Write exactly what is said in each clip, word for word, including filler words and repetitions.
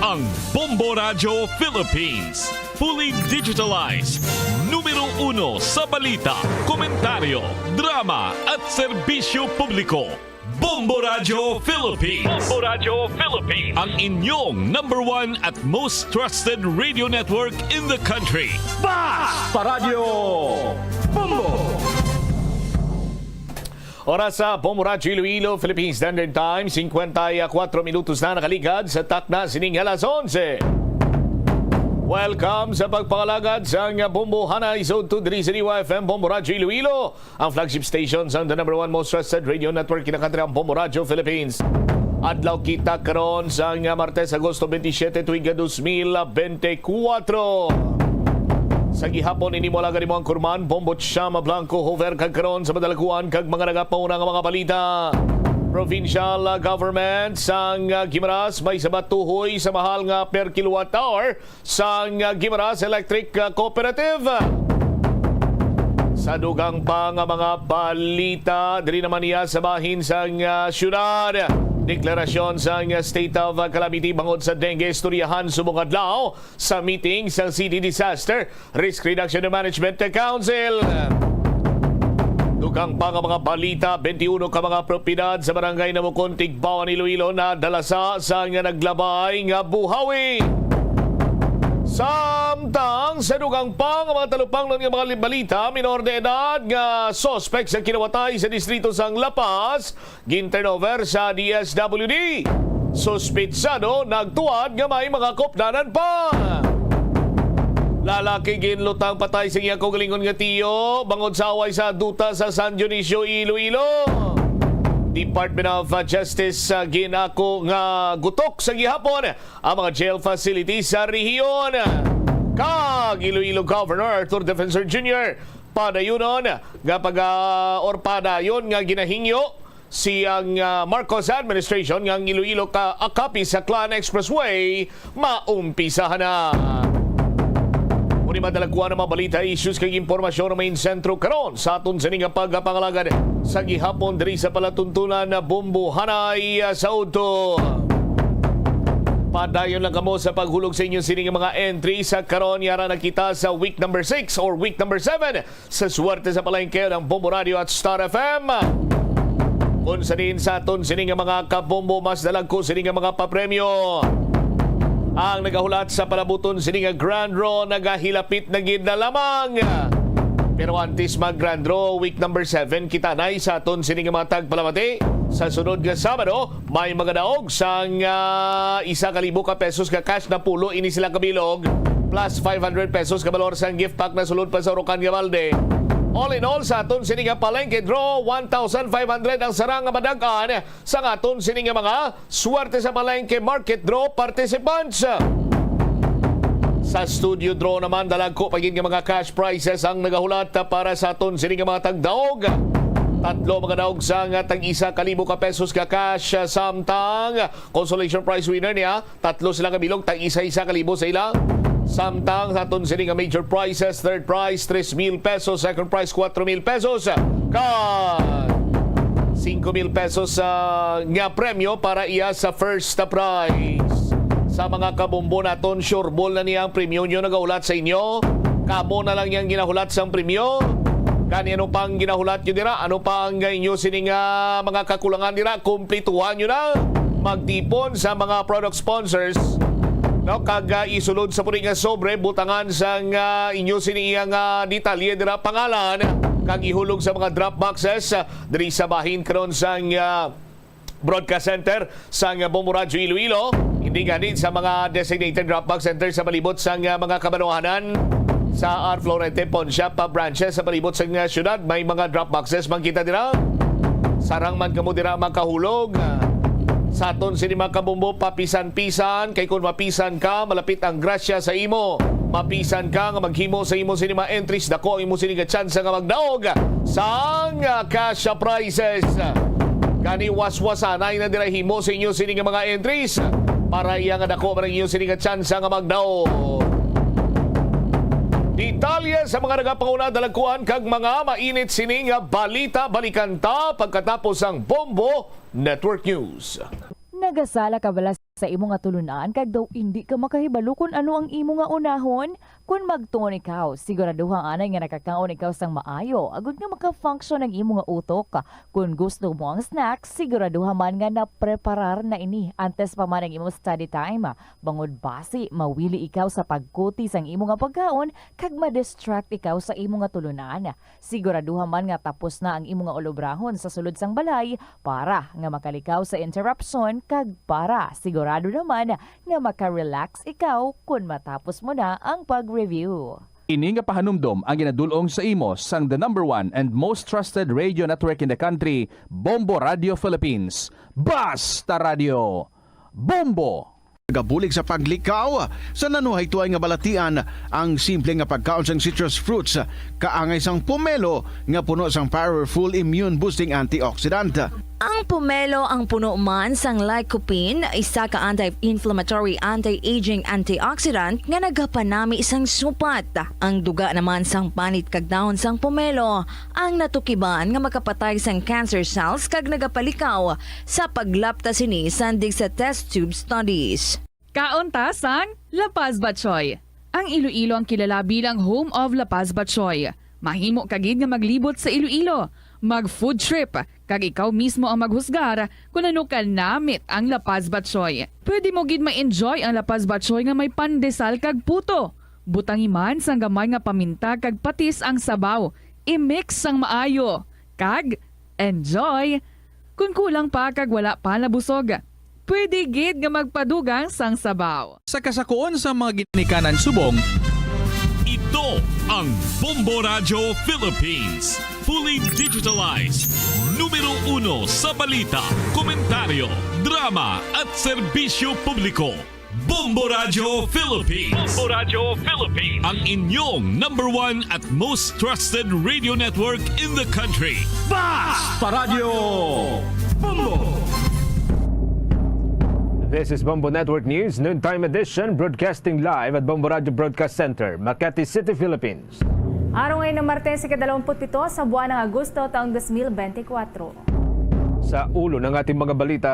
Ang Bombo Radyo Philippines, fully digitalized, numero uno sa balita, komentaryo, drama at serbisyo publiko. Bombo Radyo Philippines. Bombo Radyo Philippines. Ang inyong number one at most trusted radio network in the country. Basta Radyo Bombo! Oras sa Bombo Radyo Iloilo, Philippine Standard Time, singkwenta y kuwatro minutos na nakaligad sa takna sining alas onse. Welcome sa pagpangalagad sang Bombo Hanay sa udto diri sa D Y F M Bombo Radyo Iloilo, ang flagship station sang the number one most trusted radio network in the country, ang Bombo Radyo Philippines. Adlaw kita karon sang Martes, Agosto twenty-seven, tuig dos mil twenty-four. Sa gihapon, ini mo lang mo ang kurman, Bombo Chama Blanco Hover, kag karon sa madalaguan kag mga nagapauna nga mga balita. Provincial, ah, government sang, ah, Guimaras may sabat tuhoy sa mahal nga per kilowatt hour sang, ah, Guimaras Electric, ah, Cooperative. Sa dugang pa nga mga balita, diri naman niya sa bahin sang, ah, syudad. Deklarasyon sang, ah, state of, ah, calamity bangod sa dengue istoryahan subong adlaw sa meeting sang City Disaster Risk Reduction and Management Council. Dugang pa nga mga balita, twenty-one ka mga propiedad sa barangay Namucon, Tigbauan, Iloilo nadalasa sang naglabay nga buhawi. Samtang sa dugang pa nga mga talupangnon nga mga balita, minor de edad nga suspek sa kinawatay sa distrito sang La Paz, gin-turnover sa D S W D. Suspitsado nagtuwad nga may mga kupdanan pa. Lalaki ginlutang patay sa iyang kaugalingon nga tiyo bangod sa away sa duta sa San Dionisio, Iloilo. Department of Justice, ah, ginako nga gutok sa gihapon ang mga jail facilities sa rehiyon. Kag Iloilo Governor Arthur Defensor Junior padayunon nga pag, ah, or padayon nga ginahingyo siyang, ah, Marcos administration nga ang Iloilo ka, Capiz-Aklan Expressway maumpisahan na. Muni madalaguan ang mga balita, issues kag impormasyon nga main sentro karon sa aton sini nga pagpangalagad sa gihapon diri sa palatuntunan na Bombo Hanay, ah, sa udto. Padayon lang kamo sa paghulog sa inyo sini nga mga entry sa karon. Yara na kita sa week number six or week number seven sa Swerte sa Palengke ng Bombo Radio at Star F M. Kung sa diin sa aton sini nga mga kabombo, mas dalagko sini nga mga papremyo. Ang nagahulat sa palabuton sini nga Grand Draw nagahilapit na gid na lamang. Pero antes mag Grand Draw, week number seven, kita na sa aton sini nga mga tagpalamati. Sa sunod nga Sabado, may magadaog sang, ah, isa ka libo ka pesos nga cash na pulo ini sila kabilog, plus five hundred pesos ka balor sang gift pack na sulod pa sa urukan nga balde. All in all, sa aton sini nga palengke draw, one thousand five hundred ang sarang nga madag-an sang aton sini nga mga Swerte sa Palengke Market Draw participants. Sa studio draw naman, dalagko pa gid nga mga cash prizes ang nagahulat para sa aton sini nga mga tagdaog. Tatlo magadaog sang tag-isa ka libo ka pesos ka cash, samtang consolation prize winner niya, tatlo sila ka bilog, tag-isa-isa ka libo sa ila. Samtang sa aton sini nga major prizes, third prize, tres mil pesos, second prize, cuatro mil pesos, ka cinco mil pesos, ah, nga premyo para iya sa first prize. Sa mga kabombo naton, sure ball na niya ang premyo nyo nagahulat sa inyo. Kamo na lang yang ginahulat sang premyo. Gani, ano pa ang ginahulat nyo dira? Ano pa ang inyo sining, ah, mga kakulangan dira? Kumplituhan nyo na. Magtipon sa mga product sponsors, no? Kag, ah, isulod sa puli nga sobre, butangan sang, ah, inyo sini iyang, ah, detalye dira, pangalan, kag ihulog sa mga drop boxes, ah, diri sa bahin karon sang, ah, Broadcast Center sang Bombo Radyo Iloilo, hindi gani sa mga designated drop box center sa palibot sang, ah, mga kabanwahanan sa Ar Florete, Poncia, pa branches sa palibot sang, ah, syudad. May mga drop boxes man kita dira. Sarang man kamo dira makahulog, ah, sa aton sini mga kabombo, papisan-pisan, kay kung mapisan ka, malapit ang grasya sa imo. Mapisan ka nga maghimo sa imo sini mga entries, dako ang imo sini nga tsansa nga magdaog sang, ah, cash prizes. Gani, waswasanay na dira, himo sa inyo sini nga mga entries para iya nga dako man ang inyo sini nga tsansa nga magdaog. Detalye sa mga nagapanguna, dalagkuan kag mga mainit sini nga balita, balikan ta pagkatapos ang Bombo Network News. Nagasala ka bala sa imo nga tulunan kag daw indi ka makahibalo kon ano ang imo nga unahon? Kon magtuon ikaw, siguraduha anay nga nakakaon ikaw sang maayo agod nga maka-function ang imo nga utok. Kon gusto mo ang snack, siguraduha man nga napreparar na ini antes pa man ang imo study time. Bangod basi, mawili ikaw sa pagkuti sang imo nga pagkaon kag ma-distract ikaw sa imo nga tulunan. Siguraduha man nga tapos na ang imo nga ulobrahon sa sulod sang balay para nga makalikaw sa interruption kag para sigurado naman nga maka-relax ikaw kon matapos mo na ang pag-review. Ini nga pahanumdom ang ginadul-ong sa imo sang the number one and most trusted radio network in the country, Bombo Radio Philippines. Basta Radio, Bombo! Gabulig sa paglikaw sa nanuhaytoy nga balatian, ang simple nga pagkaon sang citrus fruits kaangay sang pomelo nga puno sang powerful immune boosting antioxidant. Ang pomelo ang puno man sang lycopene, isa ka anti-inflammatory, anti-aging antioxidant nga nagapanami sang supat. Ang duga naman sang panit kag dahon sang pomelo ang natukiban nga makapatay sang cancer cells kag nagapalikaw sa paglapta sini sandig sa test tube studies. Kaon ta sang La Paz Batchoy. Ang Iloilo ang kilala bilang home of La Paz Batchoy. Mahimo ka gid nga maglibot sa Iloilo, mag-food trip, kag ikaw mismo ang maghusgar kon ano ka namit ang La Paz Batchoy. Pwede mo gid ma-enjoy ang La Paz Batchoy nga may pandesal kag puto. Butangi man sang gamay nga paminta kag patis ang sabaw. I-mix sang maayo, kag enjoy! Kon kulang pa kag wala pa nabusog, pwede gid nga magpadugang sang sabaw. Sa kasakoon sa mga ginikanan subong, ito ang Bombo Radyo Philippines, fully digitalized, numero uno sa balita, komentaryo, drama, at serbisyo publiko. Bombo Radyo Philippines. Bombo Radyo Philippines. Ang inyong number one at most trusted radio network in the country. Basta Radyo Bombo! This is Bombo Network News, noontime edition, broadcasting live at Bombo Radyo Broadcast Center, Makati City, Philippines. Araw ngayon ng Martes, ikadalawamput pito sa buwan ng Agosto, taong dos mil bente kwatro. Sa ulo ng ating mga balita,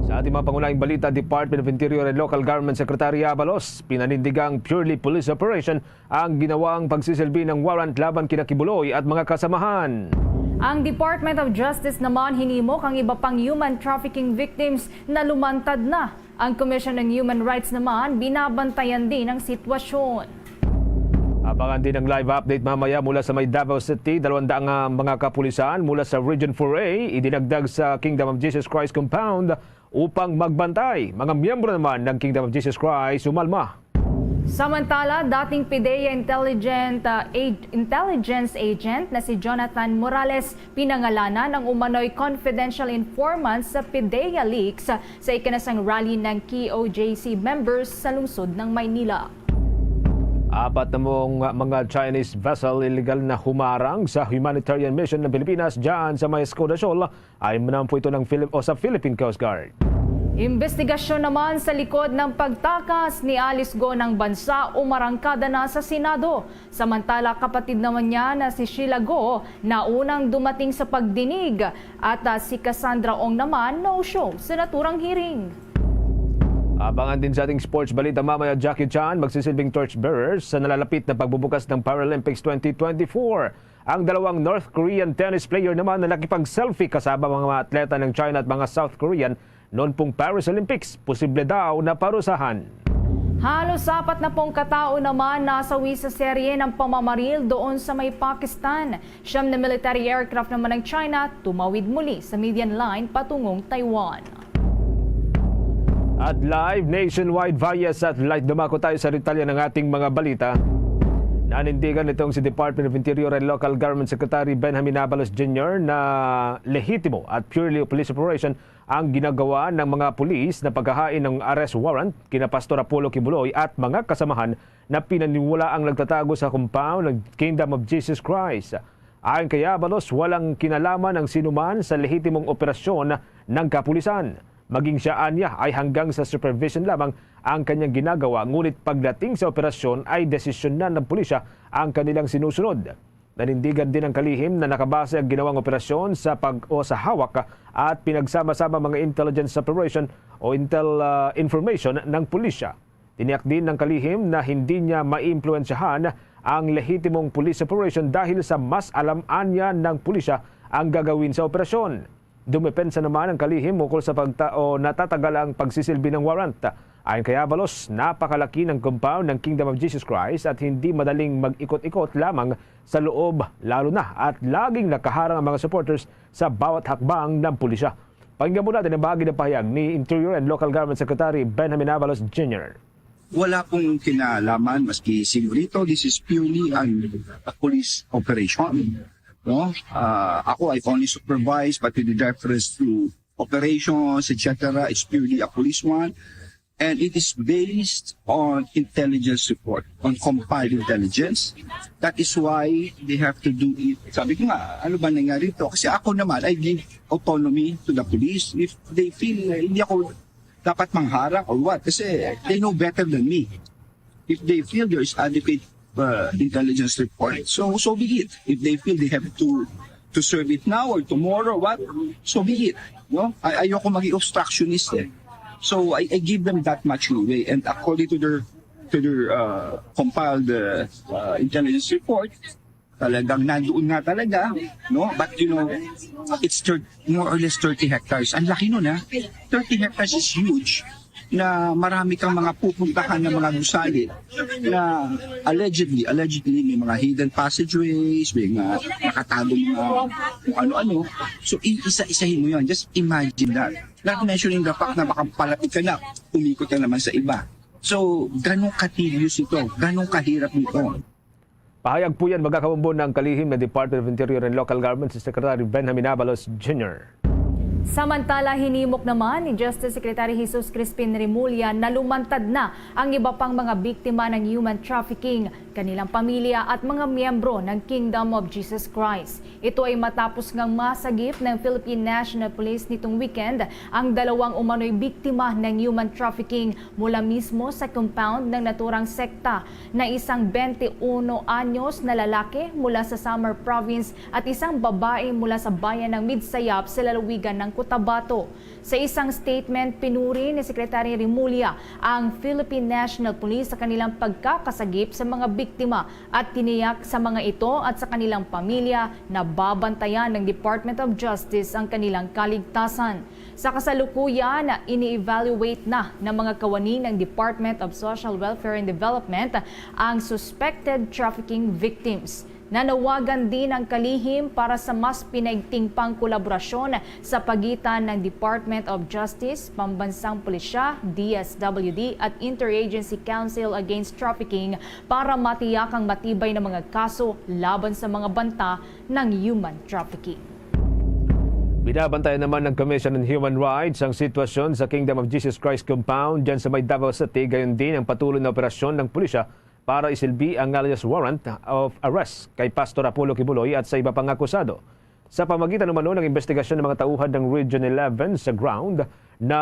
sa ating mga pangunahing balita, Department of Interior and Local Government Secretary Abalos, pinanindigang purely police operation ang ginawang pagsisilbi ng warrant laban kina Quiboloy at mga kasamahan. Ang Department of Justice naman hinimok ang iba pang human trafficking victims na lumantad na. Ang Commission on Human Rights naman binabantayan din ang sitwasyon. Abangan din ang live update mamaya mula sa may Davao City. Dalawang daang, ah, mga kapulisan mula sa Region four A idinagdag sa Kingdom of Jesus Christ compound upang magbantay. Mga miyembro naman ng Kingdom of Jesus Christ umalma. Samantala, dating PDEA intelligent, ah, ag-, intelligence agent na si Jonathan Morales, pinangalanan ang umano'y confidential informant sa PDEA leaks sa ikanasang rally ng K O J C members sa lungsod ng Maynila. Apat na mong mga Chinese vessel illegal na humarang sa humanitarian mission ng Pilipinas dyan sa may Escudo Shoal ay manampo ito ng Philip-, o sa Philippine Coast Guard. Imbestigasyon naman sa likod ng pagtakas ni Alice Go ng bansa umarangkada na sa Senado. Samantala, kapatid naman niya na si Sheila Go na unang dumating sa pagdinig at, ah, si Cassandra Ong naman no-show sa naturang hearing. Abangan din sa ating sports balita mamaya, Jackie Chan magsisilbing torchbearer sa nalalapit na pagbubukas ng Paralympics twenty twenty-four. Ang dalawang North Korean tennis player naman na nakipag-selfie kasama mga atleta ng China at mga South Korean noon pong Paris Olympics, posible daw na parusahan. Halos apat na pong katao naman nasawi sa serye ng pamamaril doon sa may Pakistan. Siyam na military aircraft naman ng China tumawid muli sa median line patungong Taiwan. At live nationwide via satellite, dumako tayo sa detalye ng ating mga balita. Nanindigan nitong si Department of Interior and Local Government Secretary Benjamin Abalos Junior na lehitimo at purely police operation ang ginagawa ng mga pulis na paghahain ng arrest warrant kina Pastor Apollo Quiboloy at mga kasamahan na pinaniwalaang nagtatago sa compound ng Kingdom of Jesus Christ. Ayon kay Abalos, walang kinalaman ang sinuman sa lehitimong operasyon ng kapulisan. Maging siya anya ay hanggang sa supervision lamang ang kanyang ginagawa, ngunit pagdating sa operasyon ay desisyon na ng pulisya ang kanilang sinusunod. Nanindigan din ang kalihim na nakabase ang ginawang operasyon sa pag-, o sa hawak at pinagsama-sama mga intelligence operation o intel, ah, information ng pulisya. Tiniyak din ng kalihim na hindi niya maiimpluwensyahan ang lehitimong police operation dahil sa mas alam anya ng pulisya ang gagawin sa operasyon. Dumepensa naman ang kalihim ukol sa pagta-, o natatagal ang pagsisilbi ng warrant. Ayon kay Avalos, napakalaki ng compound ng Kingdom of Jesus Christ at hindi madaling mag-ikot-ikot lamang sa loob, lalo na at laging nakaharang ang mga supporters sa bawat hakbang ng pulisya. Pakinggan po natin ang bahagi ng pahayag ni Interior and Local Government Secretary Benjamin Avalos Junior. Wala pong kinalaman, maski sino rito. This is purely an, a police operation. No? Ah, ako, I only supervise, but with the reference to operations, et cetera, it's purely a police one. And it is based on intelligence report, on compiled intelligence. That is why they have to do it. Sabi ko nga, ano ba nangyari to? Kasi ako naman, I give autonomy to the police. If they feel na hindi ako dapat mangharang or what, kasi they know better than me. If they feel there is adequate, uh, intelligence report, so, so be it. If they feel they have to, to serve it now or tomorrow, what, so be it. No? Ay-, ayoko maging obstructionist eh. So, I, I give them that much leeway. And according to their, to their, uh, compiled, uh, uh, intelligence report, talagang nandoon nga talaga, no? But, you know, it's thir-, more or less thirty hectares. Ang laki nun, ha? Thirty hectares is huge, na marami kang mga pupuntahan ng mga gusali na allegedly, allegedly may mga hidden passageways, may mga nakatago mga kung ano-ano. So, i-isa-isahin mo yun. Just imagine that. Not mentioning the fact na baka palapit ka na, umikot ka naman sa iba. So, ganun ka-tedious ito, ganun kahirap ito. Pahayag po yan, mga kabumbon, ng kalihim na Department of Interior and Local Government si Secretary Benjamin Avalos Junior. Samantala, hinimok naman ni Justice Secretary Jesus Crispin Remulla na lumantad na ang iba pang mga biktima ng human trafficking, kanilang pamilya at mga miyembro ng Kingdom of Jesus Christ. Ito ay matapos ngang masagip ng Philippine National Police nitong weekend ang dalawang umano'y biktima ng human trafficking mula mismo sa compound ng naturang sekta na isang twenty-one anyos na lalaki mula sa Samar Province at isang babae mula sa bayan ng Midsayap sa lalawigan ng Cotabato. Sa isang statement, pinuri ni Secretary Remulla ang Philippine National Police sa kanilang pagkakasagip sa mga biktima at tiniyak sa mga ito at sa kanilang pamilya na babantayan ng Department of Justice ang kanilang kaligtasan. Sa kasalukuyan, ini-evaluate na ng mga kawani ng Department of Social Welfare and Development ang suspected trafficking victims. Nanawagan din ang kalihim para sa mas pinaigting pang kolaborasyon sa pagitan ng Department of Justice, Pambansang Pulisya, D S W D, at Interagency Council Against Trafficking para matiyak ang matibay na mga kaso laban sa mga banta ng human trafficking. Binabantayan naman ng Commission on Human Rights ang sitwasyon sa Kingdom of Jesus Christ Compound dyan sa may Davao City, gayon din ang patuloy na operasyon ng pulisya para isilbi ang alias warrant of arrest kay Pastor Apollo Quiboloy at sa iba pang akusado. Sa pamagitan umano ng investigasyon ng mga tauhan ng Region eleven sa ground, na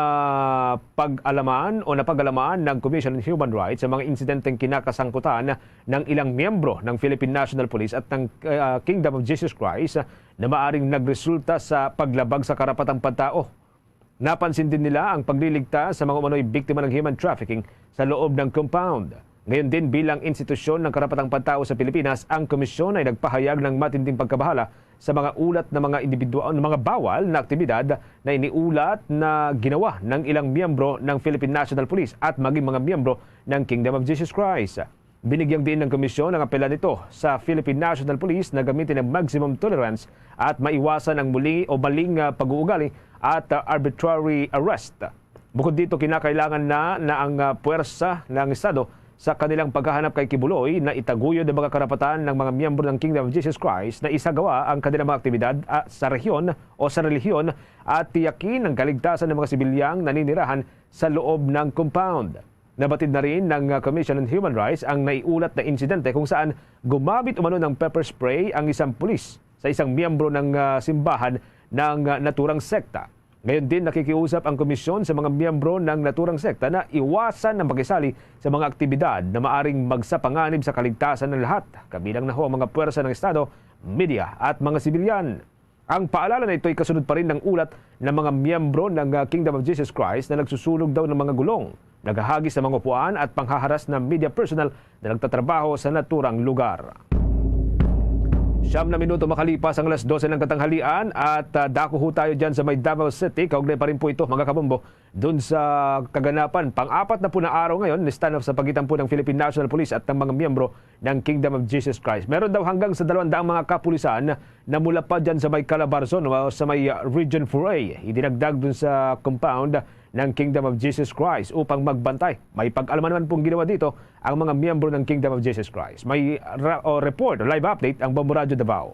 pag-alaman o napag-alaman ng Commission on Human Rights ang mga insidenteng kinakasangkutan ng ilang miyembro ng Philippine National Police at ng, ah, Kingdom of Jesus Christ na maaring nagresulta sa paglabag sa karapatang pantao. Napansin din nila ang pagliligtas sa mga umano'y biktima ng human trafficking sa loob ng compound. Ngayon din, bilang institusyon ng karapatang pantao sa Pilipinas, ang komisyon ay nagpahayag ng matinding pagkabahala sa mga ulat ng mga individual, mga bawal na aktibidad na iniulat na ginawa ng ilang miyembro ng Philippine National Police at maging mga miyembro ng Kingdom of Jesus Christ. Binigyang diin ng komisyon ang apela nito sa Philippine National Police na gamitin ang maximum tolerance at maiwasan ang muli o maling, ah, pag-uugali at, ah, arbitrary arrest. Bukod dito, kinakailangan na, na ang, ah, puwersa ng Estado sa kanilang paghahanap kay Quiboloy na itaguyod ang mga karapatan ng mga miyembro ng Kingdom of Jesus Christ na isagawa ang kanilang mga aktibidad, ah, sa rehiyon o sa relihiyon at tiyakin ang kaligtasan ng mga sibilyang naninirahan sa loob ng compound. Nabatid na rin ng, ah, Commission on Human Rights ang naiulat na insidente kung saan gumamit umano ng pepper spray ang isang pulis sa isang miyembro ng, ah, simbahan ng, ah, naturang sekta. Ngayon din, nakikiusap ang komisyon sa mga miyembro ng naturang sekta na iwasan ang pakisali sa mga aktibidad na maaring magsapanganib sa kaligtasan ng lahat, kabilang na ho ang mga puwersa ng Estado, media at mga sibilyan. Ang paalala na ito ay kasunod pa rin ng ulat ng mga miyembro ng, ah, Kingdom of Jesus Christ na nagsusunog daw ng mga gulong, naghahagis ng mga upuan at panghaharas ng media personnel na nagtatrabaho sa naturang lugar. Siyam na minuto makalipas ang alas dose ng katanghalian at, ah, dako ho tayo dyan sa may Davao City. Kaugnay pa rin po ito, mga kabombo, dun sa kaganapan. Pang-apat na po na araw ngayon ni standoff sa pagitan po ng Philippine National Police at ng mga miyembro ng Kingdom of Jesus Christ. Meron daw hanggang sa dalawang daang mga kapulisan na mula pa dyan sa may Calabarzon o sa may, uh, Region four A. Idinagdag dun sa compound ng Kingdom of Jesus Christ upang magbantay. May pag-alaman naman pong ginawa dito ang mga miyembro ng Kingdom of Jesus Christ. May ra- o report, live update ang Bombo Radyo Davao.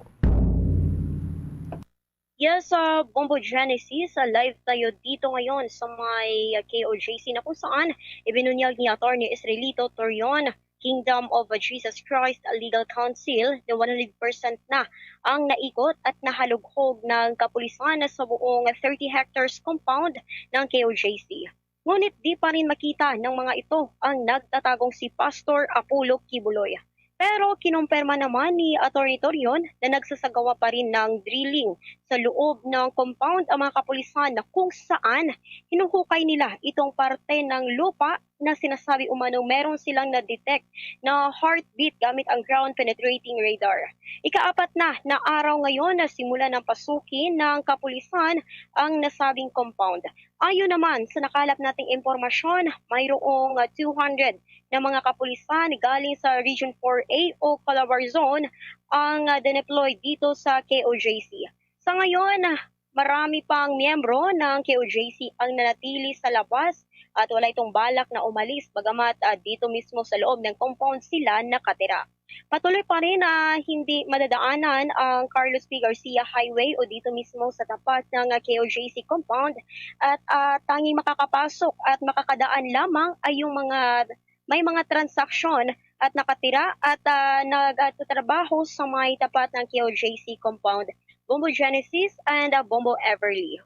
Yes, uh, Bombo Genesis, uh, live tayo dito ngayon sa may, uh, K O J C na kung saan ibinunyag ni Attorney Israelito Torion, Kingdom of Jesus Christ Legal Counsel, na one hundred percent na ang naikot at nahalughog ng kapulisan sa buong thirty hectares compound ng K O J C. Ngunit di pa rin makita ng mga ito ang nagtatagong si Pastor Apollo Kibuloy. Pero kinumpirma naman ni Attorney Torion na nagsasagawa pa rin ng drilling sa loob ng compound ang mga kapulisan na kung saan hinuhukay nila itong parte ng lupa na sinasabi umano meron silang na-detect na heartbeat gamit ang ground penetrating radar. Ikaapat na na araw ngayon na simula ng pasukin ng kapulisan ang nasabing compound. Ayon naman sa nakalap nating impormasyon, mayroong, ah, two hundred na mga kapulisan galing sa Region four A o Calabarzon ang, ah, dineploy dito sa K O J C. Sa ngayon, ah, marami pang miyembro ng K O J C ang nanatili sa labas at wala itong balak na umalis, bagamat, ah, dito mismo sa loob ng compound sila nakatira. Patuloy pa rin na hindi madadaanan ang Carlos P. Garcia Highway o dito mismo sa tapat ng, ah, K O J C compound at, ah, tanging makakapasok at makakadaan lamang ay yung mga may mga transaksyon at nakatira at, ah, nagtatrabaho sa may tapat ng K O J C compound. Bombo Genesis and, ah, Bombo Everly.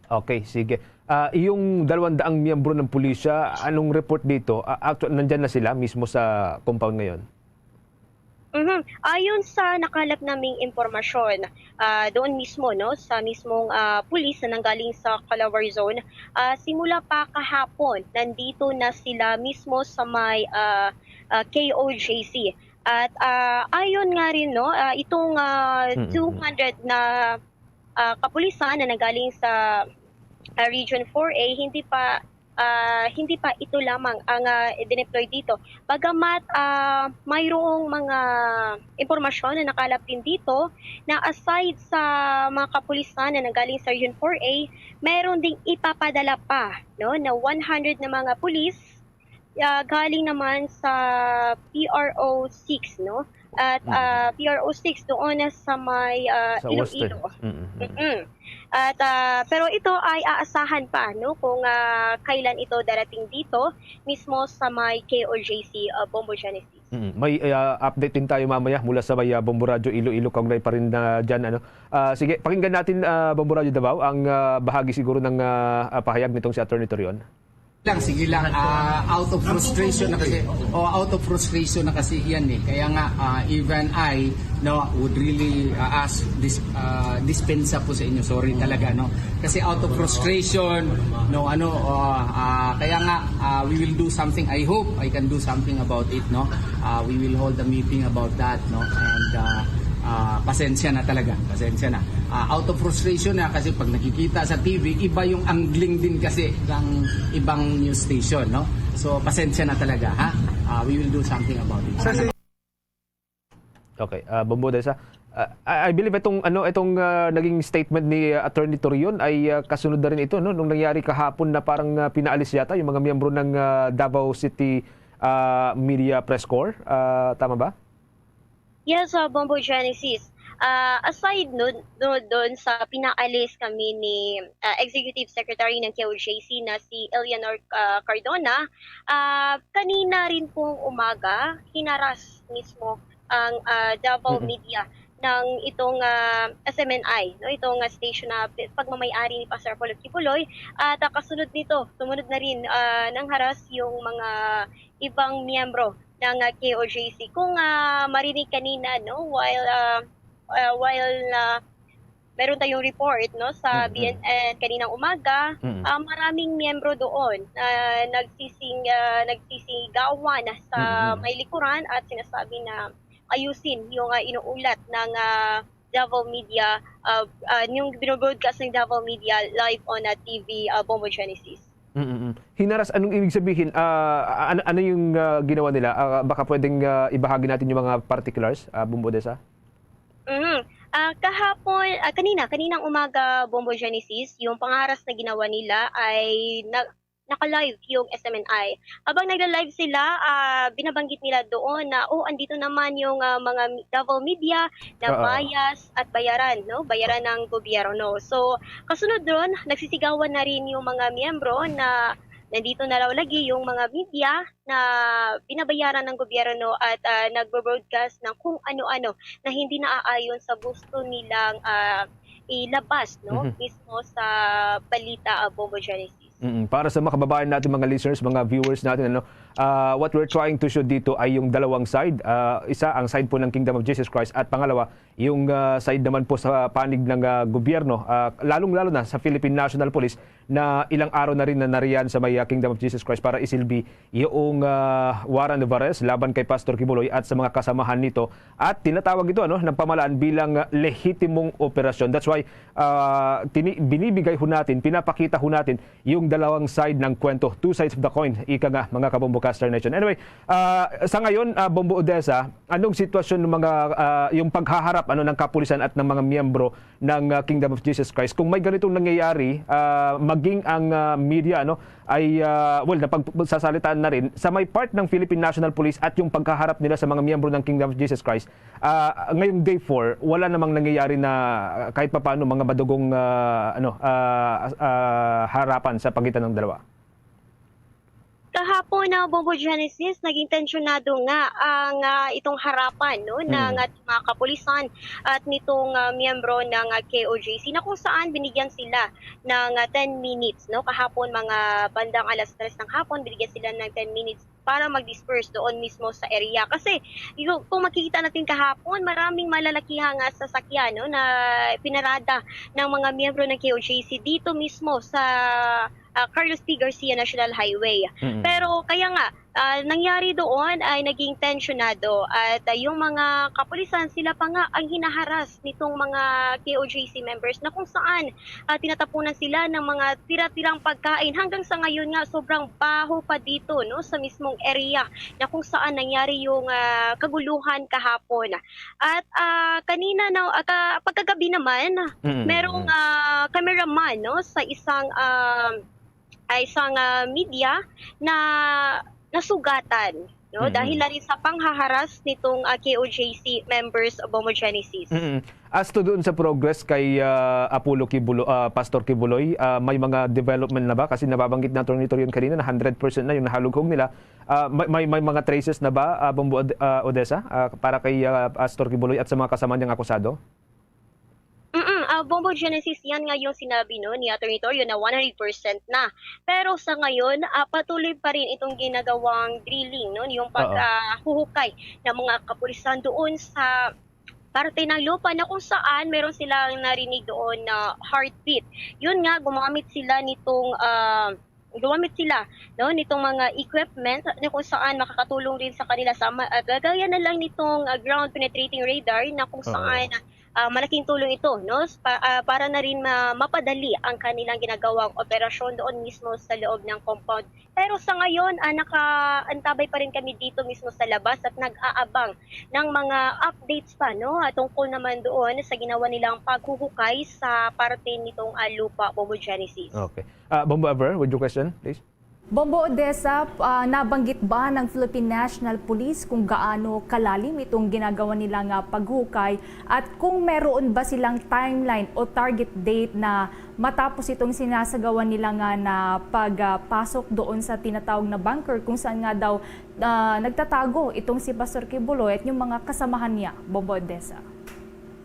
Okay, sige. Ah, yung dalawang daang miyembro ng pulisya, anong report dito? Ah, actu-, nandyan na sila mismo sa compound ngayon? Mhm. Ayon sa nakalap naming impormasyon, ah, doon mismo, no, sa mismong, ah, pulis na nanggaling sa Calabarzon, ah, simula pa kahapon, nandito na sila mismo sa may, ah, ah, K O J C. At, ah, ayon nga rin, no, ah, itong, ah, Mm, mm. two hundred na ah, kapulisan na nanggaling sa, ah, Region four A, hindi pa, ah, hindi pa ito lamang ang, ah, dineploy dito. Bagamat, ah, mayroong mga impormasyon na nakalap din dito na aside sa mga kapulisan na nanggaling sa Region four A, meron ding ipapadala pa, no, na one hundred na mga pulis ah, galing naman sa P R O six, no? At, Mm. ah, P R O six doon na sa may, ah, Sa Western. Iloilo. Mm, mm. Mm-mm. At, ah, pero ito ay aasahan pa, no, kung, ah, kailan ito darating dito mismo sa may K O J C, ah, Bombo Genesis. Mm. May, ah, update din tayo mamaya mula sa may, ah, Bombo Radyo Iloilo, kaugnay pa rin na dyan, ano. Ah, sige, pakinggan natin, ah, Bombo Radyo Davao, ang, ah, bahagi siguro ng, ah, ah, pahayag nitong si Attorney Torion. Lang, sige lang. Ah, out of frustration na kasi. Oh, out of frustration na kasi yan eh. Kaya nga, ah, even I, no, would really, ah, ask dis-, ah, dispensa po sa inyo. Sorry talaga, no. Kasi out of frustration, no, ano, ah, ah, kaya nga, ah, we will do something. I hope I can do something about it, no. Ah, we will hold a meeting about that, no. And, ah, ah, pasensya na talaga. Pasensya na. Ah, out of frustration na kasi pag nakikita sa T V, iba yung angling din kasi ng ibang news station, no? So, pasensya na talaga, ha? Ah, we will do something about it. Okay, ah, Bombo Desa, ah, I, I believe itong, ano, itong, ah, naging statement ni, ah, Attorney Torion ay, ah, kasunod na rin ito, no, nung nangyari kahapon na parang, ah, pinaalis yata yung mga miyembro ng, ah, Davao City, ah, Media Press Corps. Ah, tama ba? Yes, uh, Bombo Genesis. Ah, aside nun, do-, doon sa pinaalis kami ni, ah, Executive Secretary ng K O J C na si Eleanor, ah, Cardona, ah, kanina rin pong umaga, hinaras mismo ang, ah, Davao Mm-mm. Media ng itong, ah, S M N I, no? Itong, ah, station na pi-, pagmamay-ari ni Pastor Apollo Quiboloy. At, ah, kasunod nito, sumunod na rin, ah, nang-harass yung mga ibang miyembro ng, ah, K O J C. Kung, ah, marinig kanina, no, while, ah, ah, while, ah, meron tayong report, no, sa Mm-mm. B N N kaninang umaga, Mm. ah, maraming miyembro doon na nagsising-, ah, nagsisigawan sa Mm-mm. may likuran at sinasabi na ayusin yung, ah, inuulat ng, ah, Davao Media, ah, ah, yung binobroadcast ng Davao Media live on, ah, T V, ah, Bombo Genesis. Mm-mm. Hinaras, anong ibig sabihin? Ah, ano, ano yung, ah, ginawa nila? Ah, baka pwedeng, ah, ibahagi natin yung mga particulars, ah, Bombo Desa? Mhm. Ah, kahapon, ah, kanina, kaninang umaga, Bombo Genesis, yung pangharas na ginawa nila ay na-, naka-live yung S M N I. Habang nagla-live sila, ah, binabanggit nila doon na, "Oh, andito naman yung, ah, mga mi-, Davao Media na Oo. bias at bayaran, no? Bayaran ng gobyerno." So, kasunod doon, nagsisigawan na rin yung mga miyembro na nandito na raw lagi yung mga media na binabayaran ng gobyerno at, ah, nagbo-broadcast ng kung ano-ano na hindi naaayon sa gusto nilang, ah, ilabas, no, Mhm. mismo sa balita, ah, Bombo Genesis. Mm, para sa mga kababayan natin, mga listeners, mga viewers natin, ano, ah, what we're trying to show dito ay yung dalawang side. Ah, isa, ang side po ng Kingdom of Jesus Christ, at pangalawa, yung, ah, side naman po sa panig ng, ah, gobyerno, ah, lalong-lalo na sa Philippine National Police, na ilang araw na rin na nariyan sa may, ah, Kingdom of Jesus Christ para isilbi yung, ah, warrant of arrest laban kay Pastor Quiboloy at sa mga kasamahan nito. At tinatawag ito, ano, ng pamahalaan bilang, ah, lehitimong operasyon. That's why, ah, tini-, binibigay ho natin, pinapakita ho natin yung dalawang side ng kwento, two sides of the coin, ika nga, mga Kabombo Caster Nation. Anyway, ah, sa ngayon, ah, Bombo Odessa, anong sitwasyon ng mga, ah, yung paghaharap, ano, ng kapulisan at ng mga miyembro ng, ah, Kingdom of Jesus Christ? Kung may ganitong nangyayari, ah, maging ang, ah, media, ano, ay, ah, well, napagsasalitaan na rin, sa may part ng Philippine National Police at yung paghaharap nila sa mga miyembro ng Kingdom of Jesus Christ, ah, ngayong day four, wala namang nangyayari na, ah, kahit papaano mga madugong, ah, ano, ah, ah, harapan sa pagitan ng dalawa? Kahapon, ah, Bombo Genesis, naging tensyonado nga ang, ah, itong harapan, no, ng Mm. ating mga kapulisan at nitong, ah, miyembro ng, ah, K O J C, na kung saan binigyan sila ng, ah, ten minutes, no? Kahapon, mga bandang alas tres ng hapon, binigyan sila ng ten minutes para mag-disperse doon mismo sa area. Kasi, yung, kung makikita natin kahapon, maraming malalakihang, ah, sasakyan, no, na pinarada ng mga miyembro ng K O J C dito mismo sa, ah, Carlos P. Garcia National Highway. Mm. Pero kaya nga, ah, nangyari doon ay naging tensyonado at, ah, yung mga kapulisan, sila pa nga ang hinaharas nitong mga K O J C members na kung saan, ah, tinatapunan sila ng mga tira-tirang pagkain. Hanggang sa ngayon nga, sobrang baho pa dito, no, sa mismong area na kung saan nangyari yung, ah, kaguluhan kahapon. At, ah, kanina na, ah, ka-, pagkagabi naman, Mm, merong, mm. ah, cameraman, no, sa isang, ah, ay isang, ah, media na nasugatan, no, Mm, dahil mm. na rin sa panghaharas nitong, ah, K O J C members of Bombo Genesis. Mm. As to doon sa progress kay, ah, Apollo Kibulo-, ah, Pastor Kibuloy, ah, may mga development na ba? Kasi nababanggit na, Attorney Torion, kanina na hundred percent na yung nahalughog nila. Ah, may, may, may mga traces na ba, ah, Bombo Od-, ah, Odessa, ah, para kay, ah, Pastor Kibuloy at sa mga kasama niyang akusado? Mm, ah, Bombo Genesis, yan nga yung sinabi, no, ni Attorney Torio na one hundred percent na. Pero sa ngayon, ah, patuloy pa rin itong ginagawang drilling, no, yung pag, Oo. ah, huhukay ng mga kapulisan doon sa parte ng lupa na kung saan meron silang narinig doon na heartbeat. Yun nga, gumamit sila nitong, ah, gumamit sila, no, nitong mga equipment na kung saan makakatulong rin sa kanila sa ma-, ah, gaya na lang nitong, ah, ground penetrating radar na kung Oo. saan, ah, malaking tulong ito, no, s-, pa-, ah, para na rin ma-, mapadali ang kanilang ginagawang operasyon doon mismo sa loob ng compound. Pero sa ngayon, ah, nakaantabay pa rin kami dito mismo sa labas at nag-aabang ng mga updates pa, no, ah, tungkol naman doon sa ginawa nilang paghuhukay sa parte nitong, ah, lupa, Bombo Genesis. Okay. Ah, Bombo Ever, with your question, please. Bombo Odessa, ah, nabanggit ba ng Philippine National Police kung gaano kalalim itong ginagawa nila nga paghukay at kung meron ba silang timeline o target date na matapos itong sinasagawa nila nga na pagpasok doon sa tinatawag na bunker kung saan nga daw, ah, nagtatago itong si Pastor Kibuloy at yung mga kasamahan niya, Bombo Odessa?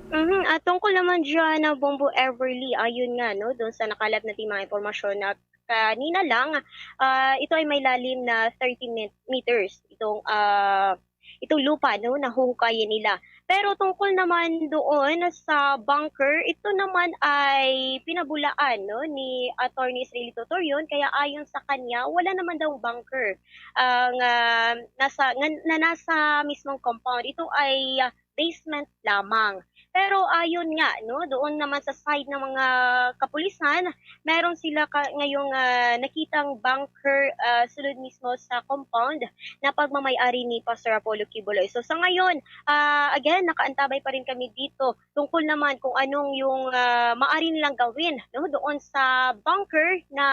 Mhm, at tungkol naman diyan, ah, Bombo Everly, ayun nga, no, doon sa nakalap nating mga impormasyon na kanina lang, ah, ito ay may lalim na thirty met-, meters itong, ah, itong lupa, no, na huhukayin nila. Pero tungkol naman doon sa bunker, ito naman ay pinabulaan, no, ni Attorney Israelito Torion, kaya ayon sa kanya, wala naman daw bunker ang, ah, nasa, na, na nasa mismong compound. Ito ay, ah, basement lamang. Pero ayon nga, no, doon naman sa side ng mga kapulisan, meron sila ka, ngayong, ah, nakitang bunker, ah, sulod mismo sa compound na pagmamay-ari ni Pastor Apollo Quiboloy. So sa ngayon, ah, again, nakaantabay pa rin kami dito tungkol naman kung anong yung, ah, maaari nilang gawin, no, doon sa bunker na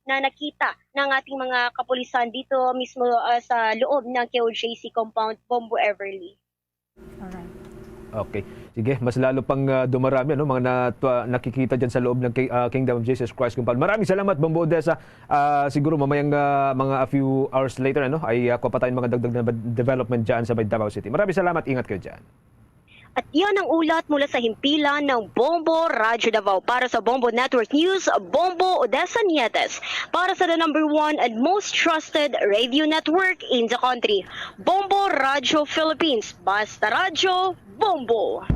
na nakita ng ating mga kapulisan dito mismo, ah, sa loob ng K O J C compound, Bombo Everly. Alright. Okay. Sige, mas lalo pang, ah, dumarami, ano, mga natwa-, nakikita dyan sa loob ng Ki-, ah, Kingdom of Jesus Christ Compound. Maraming salamat, Bombo Odessa. Ah, siguro mamayang, ah, mga a few hours later, ano, ay, ah, kuha pa tayong mga dagdag na ba-, development dyan sa may Davao City. Maraming salamat. Ingat kayo dyan. At iyan ang ulat mula sa himpilan ng Bombo Radyo Davao. Para sa Bombo Network News, Bombo Odessa Nietes. Para sa the number one and most trusted radio network in the country, Bombo Radyo Philippines. Basta Radyo, Bombo!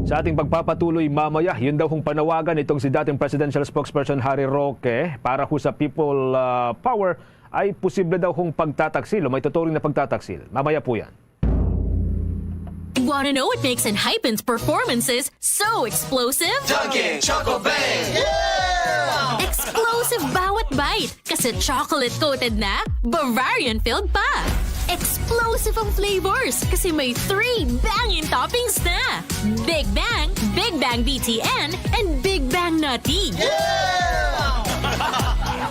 Sa ating pagpapatuloy mamaya, yun daw hong panawagan nitong si dating Presidential Spokesperson Harry Roque para ho sa People, ah, Power ay posible daw hong pagtataksil o may tuturing na pagtataksil. Mamaya po yan. Wanna know what makes Enhypen's performances so explosive? Dunkin' Choco Bang! Explosive bawat bite kasi chocolate-coated na, Bavarian-filled pa. Explosive ang flavors kasi may three banging toppings na. Big Bang, Big Bang B T N, and Big Bang Nutty.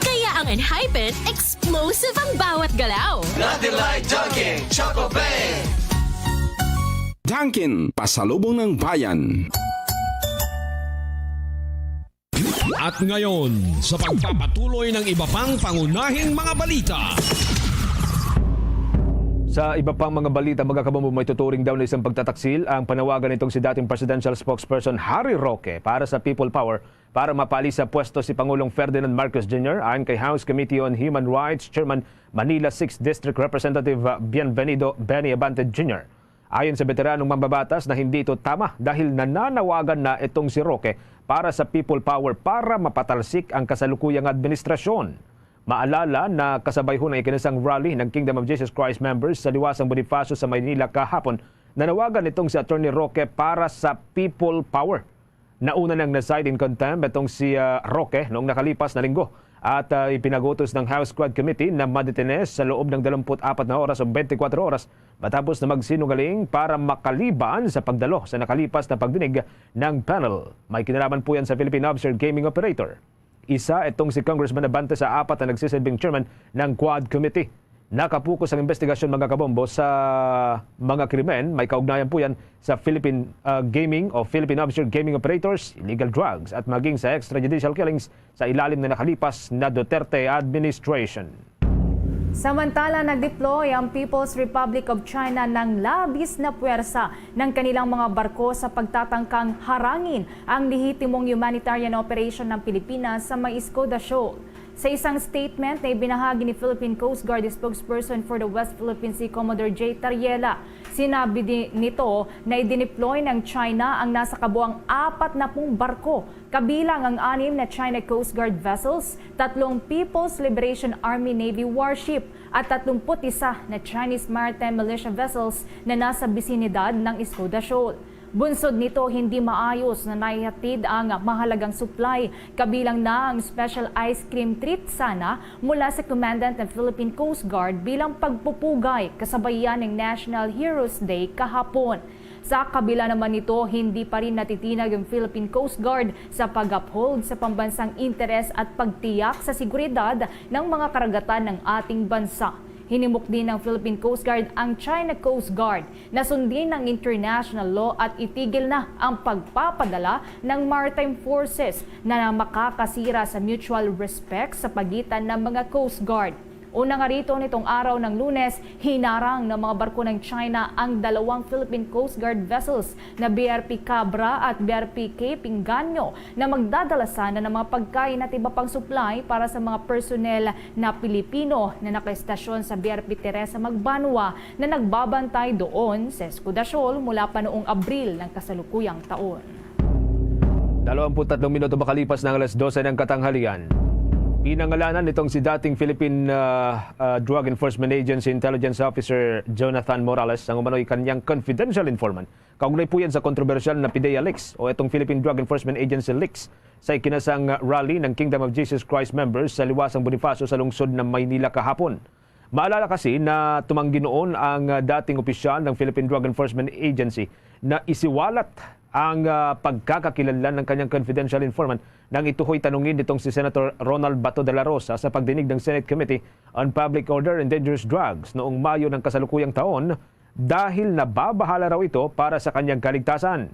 Kaya ang Enhypen, explosive ang bawat galaw. Nothing like Dunkin' Choco Bang! Dunkin', pasalubong ng bayan. At ngayon, sa pagpapatuloy ng iba pang pangunahing mga balita. Sa iba pang mga balita, mga kabombo, may tuturing daw na isang pagtataksil ang panawagan nitong si dating Presidential Spokesperson Harry Roque para sa People Power para mapaalis sa pwesto si Pangulong Ferdinand Marcos Junior, ayon kay House Committee on Human Rights Chairman Manila Sixth District Representative, uh, Bienvenido Benny Abante Junior. Ayon sa veteranong mambabatas na hindi ito tama dahil nananawagan na itong si Roque para sa People Power para mapatalsik ang kasalukuyang administrasyon. Maalala na kasabay ho ng ikinasang rally ng Kingdom of Jesus Christ members sa Liwasang Bonifacio sa Maynila kahapon, nanawagan itong si Attorney Roque para sa People Power. Nauna nang na-cite in contempt itong si, ah, Roque noong nakalipas na linggo at, ah, ipinagutos ng House Quad Committee na madetene sa loob ng dalawampu't apat na oras o twenty-four oras matapos na magsinungaling para makaliban sa pagdalo sa nakalipas na pagdinig ng panel. May kinalaman po yan sa Philippine Observe Gaming Operator. Isa itong si Congressman Abante sa apat na nagsisilbing chairman ng Quad Committee. Nakapokus ang investigasyon, mga kabombo, sa mga krimen may kaugnayan po yan sa Philippine, ah, gaming o Philippine offshore gaming operators, illegal drugs at maging sa extrajudicial killings sa ilalim na nakalipas na Duterte administration. Samantala, nag-deploy ang People's Republic of China ng labis na puwersa ng kanilang mga barko sa pagtatangkang harangin ang lehitimong humanitarian operation ng Pilipinas sa may Iscoda Shoal. Sa isang statement na ibinahagi ni Philippine Coast Guard spokesperson for the West Philippine Sea, Commodore Jay Tariela, sinabi di-, nito na idineploy ng China ang nasa kabuang apat na pung barko, kabilang ang anim na China Coast Guard vessels, tatlong People's Liberation Army Navy warship, at tatlumpu't isa na Chinese maritime militia vessels na nasa bisinidad ng Iscoda Shoal. Bunsod nito, hindi maayos na naihatid ang mahalagang supply, kabilang na ang special ice cream treat sana mula sa Commandant ng Philippine Coast Guard bilang pagpupugay kasabay ng National Heroes Day kahapon. Sa kabila naman nito, hindi pa rin natitinag ang Philippine Coast Guard sa pag-uphold sa pambansang interes at pagtiyak sa seguridad ng mga karagatan ng ating bansa. Hinimok din ng Philippine Coast Guard ang China Coast Guard na sundin ang international law at itigil na ang pagpapadala ng maritime forces na makakasira sa mutual respect sa pagitan ng mga Coast Guard. Una nga rito, nitong araw ng Lunes, hinarang ng mga barko ng China ang dalawang Philippine Coast Guard vessels na B R P Cabra at B R P Cape Engaño na magdadala sana ng mga pagkain at iba pang supply para sa mga personnel na Pilipino na nakaestasyon sa B R P Teresa Magbanwa na nagbabantay doon sa Escudasol mula pa noong Abril ng kasalukuyang taon. Dalawampu't tatlong minuto makalipas ng alas dose ng katanghalian. Pinangalanan nitong si dating Philippine, ah, ah, Drug Enforcement Agency Intelligence Officer Jonathan Morales ang umano'y kanyang confidential informant. Kaugnay po yan sa kontrobersyal na PDEA leaks o itong Philippine Drug Enforcement Agency leaks sa ikinasang rally ng Kingdom of Jesus Christ members sa Liwasang Bonifacio sa lungsod ng Maynila kahapon. Maalala kasi na tumanggi noon ang, ah, dating opisyal ng Philippine Drug Enforcement Agency na isiwalat ang, ah, pagkakakilanlan ng kanyang confidential informant nang ituhoy tanungin nitong si Senator Ronald Bato de la Rosa sa pagdinig ng Senate Committee on Public Order and Dangerous Drugs noong Mayo ng kasalukuyang taon dahil nababahala raw ito para sa kanyang kaligtasan.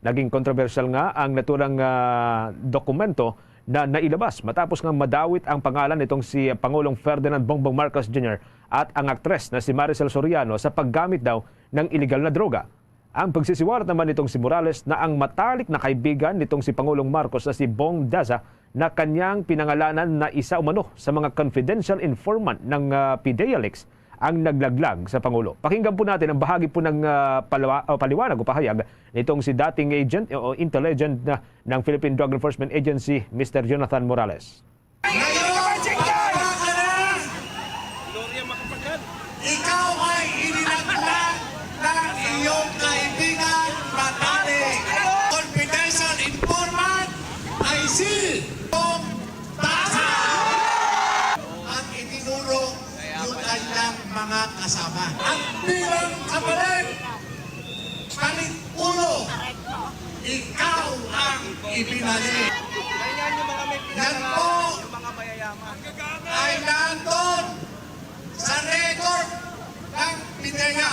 Naging kontrobersyal nga ang naturang, ah, dokumento na nailabas matapos nga madawit ang pangalan nitong si Pangulong Ferdinand Bongbong Marcos Junior at ang aktres na si Maricel Soriano sa paggamit daw ng iligal na droga. Ang pagsisiwalat naman nitong si Morales na ang matalik na kaibigan nitong si Pangulong Marcos na si Bong Daza na kanyang pinangalanan na isa umano sa mga confidential informant ng, ah, PDEA leaks ang naglaglag sa Pangulo. Pakinggan po natin ang bahagi po ng, ah, palawa-, o paliwanag o pahayag nitong si dating agent o intel agent na ng Philippine Drug Enforcement Agency, Mister Jonathan Morales. Ngayon, pahayag ka na! Ikaw ay inilaglag ng iyong kaibigan matalik. Confidential informant ay si Bong Daza. Ang itinuro yung kanyang mga kasama. At bilang kapalit, palit ulo, ikaw ang ibinalik. Yan po ay nandun sa record ng PDEA.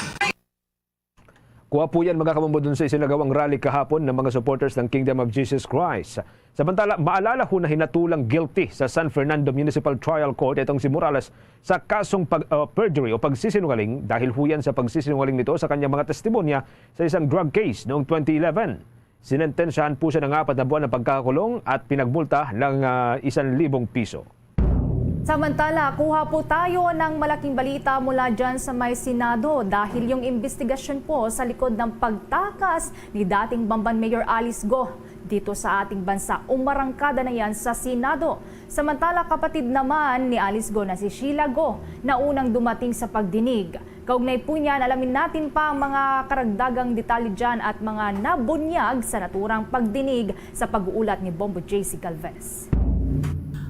Kuha po yan, mga kamumudon, sa isinagawang rally kahapon ng mga supporters ng Kingdom of Jesus Christ. Samantala, maalala ho na hinatulang guilty sa San Fernando Municipal Trial Court itong si Morales sa kasong pag, uh, perjury o pagsisinungaling dahil ho yan sa pagsisinungaling nito sa kanyang mga testimonya sa isang drug case noong twenty eleven. Sinentensyahan po siya ng apat na buwan na pagkakakulong at pinagmulta ng, ah, isang libong piso. Samantala, kuha po tayo ng malaking balita mula dyan sa may Senado dahil yung investigasyon po sa likod ng pagtakas ni dating Bamban Mayor Alice Go dito sa ating bansa, umarangkada na yan sa Senado. Samantala, kapatid naman ni Alice Go na si Sheila Go na unang dumating sa pagdinig. Kaugnay po niyan, alamin natin pa ang mga karagdagang detalye dyan at mga nabunyag sa naturang pagdinig sa pag-uulat ni Bombo J C Galvez.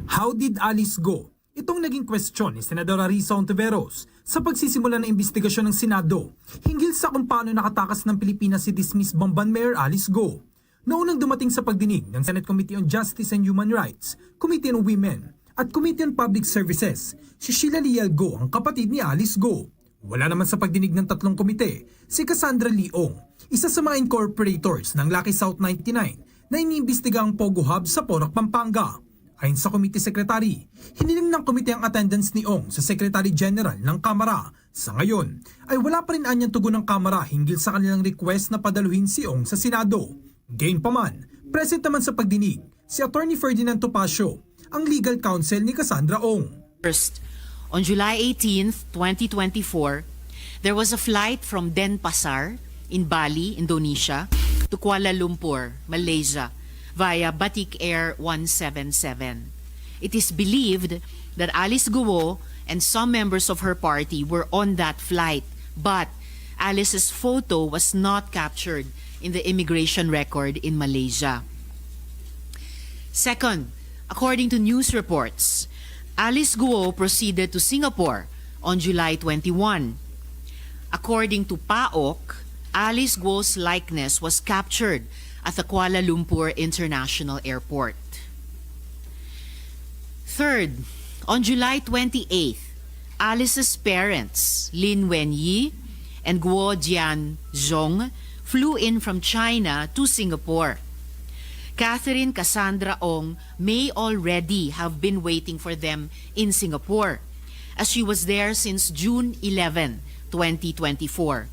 How did Alice go? Itong naging kwestiyon ni Senadora Risa Ontiveros sa pagsisimula ng imbestigasyon ng Senado hinggil sa kung paano nakatakas ng Pilipinas si dismissed Bamban Mayor Alice Go. Naunang dumating sa pagdinig ng Senate Committee on Justice and Human Rights, Committee on Women, at Committee on Public Services, si Sheila Lial Go, ang kapatid ni Alice Go. Wala naman sa pagdinig ng tatlong komite si Cassandra Lee Ong, isa sa mga incorporators ng Lucky South ninety-nine na iniimbestiga ang Pogo Hub sa Porac, Pampanga. Ayon sa committee secretary, hiniling ng komite ang attendance ni Ong sa Secretary General ng Kamara. Sa ngayon, ay wala pa rin anyang tugon ng Kamara hinggil sa kanilang request na padaluhin si Ong sa Senado. Gayunpaman, present naman sa pagdinig si Attorney Ferdinand Topacio, ang legal counsel ni Cassandra Ong. First, on July eighteenth, twenty twenty-four, there was a flight from Denpasar in Bali, Indonesia, to Kuala Lumpur, Malaysia, via Batik Air one seven seven. It is believed that Alice Guo and some members of her party were on that flight, but Alice's photo was not captured in the immigration record in Malaysia. Second, according to news reports, Alice Guo proceeded to Singapore on July twenty-one. According to PAOK, Alice Guo's likeness was captured at the Kuala Lumpur International Airport. Third, on July twenty-eighth, Alice's parents, Lin Wen Yi and Guo Jian Zhong, flew in from China to Singapore. Catherine Cassandra Ong may already have been waiting for them in Singapore, as she was there since June eleven, twenty twenty-four,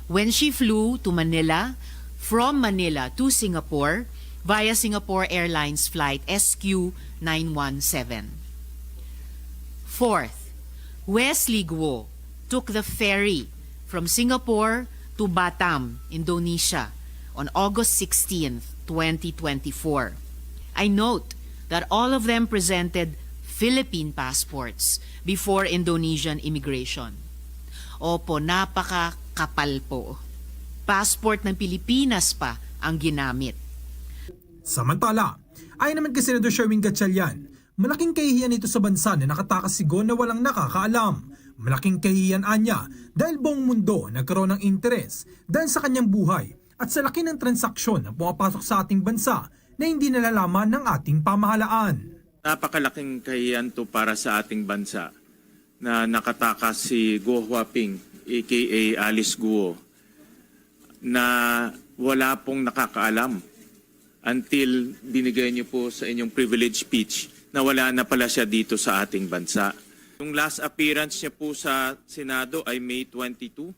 when she flew to Manila from Manila to Singapore via Singapore Airlines Flight S Q nine one seven. Fourth, Wesley Guo took the ferry from Singapore to Batam, Indonesia, on August sixteenth, twenty twenty-four. I note that all of them presented Philippine passports before Indonesian immigration. Opo, napakakapal po. Passport ng Pilipinas pa ang ginamit. Samantala, ayon naman kay Senador Sherwin Gatchalian, malaking kahihiyan ito sa bansa na nakatakas si Guo na walang nakakaalam. Malaking kahihiyan anya dahil buong mundo nagkaroon ng interes dahil sa kanyang buhay at sa laki ng transaksyon na pumapasok sa ating bansa na hindi nalalaman ng ating pamahalaan. Napakalaking kahihiyan to para sa ating bansa na nakatakas si Guo Huaping, A K A Alice Guo, na wala pong nakakaalam until binigay niyo po sa inyong privilege speech na wala na pala siya dito sa ating bansa. Yung last appearance niya po sa Senado ay May twenty-two,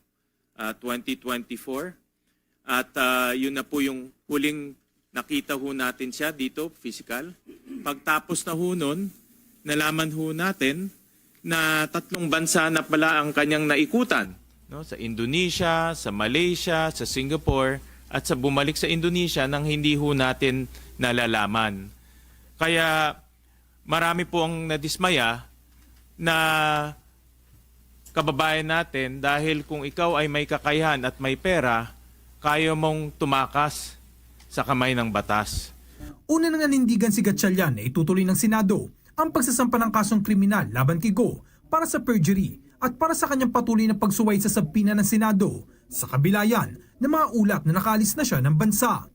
ah, twenty twenty-four. At ah, yun na po yung huling nakita ho natin siya dito, physical. Pagtapos na ho nun, nalaman ho natin na tatlong bansa na pala ang kanyang naikutan, no? Sa Indonesia, sa Malaysia, sa Singapore, at sa bumalik sa Indonesia nang hindi ho natin nalalaman. Kaya marami po ang nadismaya na kababayan natin, dahil kung ikaw ay may kakayahan at may pera, kaya mong tumakas sa kamay ng batas. Una na nanindigan si Gatchalian na itutuloy ng Senado ang pagsasampa ng kasong kriminal laban kay Guo para sa perjury at para sa kanyang patuloy na pagsuway sa subpoena ng Senado sa kabilayan ng mga ulat na nakaalis na siya ng bansa.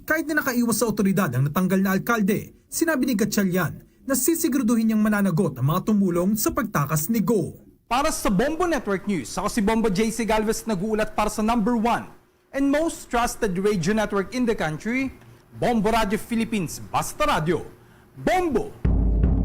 Kahit na nakaiwas sa otoridad ang natanggal na alkalde, sinabi ni Gatchalian na sisiguraduhin niyang mananagot ang mga tumulong sa pagtakas ni Guo. Para sa Bombo Network News, ako si Bombo J C Galvez, nag-uulat para sa number one and most trusted radio network in the country, Bombo Radio Philippines. Basta Radyo, Bombo!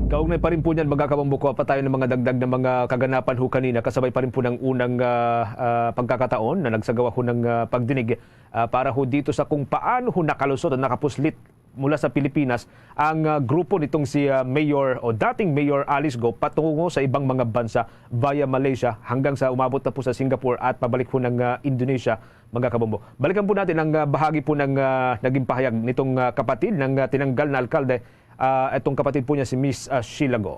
Kaugnay pa rin po niyan, mga kabombo, kuha pa tayo ng mga dagdag na mga kaganapan ho kanina, kasabay pa rin po ng unang ah, ah, pagkakataon na nagsagawa ho ng ah, pagdinig ah, para ho dito sa kung paano ho nakalusot at nakapuslit mula sa Pilipinas ang ah, grupo nitong si ah, Mayor o dating Mayor Alice Go patungo sa ibang mga bansa via Malaysia hanggang sa umabot na po sa Singapore at pabalik po ng ah, Indonesia, mga kabombo. Balikan po natin ang ah, bahagi po ng ah, naging pahayag nitong ah, kapatid ng ah, tinanggal na alkalde, ah, itong kapatid po niya si Miss ah, Sheila Go.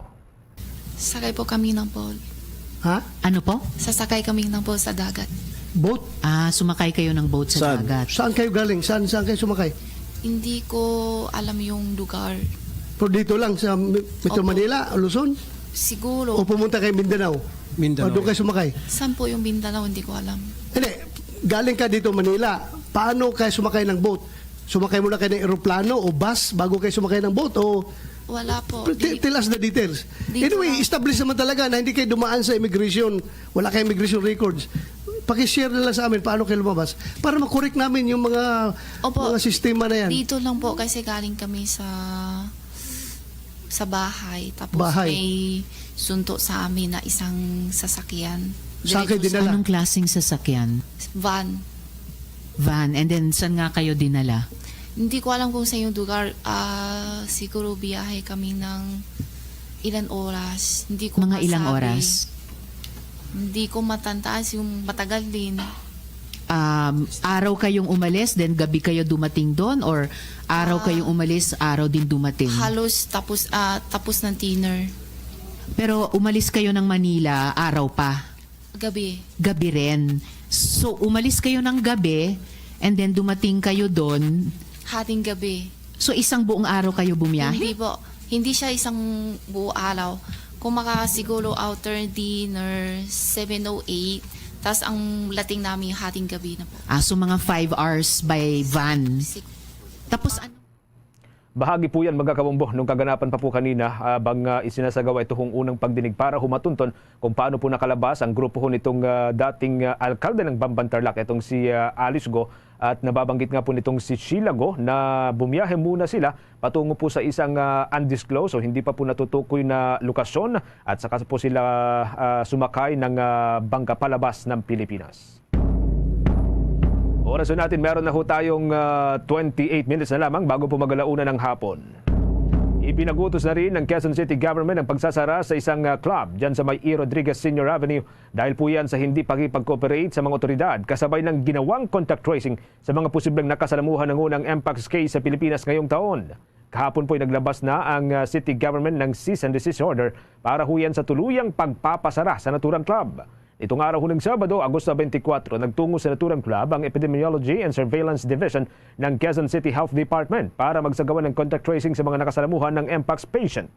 Sakay po kami ng boat. Ha? Ano po? Sasakay kami ng boat sa dagat. Boat? Ah, sumakay kayo ng boat sa Saan? dagat. Saan kayo galing? Saan, saan kayo sumakay? Hindi ko alam yung lugar. Pero dito lang sa Mi- Metro Opo. Manila, Luzon? Siguro, O pumunta kayo Mindanao? Mindanao. O doon kayo sumakay? Saan po yung Mindanao? Hindi ko alam. Hindi. Galing ka dito Manila. Paano kayo sumakay ng boat? Sumakay muna kayo ng eroplano o bus bago kayo sumakay ng boat? O Wala po. T- Di- tell us the details. Dito Anyway, lang. Establish naman talaga na hindi kayo dumaan sa immigration. Wala kayo immigration records. Pakishare na lang sa amin paano kayo lumabas para makorek namin yung mga Opo. mga sistema na yan. Dito lang po kasi galing kami sa sa bahay. Tapos Bahay. May sunto sa amin na isang sasakyan. Saan kayo Diretso dinala? Anong klaseng sasakyan? Van. Van. And then, saan nga kayo dinala? Hindi ko alam kung sa yung lugar. Ah, siguro biyahe kami ng ilan oras. Hindi ko Mga ilang masabi. Oras? Hindi ko matantaas yung matagal din. Um, araw kayong umalis, then gabi kayo dumating doon? Or araw Ah. kayong umalis, araw din dumating? Halos tapos ah, tapos ng dinner. Pero umalis kayo ng Manila, araw pa? Gabi. Gabi rin. So, umalis kayo ng gabi, and then dumating kayo doon. Hating gabi. So, isang buong araw kayo bumiyahe? Hindi po. Hindi siya isang buo araw. Kung maka siguro outer dinner, seven o eight. Tapos ang lating namin hating gabi na po. Ah, so, mga five hours by van. Sig- Tapos, ano? Bahagi po yan, mga kabombo, nung kaganapan pa po kanina, ah, bang ah, isinasagawa ito kung unang pagdinig para humatunton kung paano po nakalabas ang grupo ho nitong ah, dating ah, alkalde ng Bamban Tarlac, itong si ah, Alice Go, At nababanggit nga po nitong si Sheila Go na bumiyahe muna sila patungo po sa isang, ah, undisclosed o hindi pa po natutukoy na lokasyon at saka po sila, ah, sumakay ng, ah, bangka palabas ng Pilipinas. Oras po natin, meron na ho tayong, ah, twenty-eight minutes na lamang bago po mag-alauna ng hapon. Ipinagutos na rin ng Quezon City Government ang pagsasara sa isang, ah, club dyan sa may E. Rodriguez Senior Avenue dahil po yan sa hindi pakipag-cooperate sa mga otoridad kasabay ng ginawang contact tracing sa mga posibleng nakasalamuhan ng unang Mpox case sa Pilipinas ngayong taon. Kahapon po'y naglabas na ang, ah, city government ng cease and desist order para huyan sa tuluyang pagpapasara sa naturang club. Nitong araw huning Sabado, Agosto twenty-four, nagtungo sa naturang club ang Epidemiology and Surveillance Division ng Quezon City Health Department para magsagawa ng contact tracing sa mga nakasalamuhan ng Mpox patient.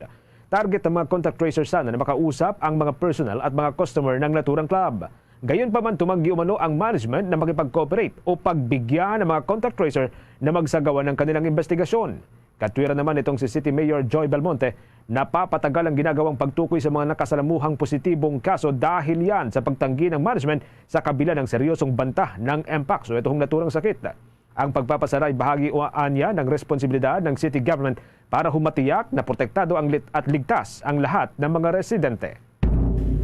Target ng mga contact tracers sana na makausap ang mga personnel at mga customer ng naturang club. Gayon pa man, tumanggi umano ang management na makipag-cooperate o pagbigyan ng mga contact tracer na magsagawa ng kanilang investigasyon. Katwiran naman itong si City Mayor Joy Belmonte, napapatagal ang ginagawang pagtukoy sa mga nakasalamuhang positibong kaso dahil yan sa pagtanggi ng management sa kabila ng seryosong banta ng Mpox o ito hong naturang sakit. Ang pagpapasara ay bahagi o anya ng responsibilidad ng city government para humatiyak na protektado ang lit-, at ligtas ang lahat ng mga residente.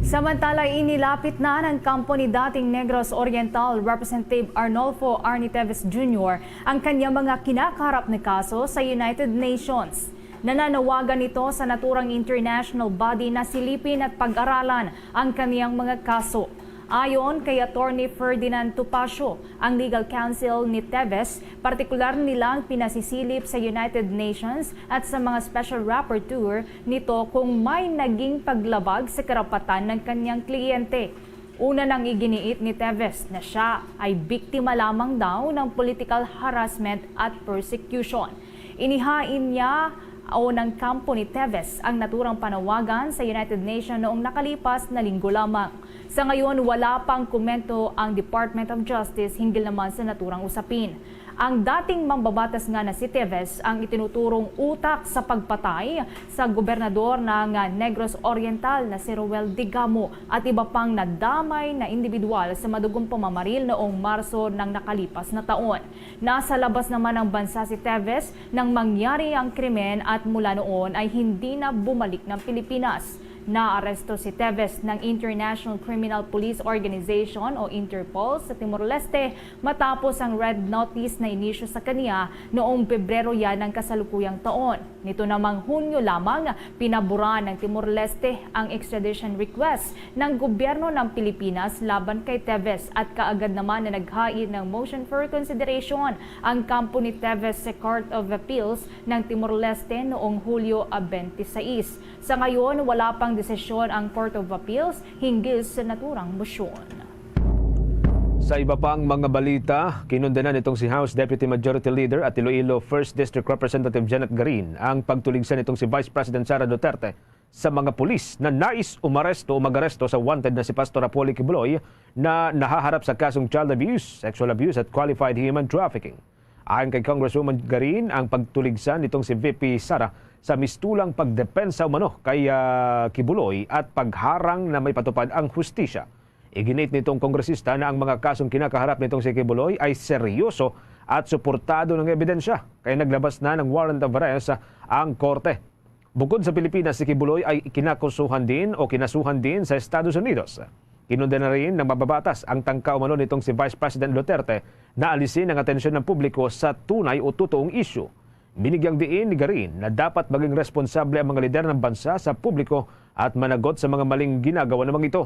Samantala, inilapit na ng kampo ni dating Negros Oriental Representative Arnolfo Arnie Teves Junior ang kanyang mga kinakaharap na kaso sa United Nations. Nananawagan ito sa naturang international body na silipin at pag-aralan ang kaniyang mga kaso. Ayon kay Attorney Ferdinand Topacio, ang legal counsel ni Teves, partikular nilang pinasisilip sa United Nations at sa mga special rapporteur nito kung may naging paglabag sa karapatan ng kanyang kliyente. Una nang iginiit ni Teves na siya ay biktima lamang daw ng political harassment at persecution. Inihain niya o ng kampo ni Teves ang naturang panawagan sa United Nations noong nakalipas na linggo lamang. Sa ngayon, wala pang komento ang Department of Justice hinggil naman sa naturang usapin. Ang dating mambabatas nga na si Teves ang itinuturong utak sa pagpatay sa gobernador ng Negros Oriental na si Roel Digamo at iba pang nadamay na individual sa madugong pamamaril noong Marso ng nakalipas na taon. Nasa labas naman ng bansa si Teves nang mangyari ang krimen at mula noon ay hindi na bumalik ng Pilipinas. Naaresto si Teves ng International Criminal Police Organization o Interpol sa Timor-Leste matapos ang red notice na inisyu sa kaniya noong Pebrero yan ng kasalukuyang taon. Nito namang Hunyo lamang, pinaboran ng Timor-Leste ang extradition request ng gobyerno ng Pilipinas laban kay Teves at kaagad naman na naghain ng motion for reconsideration ang kampo ni Teves sa Court of Appeals ng Timor-Leste noong Hulyo twenty-six. Sa ngayon, wala pang desisyon ang Court of Appeals hinggil sa naturang motion. Sa iba pang mga balita, kinundanan nitong si House Deputy Majority Leader at Iloilo First District Representative Janet Garin ang pagtuligsa nitong si Vice President Sara Duterte sa mga pulis na nais umaresto o mag-aresto sa wanted na si Pastor Apollo Quiboloy na nahaharap sa kasong child abuse, sexual abuse at qualified human trafficking. Ayon kay Congresswoman Garin, ang pagtuligsa nitong si V P Sara sa mistulang pagdepensa umano kay, ah, Quiboloy at pagharang na may patupad ang hustisya. Iginiit nitong kongresista na ang mga kasong kinakaharap nitong si Quiboloy ay seryoso at suportado ng ebidensya, kaya naglabas na ng warrant of arrest ang korte. Bukod sa Pilipinas, si Quiboloy ay kinakusuhan din o kinasuhan din sa Estados Unidos. Kinundena rin ng mambabatas ang tangka umano nitong si Vice President Duterte na alisin ang atensyon ng publiko sa tunay o totoong isyu. Binigyang diin ni Garin na dapat maging responsable ang mga lider ng bansa sa publiko at managot sa mga maling ginagawa ng mga ito.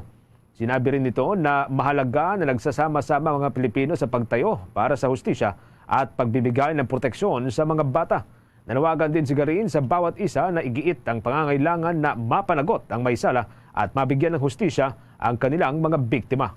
Sinabi rin nito na mahalaga na nagsasama-sama ang mga Pilipino sa pagtayo para sa hustisya at pagbibigay ng proteksyon sa mga bata. Nanawagan din si Garin sa bawat isa na igiit ang pangangailangan na mapanagot ang may sala at mabigyan ng hustisya ang kanilang mga biktima.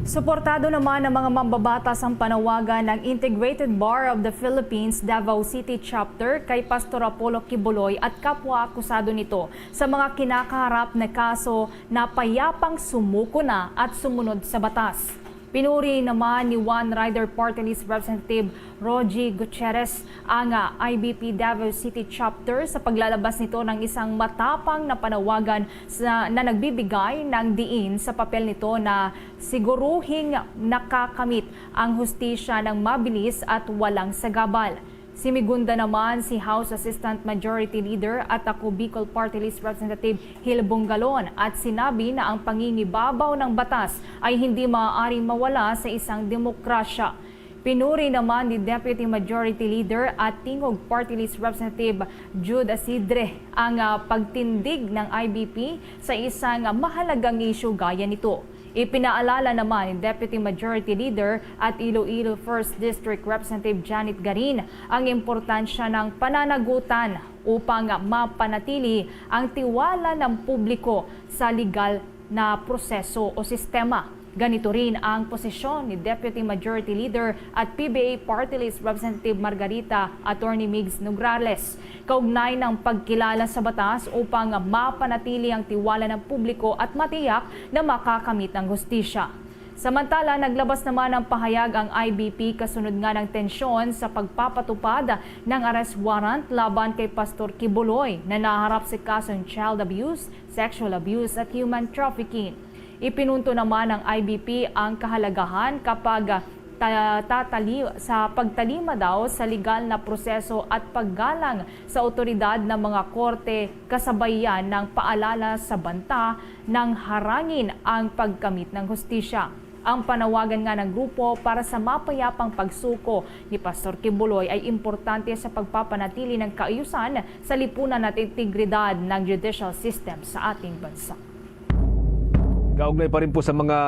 Suportado naman ng mga mambabatas ang panawagan ng Integrated Bar of the Philippines Davao City Chapter kay Pastor Apollo Quiboloy at kapwa akusado nito sa mga kinakaharap na kaso na payapang sumuko na at sumunod sa batas. Pinuri naman ni One Rider Party List Representative Rogie Gutierrez ang, ah, I B P Davao City Chapter sa paglalabas nito ng isang matapang na panawagan sa, na nagbibigay ng diin sa papel nito na siguruhing nakakamit ang hustisya ng mabilis at walang sagabal. Simigunda naman si House Assistant Majority Leader at Ako Bicol Party List Representative Hil Bongalon at sinabi na ang pangingibabaw ng batas ay hindi maaaring mawala sa isang demokrasya. Pinuri naman ni Deputy Majority Leader at Tingog Party List Representative Jude Asidre ang, ah, pagtindig ng I B P sa isang mahalagang isyu gaya nito. Ipinaalala naman ni Deputy Majority Leader at Iloilo First District Representative Janet Garin ang importansya ng pananagutan upang mapanatili ang tiwala ng publiko sa legal na proseso o sistema. Ganito rin ang posisyon ni Deputy Majority Leader at P B A Party List Representative Margarita Attorney Migs Nograles kaugnay ng pagkilala sa batas upang mapanatili ang tiwala ng publiko at matiyak na makakamit ang hustisya. Samantala, naglabas naman ng pahayag ang I B P kasunod nga ng tensyon sa pagpapatupad ng arrest warrant laban kay Pastor Kibuloy na naharap sa kasong child abuse, sexual abuse at human trafficking. Ipinunto naman ng I B P ang kahalagahan kapag ta-, tatali-, sa pagtalima daw sa legal na proseso at paggalang sa awtoridad ng mga korte, kasabay yan ng paalala sa banta nang harangin ang pagkamit ng hustisya. Ang panawagan nga ng grupo para sa mapayapang pagsuko ni Pastor Kibuloy ay importante sa pagpapanatili ng kaayusan sa lipunan at integridad ng judicial system sa ating bansa. Kaugnay pa rin po sa mga,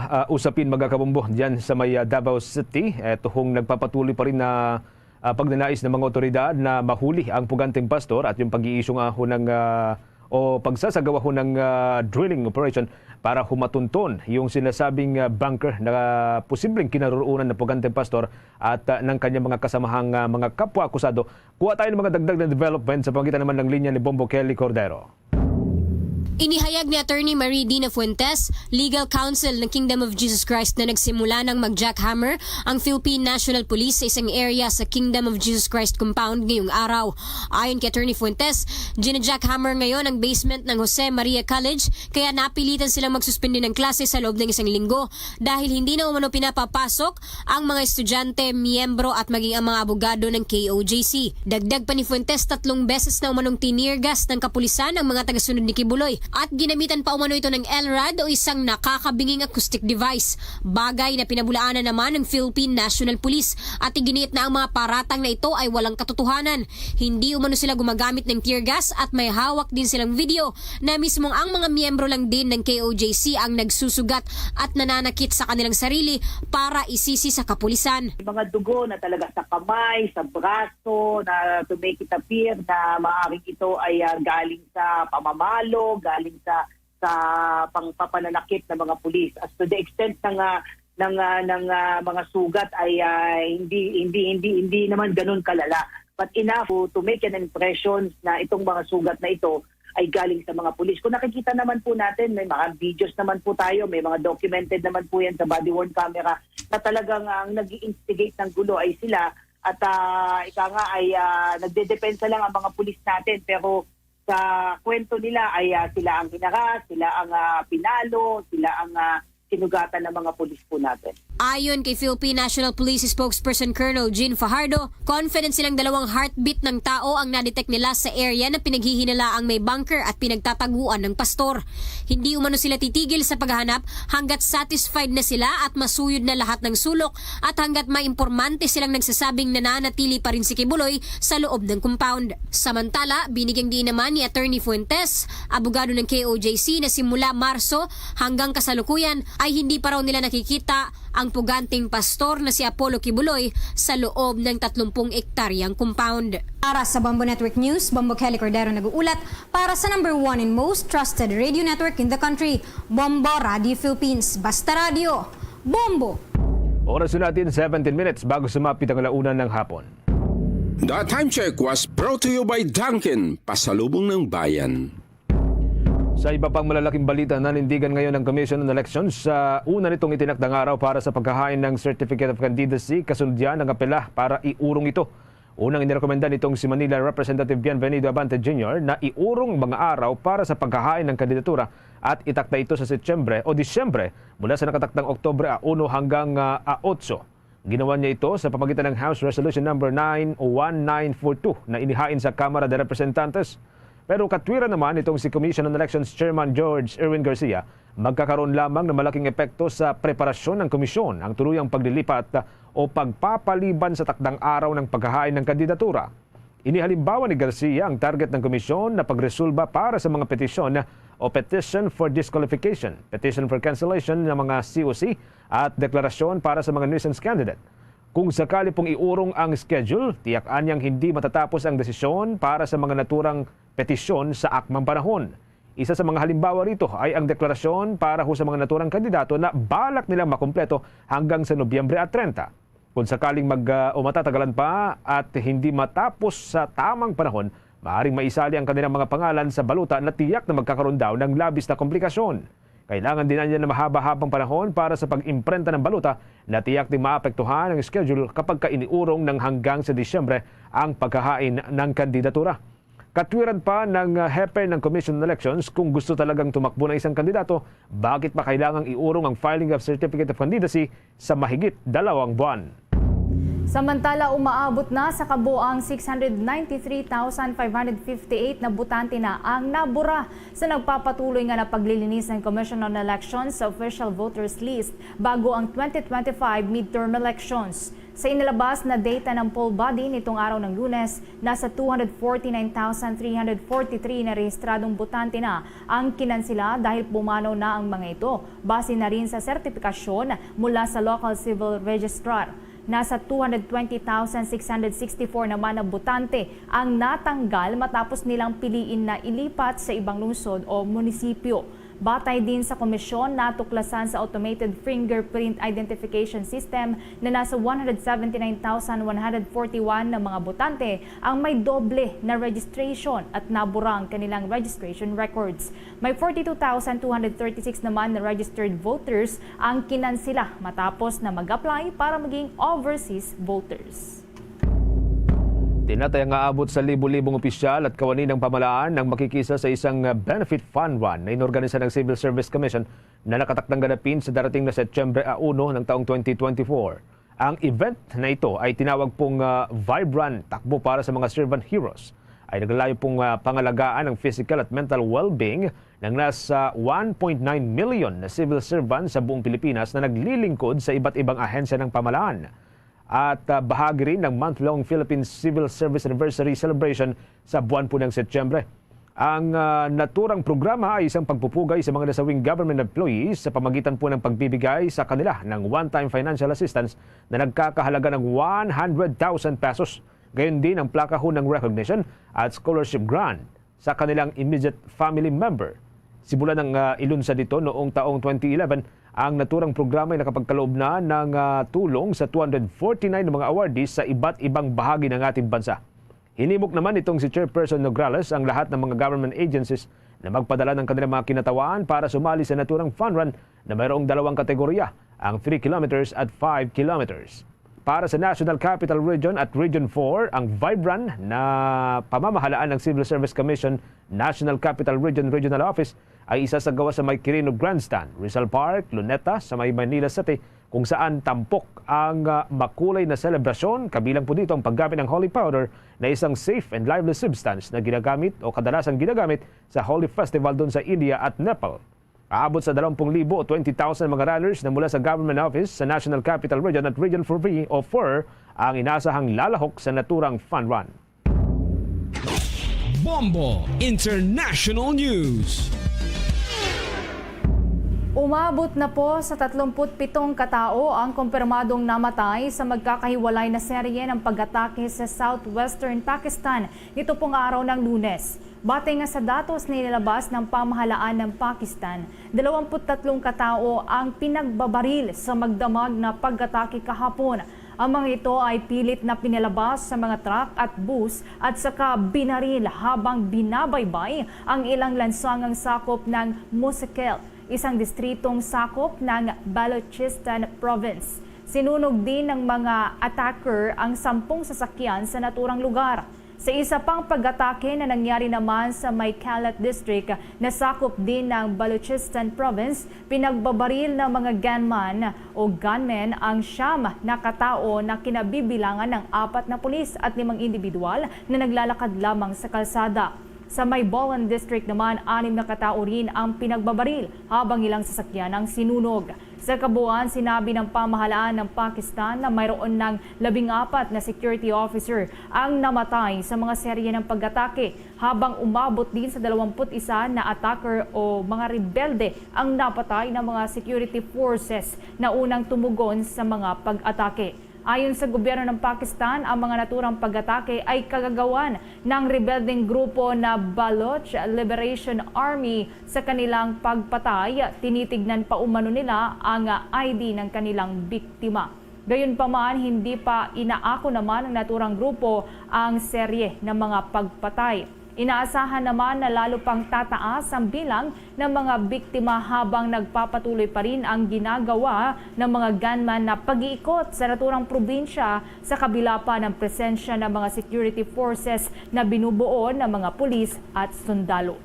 ah, usapin, mga kabombo, dyan sa may, ah, Davao City, eh, tuhong nagpapatuloy pa rin na, ah, pagnanais ng mga otoridad na mahuli ang puganteng pastor at yung pag-iisyu nga ho ng, ah, o pagsasagawa ho ng, ah, drilling operation para humatunton yung sinasabing, ah, bunker na posibleng kinaroroonan ng puganteng pastor at, ah, ng kanyang mga kasamahang, ah, mga kapwa akusado. Kuha tayo ng mga dagdag na development sa pamagitan naman ng linya ni Bombo Kelly Cordero. Inihayag ni Attorney Marie Dina Fuentes, legal counsel ng Kingdom of Jesus Christ, na nagsimula ng mag-jackhammer ang Philippine National Police sa isang area sa Kingdom of Jesus Christ compound ngayong araw. Ayon kay Attorney Fuentes, gina-jackhammer ngayon ang basement ng Jose Maria College, kaya napilitan silang magsuspindi ng klase sa loob ng isang linggo dahil hindi na umano pinapapasok ang mga estudyante, miyembro at maging ang mga abogado ng K O J C. Dagdag pa ni Fuentes, tatlong beses na umanong tinirgas ng kapulisan ang mga tagasunod ni Kibuloy at ginamitan pa umano ito ng L RAD o isang nakakabinging acoustic device, bagay na pinabulaanan naman ng Philippine National Police at iginiit na ang mga paratang na ito ay walang katotohanan. Hindi umano sila gumagamit ng tear gas at may hawak din silang video na mismong ang mga miyembro lang din ng K O J C ang nagsusugat at nananakit sa kanilang sarili para isisi sa kapulisan. May mga dugo na talaga sa kamay, sa braso, na to make it appear na maaaring ito ay, ah, galing sa pamamalo, galing sa, sa pangpapananakit ng mga pulis. As to the extent ng, ah, ng, ah, ng, ah, mga sugat ay, ah, hindi, hindi, hindi, hindi naman ganun kalala. But enough to, to make an impression na itong mga sugat na ito ay galing sa mga pulis. Kung nakikita naman po natin, may mga videos naman po tayo, may mga documented naman po yan sa body-worn camera na talagang ang nag-i-instigate ng gulo ay sila at, ah, ika nga ay, ah, nagdedepensa lang ang mga pulis natin, pero sa kwento nila ay, ah, sila ang hinaras, sila ang, ah, pinalo, sila ang, ah, sinugatan ng mga pulis po natin. Ayon kay Philippine National Police Spokesperson Colonel Jean Fajardo, confident silang dalawang heartbeat ng tao ang nadetect nila sa area na pinaghihinalaang may bunker at pinagtataguan ng pastor. Hindi umano sila titigil sa paghahanap hanggat satisfied na sila at masuyod na lahat ng sulok at hanggat may impormante silang nagsasabing nananatili pa rin si Kibuloy sa loob ng compound. Samantala, binigyang diin naman ni Attorney Fuentes, abogado ng K O J C, na simula Marso hanggang kasalukuyan ay hindi pa raw nila nakikita ang puganteng pastor na si Apollo Kibuloy sa loob ng tatlumpung ektaryang compound. Para sa Bombo Network News, Bombo Kelly Cordero nag-uulat. Para sa number one and most trusted radio network in the country, Bombo Radio Philippines. Basta radyo, Bombo! Oras na natin, seventeen minutes bago sumapit ang alauna ng hapon. The time check was brought to you by Dunkin, pasalubong ng bayan. Sa iba pang malalaking balita, nanindigan ngayon ang Commission on Elections sa una nitong itinakdang araw para sa paghahain ng Certificate of Candidacy, kasunod niya nangapela para iurong ito. Unang inirekomenda nitong si Manila Representative Bienvenido Abante Junior na iurong ang mga araw para sa paghahain ng kandidatura at itakda ito sa Setyembre o Disyembre, mula sa nakatakdang Oktubre a uno hanggang, ah, a otso. Ginawa niya ito sa pamagitan ng House Resolution Number nine one nine four two na inihain sa Kamara de Representantes. Pero katwiran naman itong si Commission on Elections Chairman George Erwin Garcia, magkakaroon lamang ng malaking epekto sa preparasyon ng komisyon ang tuluyang paglilipat o pagpapaliban sa takdang araw ng paghahain ng kandidatura. Inihalimbawa ni Garcia ang target ng komisyon na pagresolba para sa mga petisyon o petition for disqualification, petition for cancellation ng mga C O C at deklarasyon para sa mga nuisance candidate. Kung sakali pong iurong ang schedule, tiyak-an niyang hindi matatapos ang desisyon para sa mga naturang petisyon sa akmang panahon. Isa sa mga halimbawa rito ay ang deklarasyon para ho sa mga naturang kandidato na balak nilang makumpleto hanggang sa Nobyembre at treinta. Kung sakaling mag, ah, o matatagalan pa at hindi matapos sa tamang panahon, maaaring maisali ang kanilang mga pangalan sa balota na tiyak na magkakaroon daw ng labis na komplikasyon. Kailangan din niya na mahaba-habang panahon para sa pag-imprenta ng balota na tiyak ding maapektuhan ang schedule kapag ka iniurong ng hanggang sa Disyembre ang paghahain ng kandidatura. Katwiran pa ng, ah, hepe ng Commission on Elections, kung gusto talagang tumakbo ng isang kandidato, bakit pa kailangang iurong ang filing of Certificate of Candidacy sa mahigit dalawang buwan? Samantala, umaabot na sa kabuang six hundred ninety-three thousand five hundred fifty-eight na botante na ang nabura sa nagpapatuloy nga na paglilinis ng Commission on Elections sa official voters list bago ang twenty twenty-five midterm elections. Sa inilabas na data ng poll body nitong araw ng Lunes, nasa two hundred forty-nine thousand three hundred forty-three na rehistradong botante na ang kinansela dahil pumanaw na ang mga ito, base na rin sa sertipikasyon mula sa local civil registrar. Nasa two hundred twenty thousand six hundred sixty-four naman na botante ang natanggal matapos nilang piliin na ilipat sa ibang lungsod o munisipyo. Batay din sa komisyon, natuklasan sa automated fingerprint identification system na nasa one hundred seventy-nine thousand one hundred forty-one na mga botante ang may doble na registration at nabura ang kanilang registration records. May forty-two thousand two hundred thirty-six naman na registered voters ang kinansela matapos na mag-apply para maging overseas voters. Tinataya nga abot sa libo-libong opisyal at kawani ng pamahalaan ang makikisa sa isang, ah, benefit fund run na inorganisa ng Civil Service Commission na nakatakdang ganapin sa darating na Setyembre a uno ng taong twenty twenty-four. Ang event na ito ay tinawag pong, ah, Vibe Run, Takbo para sa mga Servant Heroes. Ay naglalayo pong, ah, pangalagaan ang physical at mental well-being ng nasa one point nine million na civil servants sa buong Pilipinas na naglilingkod sa iba't ibang ahensya ng pamahalaan. At, ah, bahagi rin ng month-long Philippine Civil Service Anniversary Celebration sa buwan po ng Setyembre. Ang, ah, naturang programa ay isang pagpupugay sa mga nasawing government employees sa pamagitan po ng pagbibigay sa kanila ng one-time financial assistance na nagkakahalaga ng one hundred thousand pesos. Gayon din ang plaka ho ng recognition at scholarship grant sa kanilang immediate family member. Simulan ng, ah, ilunsad ito noong taong twenty eleven, ang naturang programa ay nakapagkaloob na ng, ah, tulong sa two hundred forty-nine na mga awardees sa iba't ibang bahagi ng ating bansa. Hinimok naman nitong si Chairperson Nograles ang lahat ng mga government agencies na magpadala ng kanilang mga kinatawan para sumali sa naturang fun run na mayroong dalawang kategorya, ang three kilometers at five kilometers. Para sa National Capital Region at Region four, ang Vibe Run na pamamahalaan ng Civil Service Commission National Capital Region Regional Office ay isasagawa sa may Quirino Grandstand, Rizal Park, Luneta, sa may Manila City, kung saan tampok ang, ah, makulay na selebrasyon, kabilang po dito ang paggamit ng holy powder na isang safe and lively substance na ginagamit o kadalasang ginagamit sa holy festival doon sa India at Nepal. Aabot sa dalawang pung libo o twenty thousand mga runners na mula sa government office sa National Capital Region at Region four B o four ang inasahang lalahok sa naturang fun run. Bombo International News. Umabot na po sa tatlumpu't pitong katao ang kumpirmadong namatay sa magkakahiwalay na serye ng pag-atake sa southwestern Pakistan nito pong araw ng Lunes. Batay nga sa datos na inilabas ng pamahalaan ng Pakistan, dalawampu't tatlong katao ang pinagbabaril sa magdamag na pag-atake kahapon. Ang mga ito ay pilit na pinalabas sa mga truck at bus at saka binaril habang binabaybay ang ilang lansangang sakop ng Musekel, isang distritong sakop ng Balochistan Province. Sinunog din ng mga attacker ang sampung sasakyan sa naturang lugar. Sa isa pang pag-atake na nangyari naman sa may Kalat District na sakop din ng Balochistan Province, pinagbabaril ng mga gunman o gunmen ang siyam na katao na kinabibilangan ng apat na pulis at limang individual na naglalakad lamang sa kalsada. Sa may Bolan District naman, anim na katao rin ang pinagbabaril habang ilang sasakyan ang sinunog. Sa kabuuan, sinabi ng pamahalaan ng Pakistan na mayroon ng labing apat na security officer ang namatay sa mga serye ng pag-atake, habang umabot din sa dalawampu't isa na attacker o mga rebelde ang napatay ng mga security forces na unang tumugon sa mga pag-atake. Ayon sa gobyerno ng Pakistan, ang mga naturang pag-atake ay kagagawan ng rebeldeng grupo na Baloch Liberation Army. Sa kanilang pagpatay, tinitignan pa umano nila ang I D ng kanilang biktima. Gayunpaman, hindi pa inaako naman ng naturang grupo ang serye ng mga pagpatay. Inaasahan naman na lalo pang tataas ang bilang ng mga biktima habang nagpapatuloy pa rin ang ginagawa ng mga gunman na pag-iikot sa naturang probinsya, sa kabila pa ng presensya ng mga security forces na binubuo ng mga pulis at sundalo.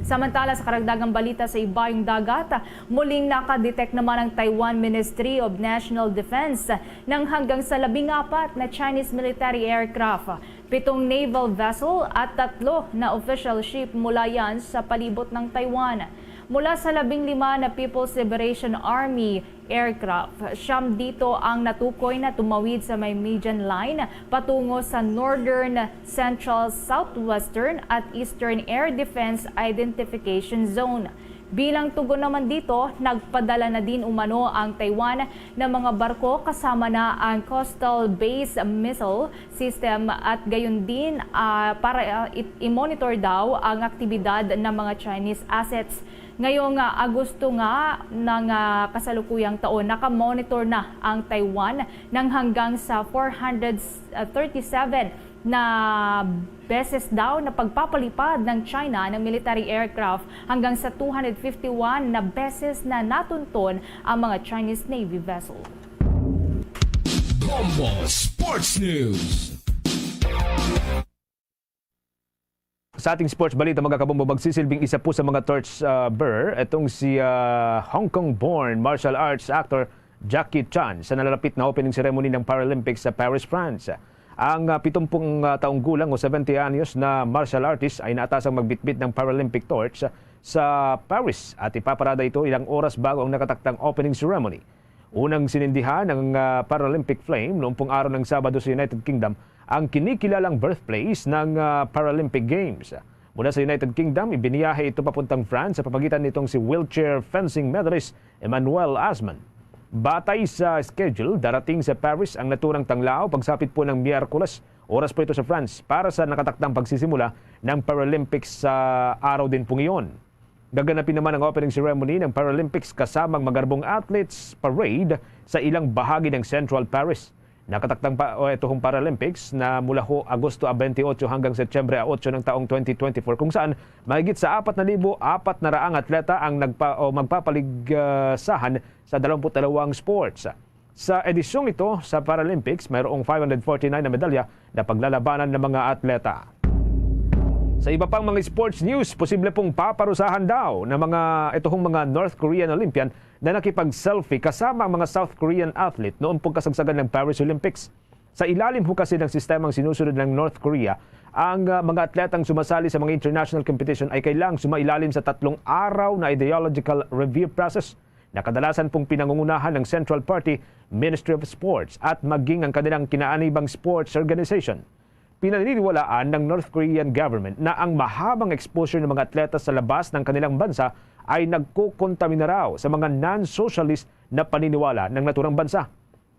Samantala, sa karagdagang balita sa ibayong dagat, muling nakadetect naman ang Taiwan Ministry of National Defense ng hanggang sa labing apat na Chinese military aircraft, pitong naval vessel at tatlo na official ship mula yan sa palibot ng Taiwan. Mula sa labing lima na People's Liberation Army aircraft, siyam dito ang natukoy na tumawid sa may median line patungo sa Northern, Central, Southwestern at Eastern Air Defense Identification Zone. Bilang tugon naman dito, nagpadala na din umano ang Taiwan ng mga barko kasama na ang Coastal Base Missile System at gayon din, ah, para, ah, it-, i-monitor daw ang aktibidad ng mga Chinese assets. Ngayong, ah, Agosto nga ng, ah, kasalukuyang taon, nakamonitor na ang Taiwan ng hanggang sa four hundred thirty-seven na beses daw na pagpapalipad ng China ng military aircraft, hanggang sa two hundred fifty-one na beses na natunton ang mga Chinese Navy vessel. Bombo Sports News. Sa ating sports balita, mga kabombo, magsisilbing isa po sa mga torch, ah, bearer itong si, ah, Hong Kong-born martial arts actor Jackie Chan sa nalalapit na opening ceremony ng Paralympics sa Paris, France. Ang, ah, pitumpung, ah, taong gulang o seventy anyos na martial artist ay naatasang magbitbit ng Paralympic torch sa Paris at ipaparada ito ilang oras bago ang nakataktang opening ceremony. Unang sinindihan ang, ah, Paralympic flame noong pong araw ng Sabado sa United Kingdom, ang kinikilalang birthplace ng, ah, Paralympic Games. Mula sa United Kingdom, ibiniyahe ito papuntang France sa pamagitan nitong si wheelchair fencing medalist Emmanuel Asman. Batay sa schedule, darating sa Paris ang naturang tanglaw pagsapit po ng Miyerkules, oras po ito sa France, para sa nakataktang pagsisimula ng Paralympics sa araw din pong iyon. Gaganapin naman ang opening ceremony ng Paralympics kasama ang magarbong athletes parade sa ilang bahagi ng Central Paris. Nakataktang pa o ito hong Paralympics na mula ho Agosto twenty-eight hanggang Setyembre eight ng taong twenty twenty-four, kung saan mahigit sa apat na libo apat na raang atleta ang nagpa, o magpapaligsahan sa dalawampu't dalawang sports. Sa edisyong ito sa Paralympics, mayroong five hundred forty-nine na medalya na paglalabanan ng mga atleta. Sa iba pang mga sports news, posible pong paparusahan daw ng mga ito hong mga North Korean Olympian na nakipag-selfie kasama ang mga South Korean athlete noon pong kasagsagan ng Paris Olympics. Sa ilalim ho kasi ng sistemang sinusunod ng North Korea, ang, ah, mga atletang sumasali sa mga international competition ay kailangang sumailalim sa tatlong araw na ideological review process na kadalasan pong pinangungunahan ng Central Party, Ministry of Sports at maging ang kanilang kinaanibang sports organization. Pinaniniwalaan ng North Korean government na ang mahabang exposure ng mga atleta sa labas ng kanilang bansa ay nagkukontamina raw sa mga non-socialist na paniniwala ng naturang bansa.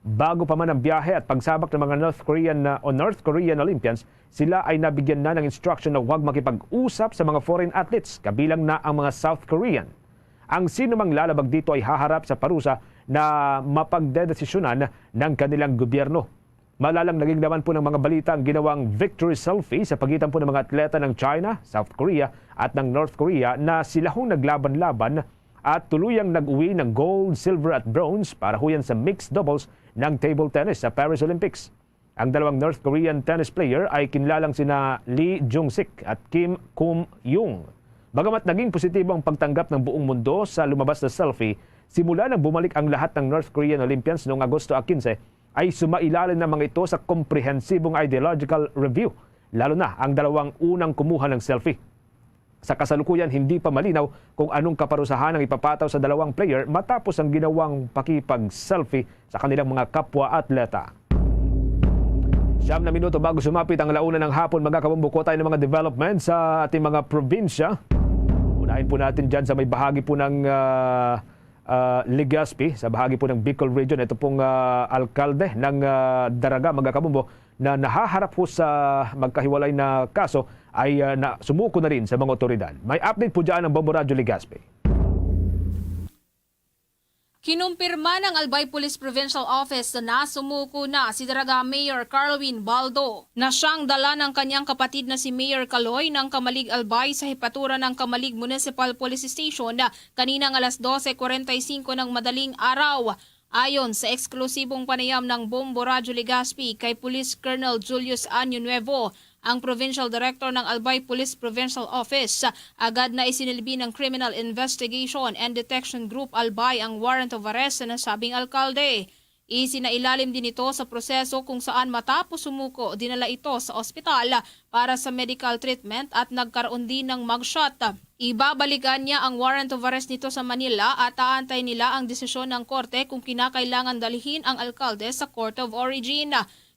Bago pa man ang biyahe at pagsabak ng mga North Korean na, o North Korean Olympians, sila ay nabigyan na ng instruction na huwag makipag-usap sa mga foreign athletes, kabilang na ang mga South Korean. Ang sinumang lalabag dito ay haharap sa parusa na mapagdedesisyonan ng kanilang gobyerno. Malalang naging laman po ng mga balita ang ginawang victory selfie sa pagitan po ng mga atleta ng China, South Korea at ng North Korea na silahong naglaban-laban at tuluyang nag-uwi ng gold, silver at bronze para huyan sa mixed doubles ng table tennis sa Paris Olympics. Ang dalawang North Korean tennis player ay kinlalang sina Lee Jung-sik at Kim Kum Yung. Bagamat naging positibo ang pagtanggap ng buong mundo sa lumabas na selfie, simula nang bumalik ang lahat ng North Korean Olympians noong Agosto quince, ay sumailalim na mga ito sa komprehensibong ideological review, lalo na ang dalawang unang kumuha ng selfie. Sa kasalukuyan, hindi pa malinaw kung anong kaparusahan ang ipapataw sa dalawang player matapos ang ginawang pakipag-selfie sa kanilang mga kapwa atleta. Siyam na minuto bago sumapit ang la una ng hapon, mga kabombo, kuha tayo ng mga development sa ating mga probinsya. Unahin po natin dyan sa may bahagi po ng ah, ah, Legazpi, sa bahagi po ng Bicol Region. Ito pong ah, alkalde ng ah, Daraga, mga kabombo, na nahaharap po sa magkahiwalay na kaso ay ah, na, sumuko na rin sa mga otoridad. May update po dyan ang Bombo Radyo Legazpi. Kinumpirma ng Albay Police Provincial Office na sumuko na si Daraga Mayor Carwin Baldo, na siyang dala ng kanyang kapatid na si Mayor Kaloy ng Kamalig Albay sa hepatura ng Kamalig Municipal Police Station kaninang alas dose kwarenta y singko ng madaling araw. Ayon sa eksklusibong panayam ng Bombo Radyo Legazpi kay Police Colonel Julius Año Nuevo, ang Provincial Director ng Albay Police Provincial Office, agad na isinilbi ng Criminal Investigation and Detection Group Albay ang warrant of arrest sa nasabing alkalde. Isinailalim din ito sa proseso kung saan matapos sumuko, dinala ito sa ospital para sa medical treatment at nagkaroon din ng mugshot. Ibabalikan niya ang warrant of arrest nito sa Manila at aantay nila ang desisyon ng korte kung kinakailangan dalhin ang alkalde sa court of origin.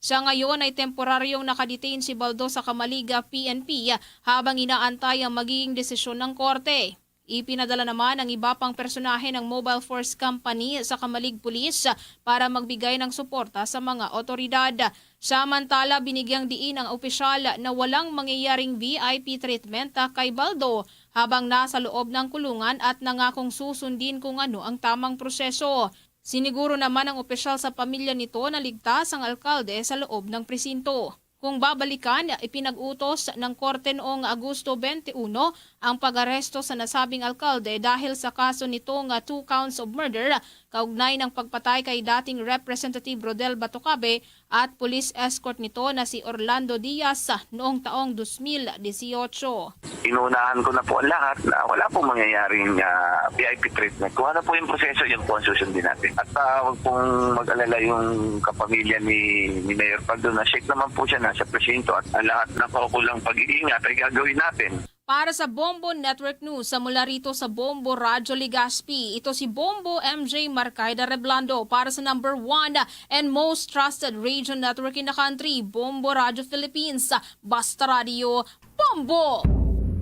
Sa ngayon ay temporaryong nakadetain si Baldo sa Kamaliga P N P habang inaantay ang magiging desisyon ng korte. Ipinadala naman ang iba pang personahe ng Mobile Force Company sa Kamalig Police para magbigay ng suporta sa mga otoridad. Samantala, binigyang diin ang opisyal na walang mangyayaring V I P treatment kay Baldo habang nasa loob ng kulungan at nangakong susundin kung ano ang tamang proseso. Siniguro naman ang opisyal sa pamilya nito na ligtas ang alkalde sa loob ng presinto. Kung babalikan, ipinag-utos ng korte noong Agosto twenty-one ang pag-aresto sa nasabing alkalde dahil sa kaso nito nga two counts of murder kaugnay ng pagpatay kay dating Representative Rodel Batocabe at police escort nito na si Orlando Diaz noong taong dos mil disiotso. Inunahan ko na po ang lahat na wala pong mangyayaring ah, V I P treatment. Kung ano po yung proseso, yun po ang susundin natin. At ah, huwag pong mag-alala yung kapamilya ni, ni Mayor Pagdo na safe naman po siya, nasa presinto. At ang lahat ng kaukulang pag-iingat ay gagawin natin. Para sa Bombo Network News, sa mula rito sa Bombo Radyo Legazpi, ito si Bombo M J Marcaida Reblando para sa number one and most trusted radio network in the country, Bombo Radyo Philippines. Basta Radio, Bombo!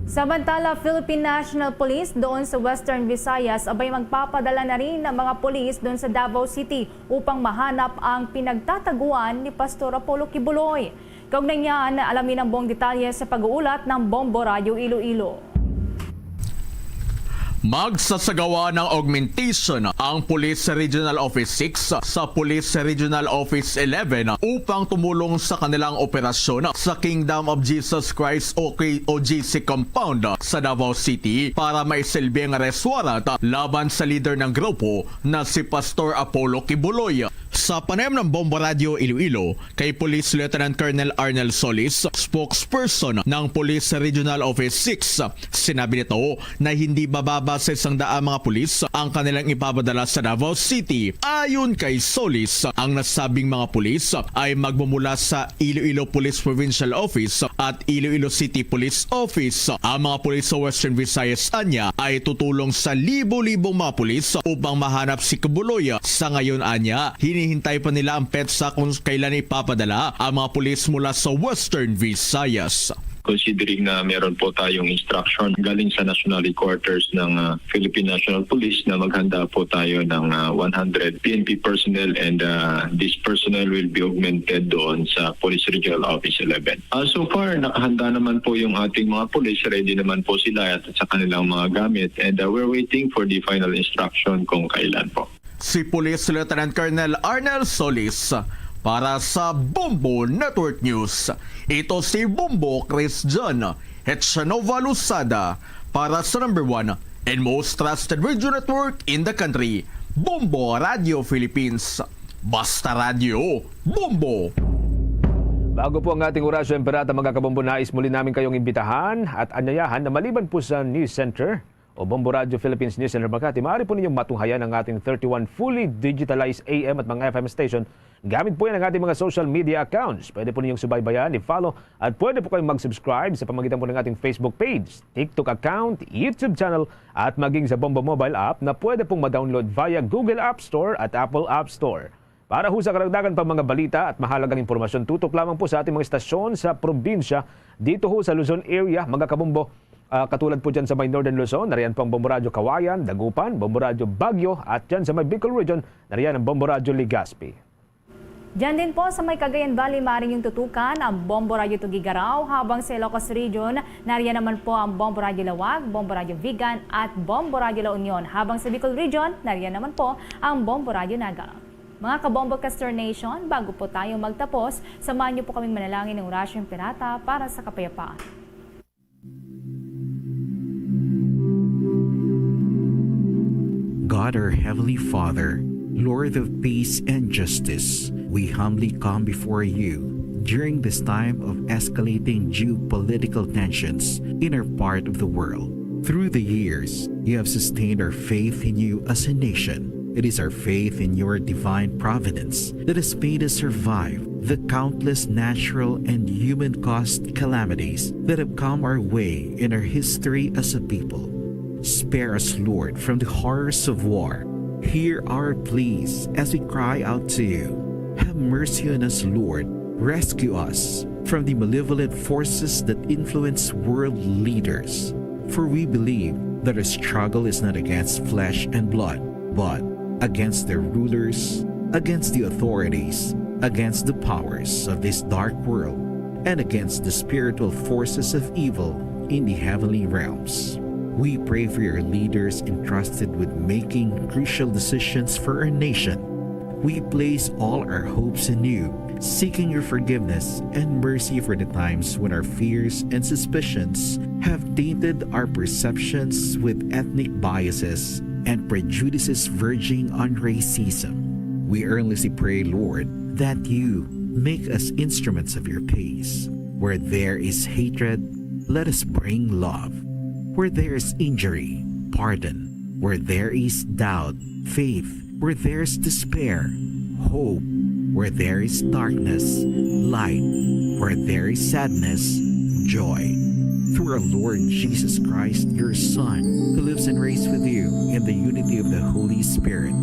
Samantala, Philippine National Police doon sa Western Visayas abay magpapadala na rin ng mga pulis doon sa Davao City upang mahanap ang pinagtataguan ni Pastor Apollo Kibuloy. Kaugnay niyan, alamin ang buong detalye sa pag-uulat ng Bombo Radyo Iloilo. Magsasagawa ng augmentation ang Police Regional Office six sa Police Regional Office eleven upang tumulong sa kanilang operasyon sa Kingdom of Jesus Christ o K O G C compound sa Davao City para maisilbi ang arrest warrant laban sa leader ng grupo na si Pastor Apollo Kibuloy. Sa panayam ng Bombo Radyo Iloilo kay Police Lieutenant Colonel Arnel Solis, spokesperson ng Police Regional Office six, sinabi nito na hindi bababa sa isang daang mga pulis ang kanilang ipapadala sa Davao City. Ayon kay Solis, ang nasabing mga pulis ay magmumula sa Iloilo Police Provincial Office at Iloilo City Police Office. Ang mga pulis sa Western Visayas anya ay tutulong sa libo-libong mga pulis upang mahanap si Kibuloy. Sa ngayon anya, hinihintay pa nila ang petsa kung kailan ipapadala ang mga pulis mula sa Western Visayas. Considering na meron po tayong instruction galing sa National Headquarters ng ah, Philippine National Police na maghanda po tayo ng ah, one hundred P N P personnel and ah, this personnel will be augmented doon sa Police Regional Office eleven. Ah, so far, nakahanda naman po yung ating mga police, ready naman po sila at sa kanilang mga gamit and ah, we're waiting for the final instruction kung kailan po. Si Police Lieutenant Colonel Arnel Solis para sa Bombo Network News. Ito si Bombo Chris John Hechanova Losada para sa number one and most trusted radio network in the country, Bombo Radio Philippines. Basta Radio, Bombo! Bago po ang ating Orasyo Emperata, mga kabombo, nais muli namin kayong imbitahan at anyayahan na maliban po sa News Center o Bombo Radio Philippines News Center Makati, maaari po ninyong matunghayan ang ating thirty-one fully digitalized A M at mga F M station. Gamit po yan ang ating mga social media accounts. Pwede po ninyong subaybayan, i-follow, at pwede po kayong mag-subscribe sa pamagitan po ng ating Facebook page, TikTok account, YouTube channel, at maging sa Bombo Mobile app na pwede pong ma-download via Google App Store at Apple App Store. Para ho sa karagdagan pang mga balita at mahalagang impormasyon, tutok lamang po sa ating mga istasyon sa probinsya, dito ho sa Luzon area, mga kabombo. Ah, katulad po dyan sa may Northern Luzon, nariyan po ang Bombo Radyo Cauayan, Dagupan, Bombo Radyo Baguio, at dyan sa may Bicol Region, nariyan ang Bombo Radyo Legazpi. Dyan din po sa may Cagayan Valley, maaari niyong tutukan ang Bombo Radyo Tuguegarao, habang sa Ilocos Region, nariyan naman po ang Bombo Radyo Laoag, Bombo Radyo Vigan, at Bombo Radyo La Union, habang sa Bicol Region, nariyan naman po ang Bombo Radyo Naga. Mga Kabombo Caster Nation, bago po tayo magtapos, samahan niyo po kaming manalangin ng Orasyo Imperata para sa kapayapaan. God, our Heavenly Father, Lord of peace and justice, we humbly come before you during this time of escalating geopolitical tensions in our part of the world. Through the years, you have sustained our faith in you as a nation. It is our faith in your divine providence that has made us survive the countless natural and human-caused calamities that have come our way in our history as a people. Spare us, Lord, from the horrors of war. Hear our pleas as we cry out to you. Have mercy on us, Lord. Rescue us from the malevolent forces that influence world leaders. For we believe that our struggle is not against flesh and blood, but against their rulers, against the authorities, against the powers of this dark world, and against the spiritual forces of evil in the heavenly realms. We pray for your leaders entrusted with making crucial decisions for our nation. We place all our hopes in you, seeking your forgiveness and mercy for the times when our fears and suspicions have tainted our perceptions with ethnic biases and prejudices verging on racism. We earnestly pray, Lord, that you make us instruments of your peace. Where there is hatred, let us bring love. Where there is injury, pardon. Where there is doubt, faith. Where there is despair, hope. Where there is darkness, light. Where there is sadness, joy. Through our Lord Jesus Christ, your Son, who lives and reigns with you in the unity of the Holy Spirit,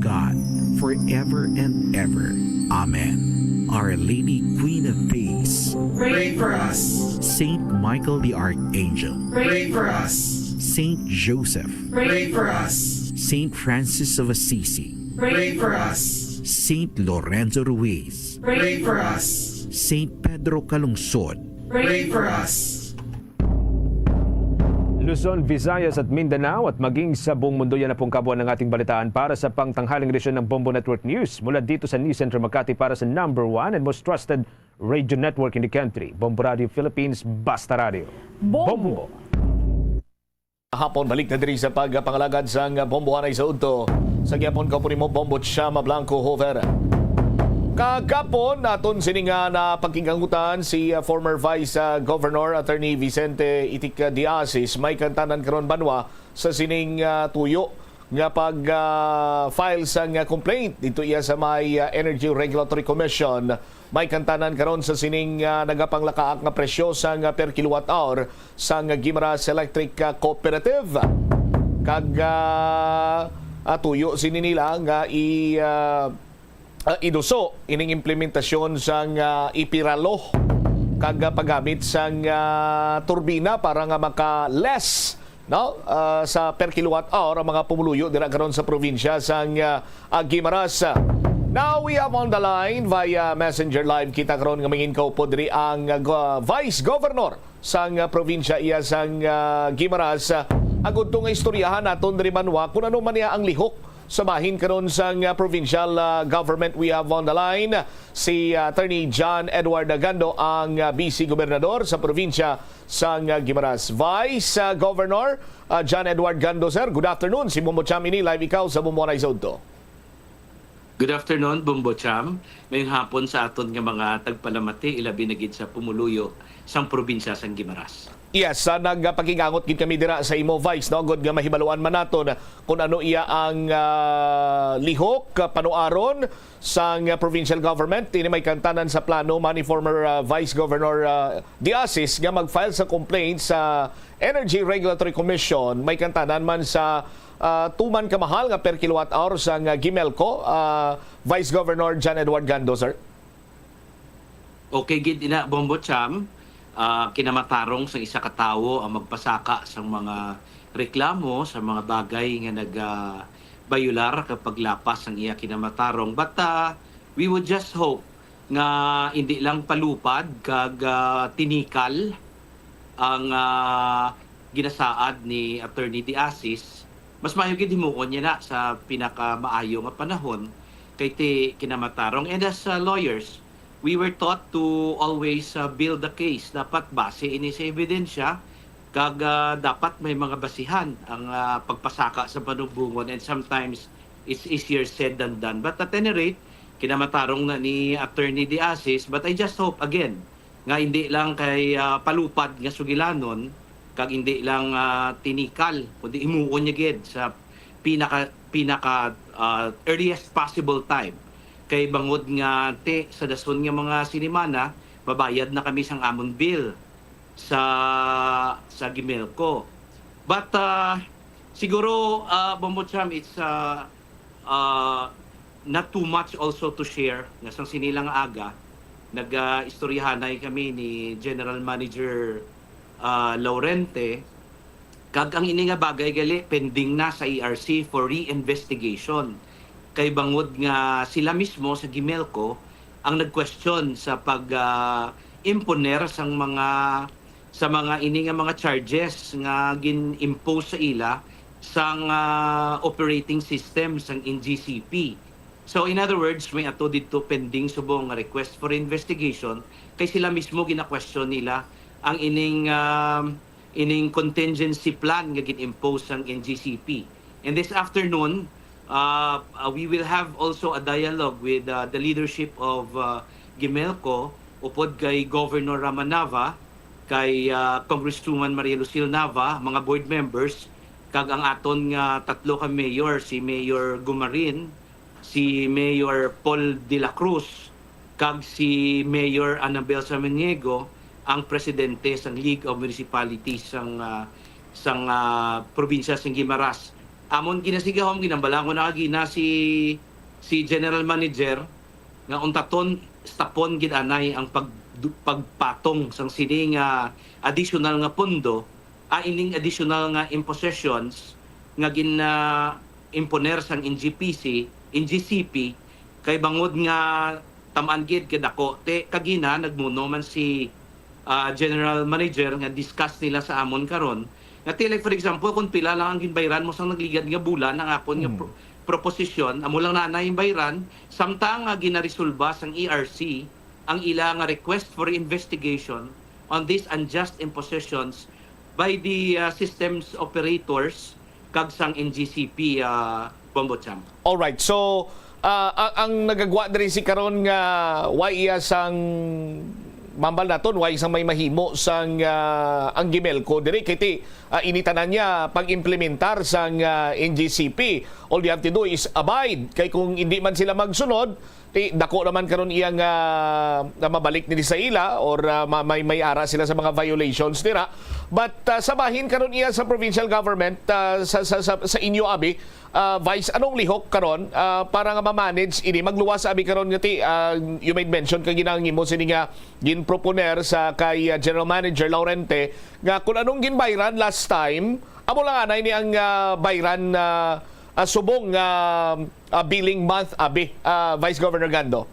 God, forever and ever. Amen. Our Lady, Queen of Peace, pray for us. Saint Michael the Archangel, pray for us. Saint Joseph, pray for us. Saint Francis of Assisi, pray for us. Saint Lorenzo Ruiz, pray for us. Saint Pedro Calungsod, pray for us. Luzon, Visayas at Mindanao at maging sa buong mundo, yan na pong kabuuan ng ating balitaan para sa pangtanghaling edisyon ng Bombo Network News. Mula dito sa News Center Makati para sa number one and most trusted radio network in the country, Bombo Radio Philippines, Basta Radio. Bombo! Hapon, balik na diri sa pagpangalagad sang Bombo anay sa udto. Sa gihapon, kaupod nimo, Bombo Chama Blanco Hover. Kagapon, naton sini nga napakig-angutan si, uh, former Vice, uh, Governor Attorney Vicente Itik de Asis, may kantanan karon banwa sa sining, uh, tuyo nga pag, ah, file sang, ah, complaint dito iya sa may, ah, Energy Regulatory Commission. May kantanan karon sa sining, ah, nagapanglakaak nga presyo sang, ah, per kilowatt hour sang Guimaras Electric, ah, Cooperative. Kag, ah, ah, tuyo sini nila nga i, ah, ah, iduso ining implementasyon sang, ah, IPERA law kag, ah, paggamit sang, ah, turbina para nga maka-less, no, ah, sa per kilowatt hour ang mga pumuluyo dira karon sa probinsya sang, ah, ah, Guimaras. Now we have on the line via Messenger Live kita karon nga mangin kaupod diri ang, ah, go-, Vice Governor sang, ah, probinsya iya sang, ah, Guimaras. Ah, agud to nga istoryahan naton diri banwa kung ano man niya ang lihok Sa bahin karon sang, ah, provincial, ah, government, we have on the line si, ah, Attorney John Edward Gando, ang, ah, Vice Gobernador sa probinsya sang, ah, Guimaras. Vice, ah, Governor, ah, John Edward Gando, sir, good afternoon. Si Bombo Cham ini, live ikaw sa Bombo Anay sa Udto. Good afternoon, Bombo Cham. Mayong hapon sa aton nga mga tagpalamati, ilabi na gid sa pumuluyo sang probinsya sang Guimaras. Yes, sa nagpakigangot gid kami dira sa imo, Vice, no? Agod nga mahibaluan man naton kung ano iya ang, ah, lihok, ah, panuaron sang, ah, provincial government. Ini may kantanan sa plano man ni former, ah, Vice Governor, ah, De Asis nga mag-file sa complaint sa Energy Regulatory Commission. May kantanan man sa, ah, tuman ka mahal nga per kilowatt hour sang, ah, Gimelco, ah, Vice Governor John Edward Gando, sir. Okay gid ina, Bombo Cham. Ah, kinamatarong sang isa ka tawo ang magpasaka sang mga reklamo sa mga bagay nga nagabayular kag paglapas sang iya kinamatarong. But, ah, we would just hope nga hindi lang palupad kag, ah, tinikal ang, ah, ginasaad ni Attorney De Asis. Mas maayo gid himuon niya na sa pinakamaayo nga panahon kay ti kinamatarong. And as, ah, lawyers, we were taught to always, uh, build the case. Dapat base ini sa ebidensya, kag, uh, dapat may mga basihan ang, uh, pagpasaka sa panumbongon, and sometimes it's easier said than done. But at any rate, kinamatarong na ni Attorney De Asis, but I just hope, again, nga hindi lang kay, uh, palupad nga sugilanon, kag hindi lang, uh, tinikal, kundi himuon niya gid sa pinaka, pinaka, uh, earliest possible time. Kay bangod nga ti sa dason nga mga sinimana, mabayad na kami sang amon bill sa, sa Gimelco. But, ah, siguro, ah, Bombo Cham, it's, ah, ah, not too much also to share nga sang sini lang nga aga, nag, ah, istoryahanay kami ni General Manager, ah, Laurente, kag ang ini nga bagay gali pending na sa E R C for re-investigation. Kay bangod nga sila mismo sa Gimelco ang nag-question sa pag, ah, imponer sang mga, sa mga ini nga mga charges nga gin-impose sa ila sang, ah, operating system sang N G C P. So, in other words, may ato didto pending subong nga request for investigation kay sila mismo gina-question nila ang ining, ah, ining contingency plan nga gin-impose sang N G C P. And this afternoon, uh, uh, we will have also a dialogue with, uh, the leadership of, uh, Gimelco, upod kay Governor Ramanava, kay, uh, Congresswoman Maria Lucille Nava, mga board members, kag ang aton nga tatlo ka mayor, si Mayor Gumarin, si Mayor Paul de la Cruz, kag si Mayor Annabel Samaniego, ang presidente sang League of Municipalities sang, ah, sang, ah, probinsya sang Guimaras. Amon ginasigahom, ginambalangon na gina si, si General Manager nga untaton, stopon gid anay ang pag-, pagpatong sang sini nga additional nga pondo, ah, ining additional nga impositions nga gin, ah, imponer sang N G P C, N G C P, kay bangod nga tam-an gid kay dako. Ti kagina nagmuno man si, ah, General Manager nga discuss nila sa amon karon nga ti, like, for example, kung pila lang ang ginbayran mo sang nagligad nga bulan ang akon nga Hmm. pro-, proposisyon, amo lang na ang bayran, samtang nga ginaresolba sang E R C ang ila nga request for investigation on these unjust impositions by the, uh, systems operators kag sang N G C P, uh, Bombo Cham. Alright. So, uh, a-, ang nagagwa diri si karon nga why iya sang mambal naton, why sang may mahimo sang, uh, ang Gimelco diri kay ti, uh, ini tanan niya pag-implementar sang, uh, N G C P. All you have to do is abide. Kay kung hindi man sila magsunod, ti dako naman karon iya nga, nga mabalik nila sa ila or, ah, ma-, may, may ara sila sa mga violations nila. But, ah, sa bahin karon iya sa provincial government, ah, sa, sa, sa, sa inyo, abi, ah, Vice, anong lihok karon, ah, para nga ma-manage ini? Magluwas, abi, karon nga ti, ah, you made mention kag ginangimo sini nga ginproponer sa kay, ah, General Manager Laurente nga kung anong ginbayran last time, amo lang anay ni ang, ah, bayran, ah, ah, subong nga, ah, billing month, abi, ah, Vice Governor Gando?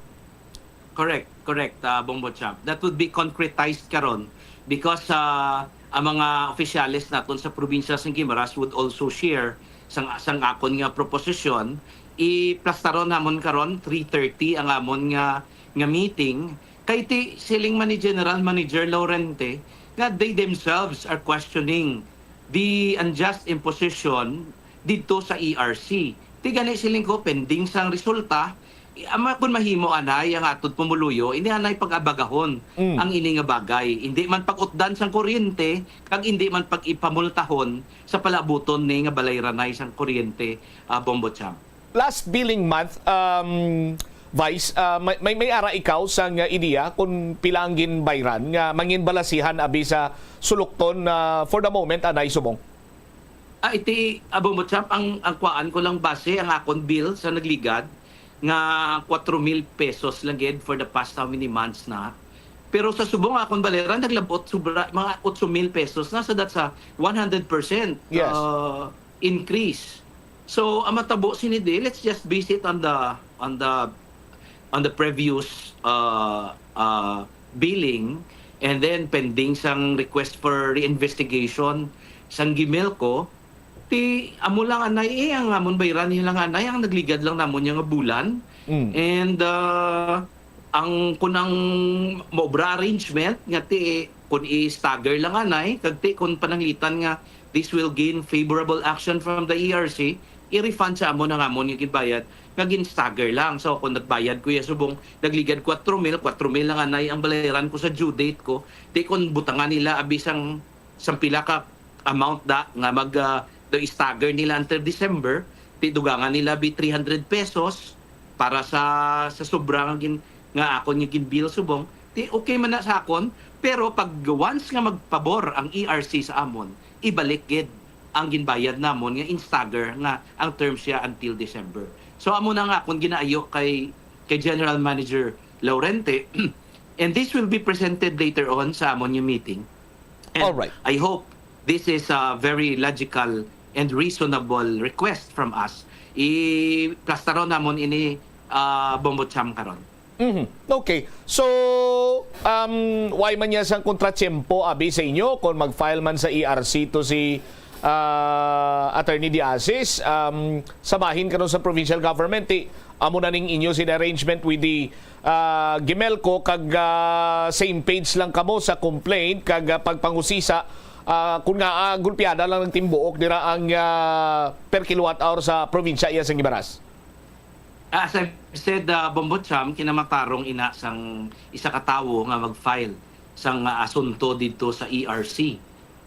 Correct, correct, ah, Bombo Cham. That would be concretized karon because, ah, ang mga opisyales naton sa probinsya sang Guimaras would also share sang, sang akon nga proposisyon. Iplastaron namon karon three thirty ang amon nga, nga meeting. Kay ti siling man ni General Manager Laurente nga they themselves are questioning the unjust imposition didto sa E R C. Ti gani siling ko, pending sang resulta, i-, ama, kun mahimo anay ang aton pumuluyo, indi anay pag-abagahon Mm. ang ini nga bagay. Indi man pag-utdan sang kuryente, kag indi man pag-ipamultahon sa palabuton ni nga balayranay sang kuryente, ah, Bombo Champ. Last billing month, um, Vice, ah, may, may, may ara ikaw sang, ah, ideya kung pila ang ginbayran nga mangin balasihan abi sa sulukton, ah, for the moment, anay subong? Ah, iti, ah, Bombo Champ, ang, ang kuan ko lang base, ang akon bill sa nagligad, nga kwatro mil pesos lang gid for the past how many months na. Pero sa subong akon balayran, naglabot sobra, mga otso mil pesos na, so that's a one hundred percent, Yes. uh, increase. So, ang matabo sini di, let's just base it on the, on the, on the previous, uh, uh, billing, and then pending sang request for reinvestigation sang Gimelco, ti amo lang anay, eh, ang amon bayran lang anay, ang nagligad lang namon nga bulan. Mm. And, uh, ang, kun ang maobra arrangement nga ti, kun i-stagger lang anay, kag ti kun pananglitan nga this will gain favorable action from the E R C, i-refund sa amon ang amon nga ginbayad nga gin-stagger lang. So, kung nagbayad ko ya subong, nagligad kwatro mil, kwatro mil lang anay ang balayran ko sa due date ko. Di kung butangan nila abi sang, sang pila ka amount da nga mag, ah, do i-stagger nila until December, ti dugangan nila bi three hundred pesos para sa, sa sobra nga gin-, nga akon nga gin-bill subong, ti okay man na sa akon, pero pag once nga magpabor ang E R C sa amon, ibalik gid ang ginbayad namon nga in stagger nga ang term siya until December. So amo na nga akon ginaayo kay, kay General Manager Laurente, and this will be presented later on sa amon nga meeting. And All right. I hope this is a very logical and reasonable request from us. I-plastaron namon ini, ah, Bombo Cham karon. Mhm. Okay. So, um, way man niya sang kontratiempo abi sa inyo kung mag-file man sa E R C to si, ah, Attorney De Asis, um, sa bahin karon sa provincial government, ti, amo na ning inyo sin arrangement with the, ah, Gimelco kag, ah, same page lang kamo sa complaint kag, ah, pagpangusisa, ah, kun nga, ah, gulpiada lang ng timbuok dira ang, ah, per kilowatt hour sa probinsya iya sang Guimaras? As I've said, uh, Bombo Cham, kinamatarong ina sang isa ka tawo nga mag-file sang, uh, asunto didto sa E R C,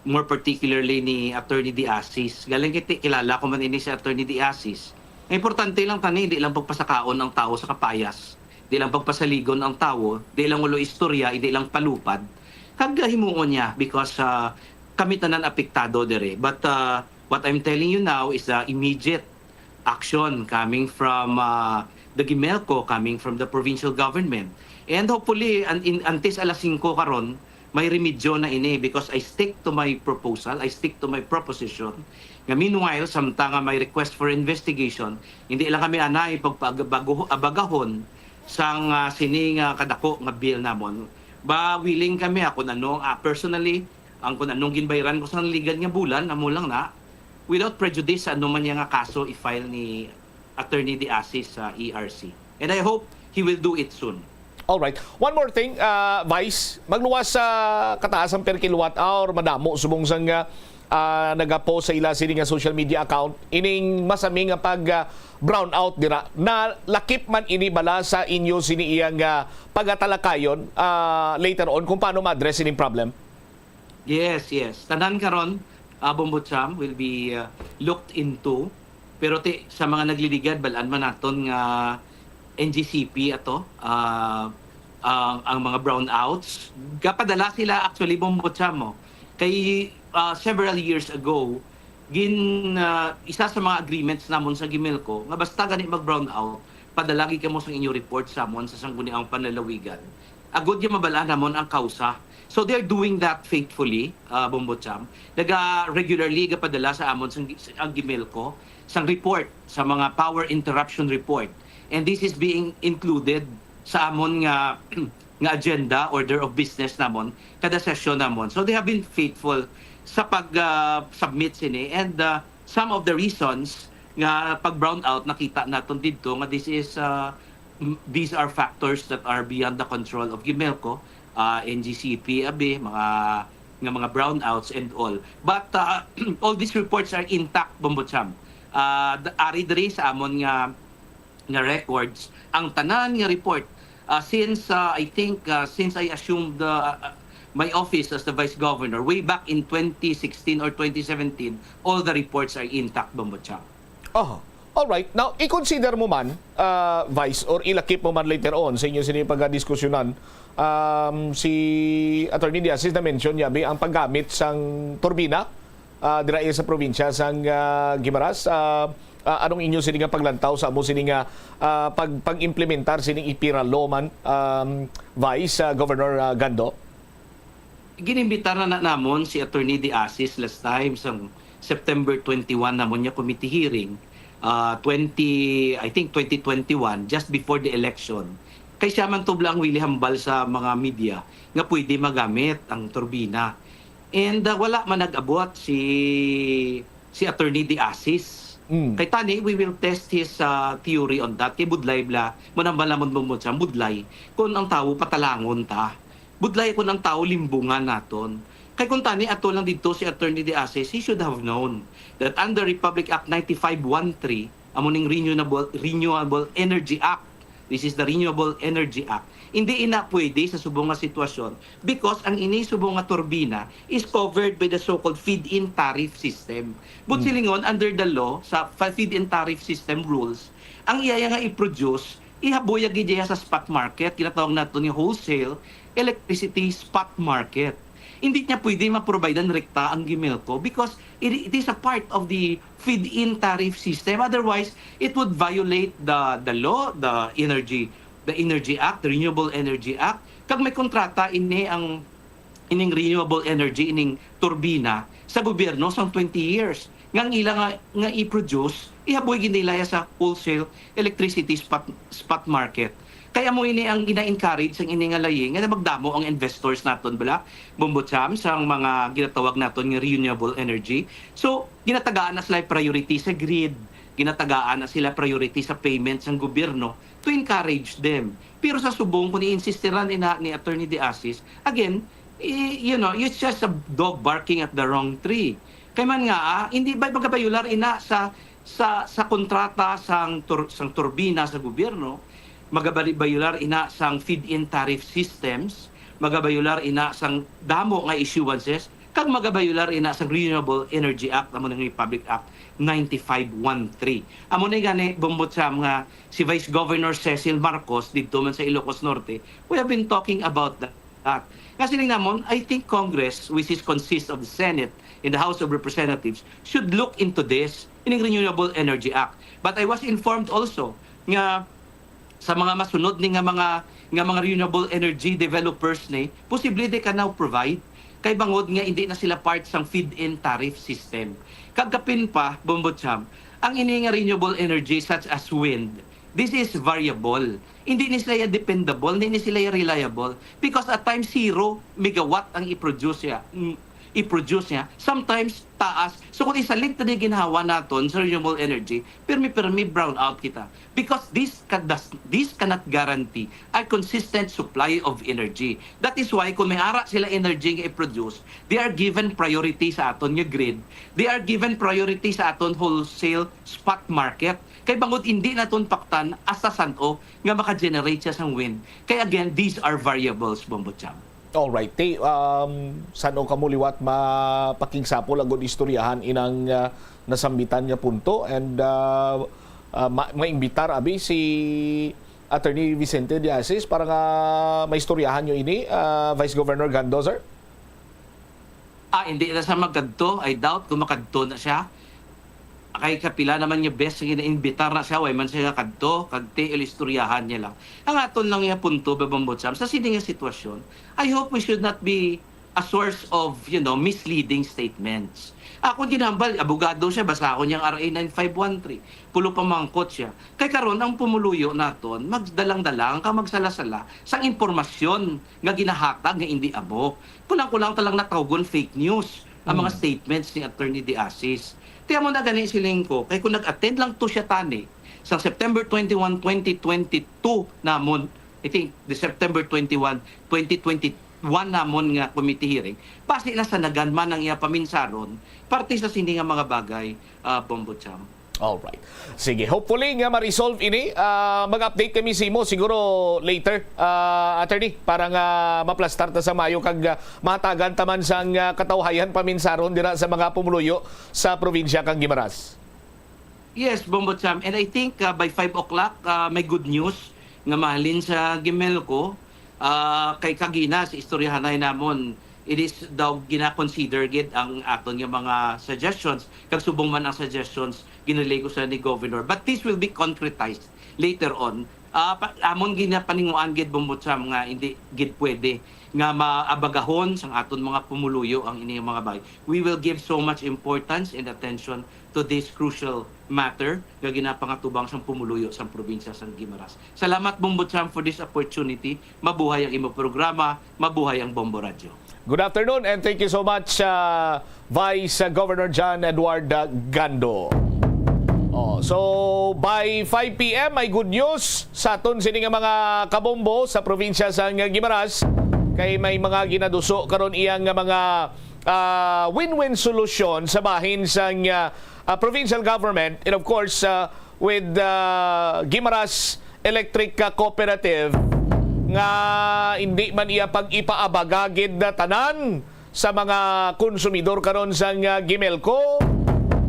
more particularly ni Attorney De Asis. Galing kiti, kilala ko man ini si Attorney De Asis. Ang importante lang tani, di lang pagpasakaon ang tawo sa kapayas, di lang pagpasaligon ang tawo, di lang ulo istorya, di lang palupad. Kag himuon niya because, uh, kami tanan apektado diri. But, uh, what I'm telling you now is the immediate action coming from, uh, the Gimelco, coming from the provincial government. And hopefully, an-, in, antes alas singko karon, may remedyo na ini because I stick to my proposal, I stick to my proposition. Nga meanwhile, samtang nga may request for investigation, hindi lang kami anay pagpabago-, abagahon sang, uh, sini nga kadako nga bill namon. Ba, willing kami, ako na, no, ah, personally, ang kung anong ginbayran ko sa nagligad nga bulan, amo lang na, without prejudice sa anuman niya nga kaso i-file ni Attorney De Asis sa E R C. And I hope he will do it soon. All right. One more thing, uh, Vice, magluwas sa kataas ang per kilowatt hour, madamo subong sang, uh, uh, nagapost sa ila sini nga social media account ining masami nga pag, uh, brown out dira. Nalakip man ini bala sa inyo sini iyang, uh, pagatalakayon, uh, later on kung paano ma-address ining problem? Yes, yes. Tanan karon, ah, Bombo Cham, will be, ah, looked into. Pero ti, sa mga nagliligad, balaan man naton nga N G C P ato, ah, ang, ang mga brownouts. Gapadala sila actually, Bombo Cham, oh. Kay, ah, several years ago, gin, ah, isa sa mga agreements namon sa Gimelco, nga basta gani mag-brownout, padala gid kamo sa inyo report sa amon sa Sangguniang Panlalawigan. Agod nga mabal-an namon ang kausa. So, they're doing that faithfully, uh, Bombo Cham. Naga regularly gapadala sa amon sang, ang Gimelco sang report, sa mga power interruption report. And this is being included sa amon nga, nga agenda, order of business namon kada session namon. So they have been faithful sa pag, ah, submit sini, and, ah, some of the reasons nga pag brown out nakita naton didto nga this is, ah, m- these are factors that are beyond the control of GMELCO, ah, N G C P abi, mga nga mga brownouts and all. But, ah, all these reports are intact, Bombo Cham. Ah, d- ari diri sa amon nga nga records ang tanan nga report, ah, since, ah, I think, ah, since I assumed the, ah, ah, my office as the vice governor way back in twenty sixteen or twenty seventeen, all the reports are intact, Bombo Cham. Oh, all right. Now, i-consider mo man, ah, Vice, or ilakip mo man later on sa inyo sini pagdiskusyonan, um, si Attorney Diasis na mention niya bi ang paggamit sang turbina, ah, dira iya sa probinsya sang, ah, Guimaras. Ah, ah, anong inyo sini nga paglantaw sa amo sini nga, ah, pag pag-implementar sining IPIRA law man, um, Vice, ah, Governor, ah, Gando? Ginimbitar na, na namon si Attorney De Asis last time sa September twenty-one namon niya committee hearing, ah, twenty, I think twenty twenty-one, just before the election. Kay siya man tubla ang wili hambal sa mga media nga pwede magamit ang turbina. And, ah, wala man nag-abot si si Attorney De Asis. Mm. Kay tani, we will test his, ah, theory on that. Kay budlay bla, manambal namon bumod sa budlay kung ang tawo patalangon ta. Budlay kung ang tawo limbungan naton. Kay kung tani ato lang didto si Attorney De Asis, he should have known that under Republic Act ninety-five one three, amo ning Renewable, Renewable Energy Act. This is the Renewable Energy Act. Hindi ina pwede sa subong nga sitwasyon because ang ini subong nga turbina is covered by the so-called feed-in tariff system. But Mm. silingon, under the law, sa fa-, feed-in tariff system rules, ang iya nga i-produce, ihaboy gid iya sa spot market, ginatawag nato nga wholesale electricity spot market. Hindi niya pwede ma-providean rekta ang GMELCO because it, it is a part of the feed-in tariff system. Otherwise, it would violate the, the law, the energy, the Energy Act, the Renewable Energy Act. Kag may kontrata ini ang, ining renewable energy, ining turbina sa gobyerno sang twenty years. Nga ang ila nga, nga i-produce, ihaboy gid nila ya sa wholesale electricity spot, spot market. Kaya mo ini ang gina-encourage sang ini nga layi nga magdamo ang investors naton bala, Bombo Cham, sang mga ginatawag naton nga renewable energy. So, ginatagaan na sila priority sa grid, ginatagaan na sila priority sa payment sang gobyerno to encourage them. Pero sa subong, kung i-insistiran ina ni Attorney De Asis, again, i- you know, it's just a dog barking at the wrong tree. Kay man nga, ah, hindi ba magabayular ina sa sa sa kontrata sang tur, sang turbina sa gobyerno, magabayular ina sang feed-in tariff systems, magabayular ina sang damo nga issuances, kag magabayular ina sang Renewable Energy Act, amo nga Republic Act ninety-five one three. Amo ni gani, Bombo Cham, nga si Vice Governor Cecil Marcos didto man sa Ilocos Norte, we have been talking about that. Nga siling namon, I think Congress, which is consists of the Senate and the House of Representatives, should look into this, ining Renewable Energy Act. But I was informed also nga sa mga masunod ni nga mga, nga mga renewable energy developers ni, posible they can now provide kay bangod nga hindi na sila part sang feed-in tariff system. Kag kapin pa, Bombo Cham, ang ini nga renewable energy such as wind, this is variable. Hindi ni sila ya dependable, hindi ni sila ya reliable because at times zero megawatt ang i-produce ya. Mm, i-produce niya. Sometimes taas. So kung isalig ta di ginhawa naton sa renewable energy, pirmi-pirmi brown out kita. Because this can, does, this cannot guarantee a consistent supply of energy. That is why kung may ara sila energy nga i-produce, they are given priority sa aton nga grid. They are given priority sa aton wholesale spot market. Kay bangod hindi naton paktan hasta san-o nga maka-generate siya sang wind. Kay again, these are variables, Bombo Cham. Alright. Te, um, san-o kamo liwat mapakigsapol agud istoryahan inang, ah, nasambitan nga punto, and, ah, ah, ma- maimbitar abi si Attorney Vicente De Asis para nga maistoryahan nyo ini, ah, Vice Governor Gando, sir? Ah, hindi na siya magkadto. I doubt kung makadto na siya. Kay kapila naman nga best nga naimbitar na siya, way man siya kadto, kag T L istoryahan niya lang. Ang aton lang nga punto, Bombo Cham, sa sini nga sitwasyon, I hope we should not be a source of, you know, misleading statements. Akon ginhambal, abogado siya, basahon niya ang R A nine five one three. Pulo pamangkot siya. Kay karon ang pumuluyo naton, magdalang-dalang ka magsala-sala sa impormasyon nga ginahatag nga hindi amo. Kulang-kulang talang natawgon fake news ang mga Hmm. statements ni Attorney De Asis. Ti amo na gani siling ko, kay kung nag-attend lang to siya tani sa September twenty-one, twenty twenty-two namon, I think the September twenty-one, twenty twenty-one namon nga committee hearing, basi na sa naganman ang iya paminsaron parte sa sini nga mga bagay, ah, Bombo Cham. Alright. Sige, hopefully nga ma-resolve ini. Ah, mag-update kami sa imo siguro later, ah, attorney, para nga maplastar ta sa mayo kag, ah, mahatagan ta man sang, ah, katawhayan paminsaron dira sa mga pumuluyo sa probinsya kang Guimaras. Yes, Bombo Cham. And I think, ah, by five o'clock, ah, may good news nga mahalin sa Gimelco. Ah, kay kagina sa istoryahanay namon, it is daw gina-consider gid ang aton nga mga suggestions, kag subong man ang suggestions ginrelay ko sa ni Governor. But this will be concretized later on. Ah, pa, amon ginapaninguan gid, Bombo Cham, nga hindi gid pwede nga maabagahon sang aton mga pumuluyo ang ini nga mga bagay. We will give so much importance and attention to this crucial matter nga ginapangatubang sang pumuluyo sang probinsya sang Guimaras. Salamat, Bombo Cham, for this opportunity. Mabuhay ang imo programa, mabuhay ang Bombo Radyo. Good afternoon and thank you so much, uh, Vice Governor John Edward, uh, Gando. Oh, so by five p m may good news sa aton sini nga mga kabombo sa probinsya sang Guimaras, kay may mga ginaduso karon iya nga mga, uh, win-win solution sa bahin sang, uh, uh, provincial government and of course, uh, with, uh, Guimaras Electric, uh, Cooperative nga hindi man iya pag-ipaabaga gid na tanan sa mga konsumidor karon sang, uh, Gimelco,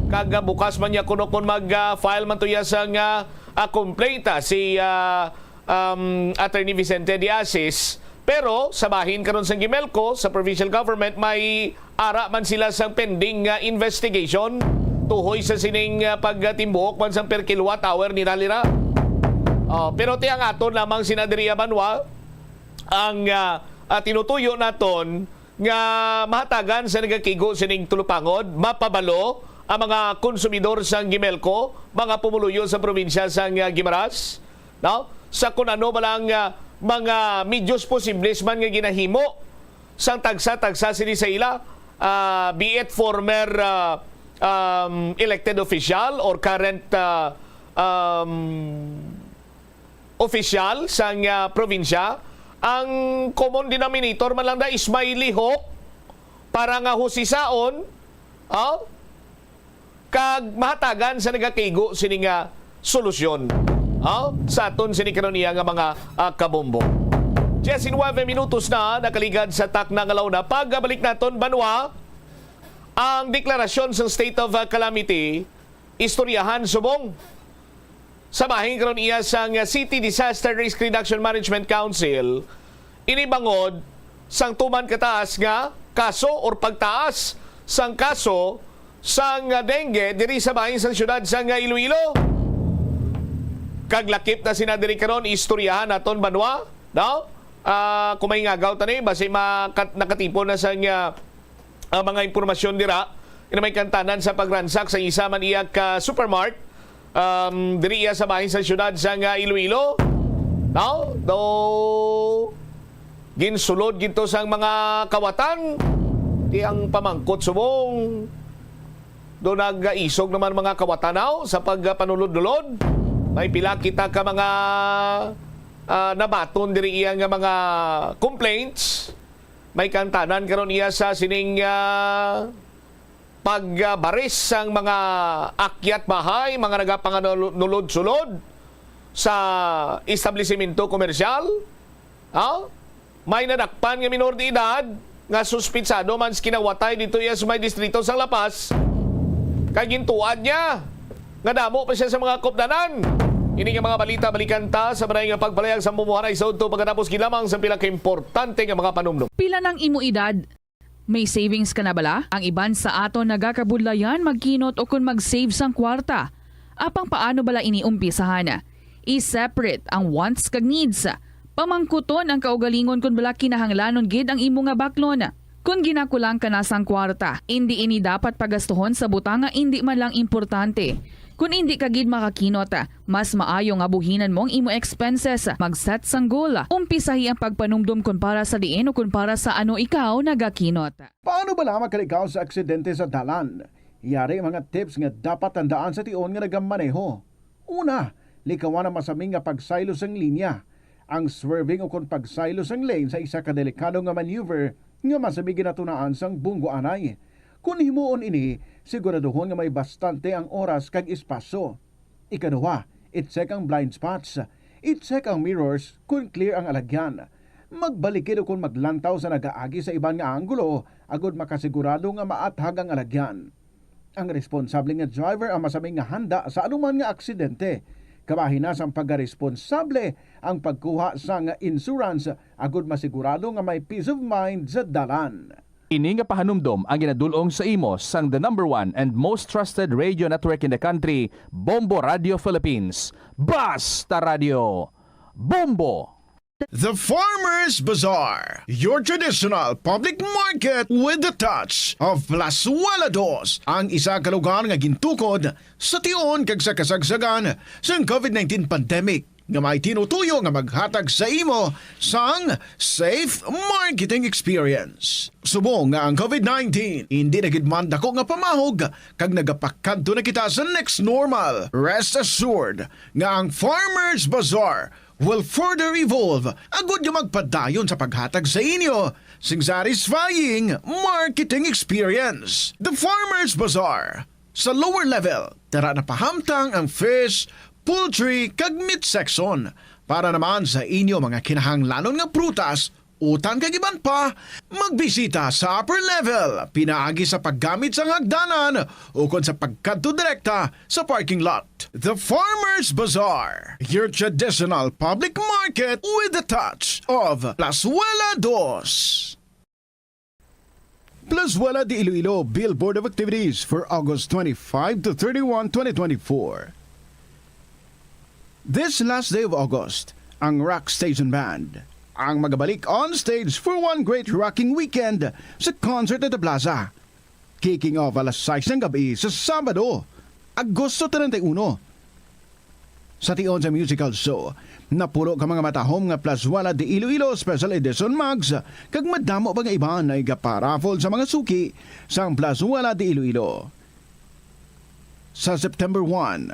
kag, uh, bukas man niya kuno kon mag, uh, file man to iya sang, uh, uh, complaint, uh, si, uh, um, Attorney Vicente De Asis. Pero sa bahin karon sang Gimelco, sa provincial government, may ara man sila sang pending nga investigation tuhoy sa sining, ah, pagtimbuhok man sang per kilowatt hour nila lira. Oh, pero ti ang aton lamang sina diri, ah, banwa, ang, ah, ah, tinutuyo naton nga mahatagan sa nagakigo sining tulupangod, mapabalo ang mga konsumidor sang Gimelco, mga pumuluyo sa probinsya sang, ah, Guimaras, no? Sa kun ano ba lang, ah, mga medyos posibles man nga ginahimo sang tagsa-tagsa sini sa ila, ah, be it former, ah, um, elected official or current, ah, um, official sang, ah, probinsya, ang common denominator man lang na is may lihok para nga husisaon, ah, kag mahatagan sa nagakaigo sini nga solusyon, ah, sa aton sini karon iya nga mga, ah, kabombo. Diecinueve minutos na nakaligad sa takna nga launa. Pagbalik naton, banwa, ang deklarasyon sa state of, ah, calamity, istoryahan subong sa bahin karon iya sang City Disaster Risk Reduction Management Council, ini bangod sang tuman kataas nga kaso or pagtaas sang kaso sang dengue diri sa bahin sang siyudad sang Iloilo. Kag lakip na sina diri karon, istoryahan naton, banwa, no? Ah, kung may ngagaw tani, basi makat-, nakatipon na sang, ah, ah, mga impormasyon dira. Ina may kantanan sa pagransak sa isa man iya ka supermart, um, diri iya sa bahin sa siyudad sang Iloilo. No? Do ginsulod gid to sang mga kawatan. Ti ang pamangkot subong do nagaisog naman mga kawatan, aw, sa pagpanulod-nulod. May pila kita ka mga, ah, nabaton diri iya nga mga complaints. May kantanan karon iya sa sining, ah, pagbaris sang mga akyat bahay, mga nagapanganulod-sulod sa establisimento komersyal. Ah, may nadakpan nga minor de edad nga suspitsado man sa kinawatay dito iya sa may distrito sa La Paz. Kay gintuad niya nga damo pa siya sa mga kupdanan. Ini nga mga balita, balikan ta sa maray nga pagpalayag sa pumuhanay sa udto pagkatapos gilamang sa pila ka importante nga mga panumdom. Pila nang imo edad? May savings ka na bala? Ang iban sa aton nagakabudlayan magkinot o kon mag-save sang kwarta. Apang paano bala ini umpisahan? I-separate ang wants kag needs. Pamangkuton ang kaugalingon kon bala kinahanglanon gid ang imo nga baklon. Kon ginakulang ka na sang kwarta, indi ini dapat pagastuhon sa butang nga indi man lang importante. Kon indi ka gid makakinot, mas maayo nga buhinan mo ang imo expenses, mag-set sang goal, umpisahi ang pagpanumdom kon para sa diin o kon para sa ano ikaw nagakinot. Paano bala makalikaw sa aksidente sa dalan? Yari mga tips nga dapat tandaan sa tion nga nagamaneho. Una, likawan ang masami nga pagsaylo sang linya. Ang swerving ukon pagsaylo sang lane sa isa ka delikado nga maneuver nga masami ginatunaan sang bunggoanay. Kon himuon ini, siguraduhon nga may bastante ang oras kag espasyo. Ikaduha, i-check ang blind spots. I-check ang mirrors kon clear ang alagyan. Magbalikid ukon maglantaw sa nagaagi sa iban nga anggulo agod makasigurado nga maathag ang alagyan. Ang responsable nga driver ang masami nga handa sa anuman nga aksidente. Kabahin na sang pagkaresponsable ang pagkuha sang insurance agud masigurado nga may peace of mind sa dalan. Ini nga pahanumdom ang ginadul-ong sa imo sang the number one and most trusted radio network in the country, Bombo Radio Philippines. Basta Radio Bombo! The Farmers Bazaar, your traditional public market with the touch of Plazuela Dos, ang isa ka lugar nga gintukod sa tion kag sa kasagsagan sang covid nineteen pandemic, nga may tinutuyo nga maghatag sa imo sang safe marketing experience. Subong nga ang covid nineteen indi na gid man dako nga pamahog kag nagapakadto na kita sa next normal, rest assured nga ang Farmers Bazaar will further evolve agud nga magpadayon sa paghatag sa inyo sing satisfying marketing experience. The Farmers Bazaar, sa lower level, tara na pahamtang ang fish, poultry, kag meat section. Para naman sa inyo mga kinahanglanon nga prutas, utan kag iban pa, magbisita sa upper level pinaagi sa paggamit sang hagdanan ukon sa pagkadto direkta sa parking lot. The Farmers Bazaar, your traditional public market with the touch of Plazuela Dos. Plazuela de Iloilo Billboard of Activities for August twenty-five to thirty-one, twenty twenty-four. This last day of August, ang Rock Station Band ang magabalik on stage for one great rocking weekend sa Concert at the Plaza. Kicking off alas sais ng gabi sa Sabado, Agosto treinta y uno. Sa tion sa musical show, napulo ka mga matahom nga Plazuela de Iloilo Special Edition mugs kag madamo pa nga iban nga igaparaffle sa mga suki sang Plazuela de Iloilo. Sa September one,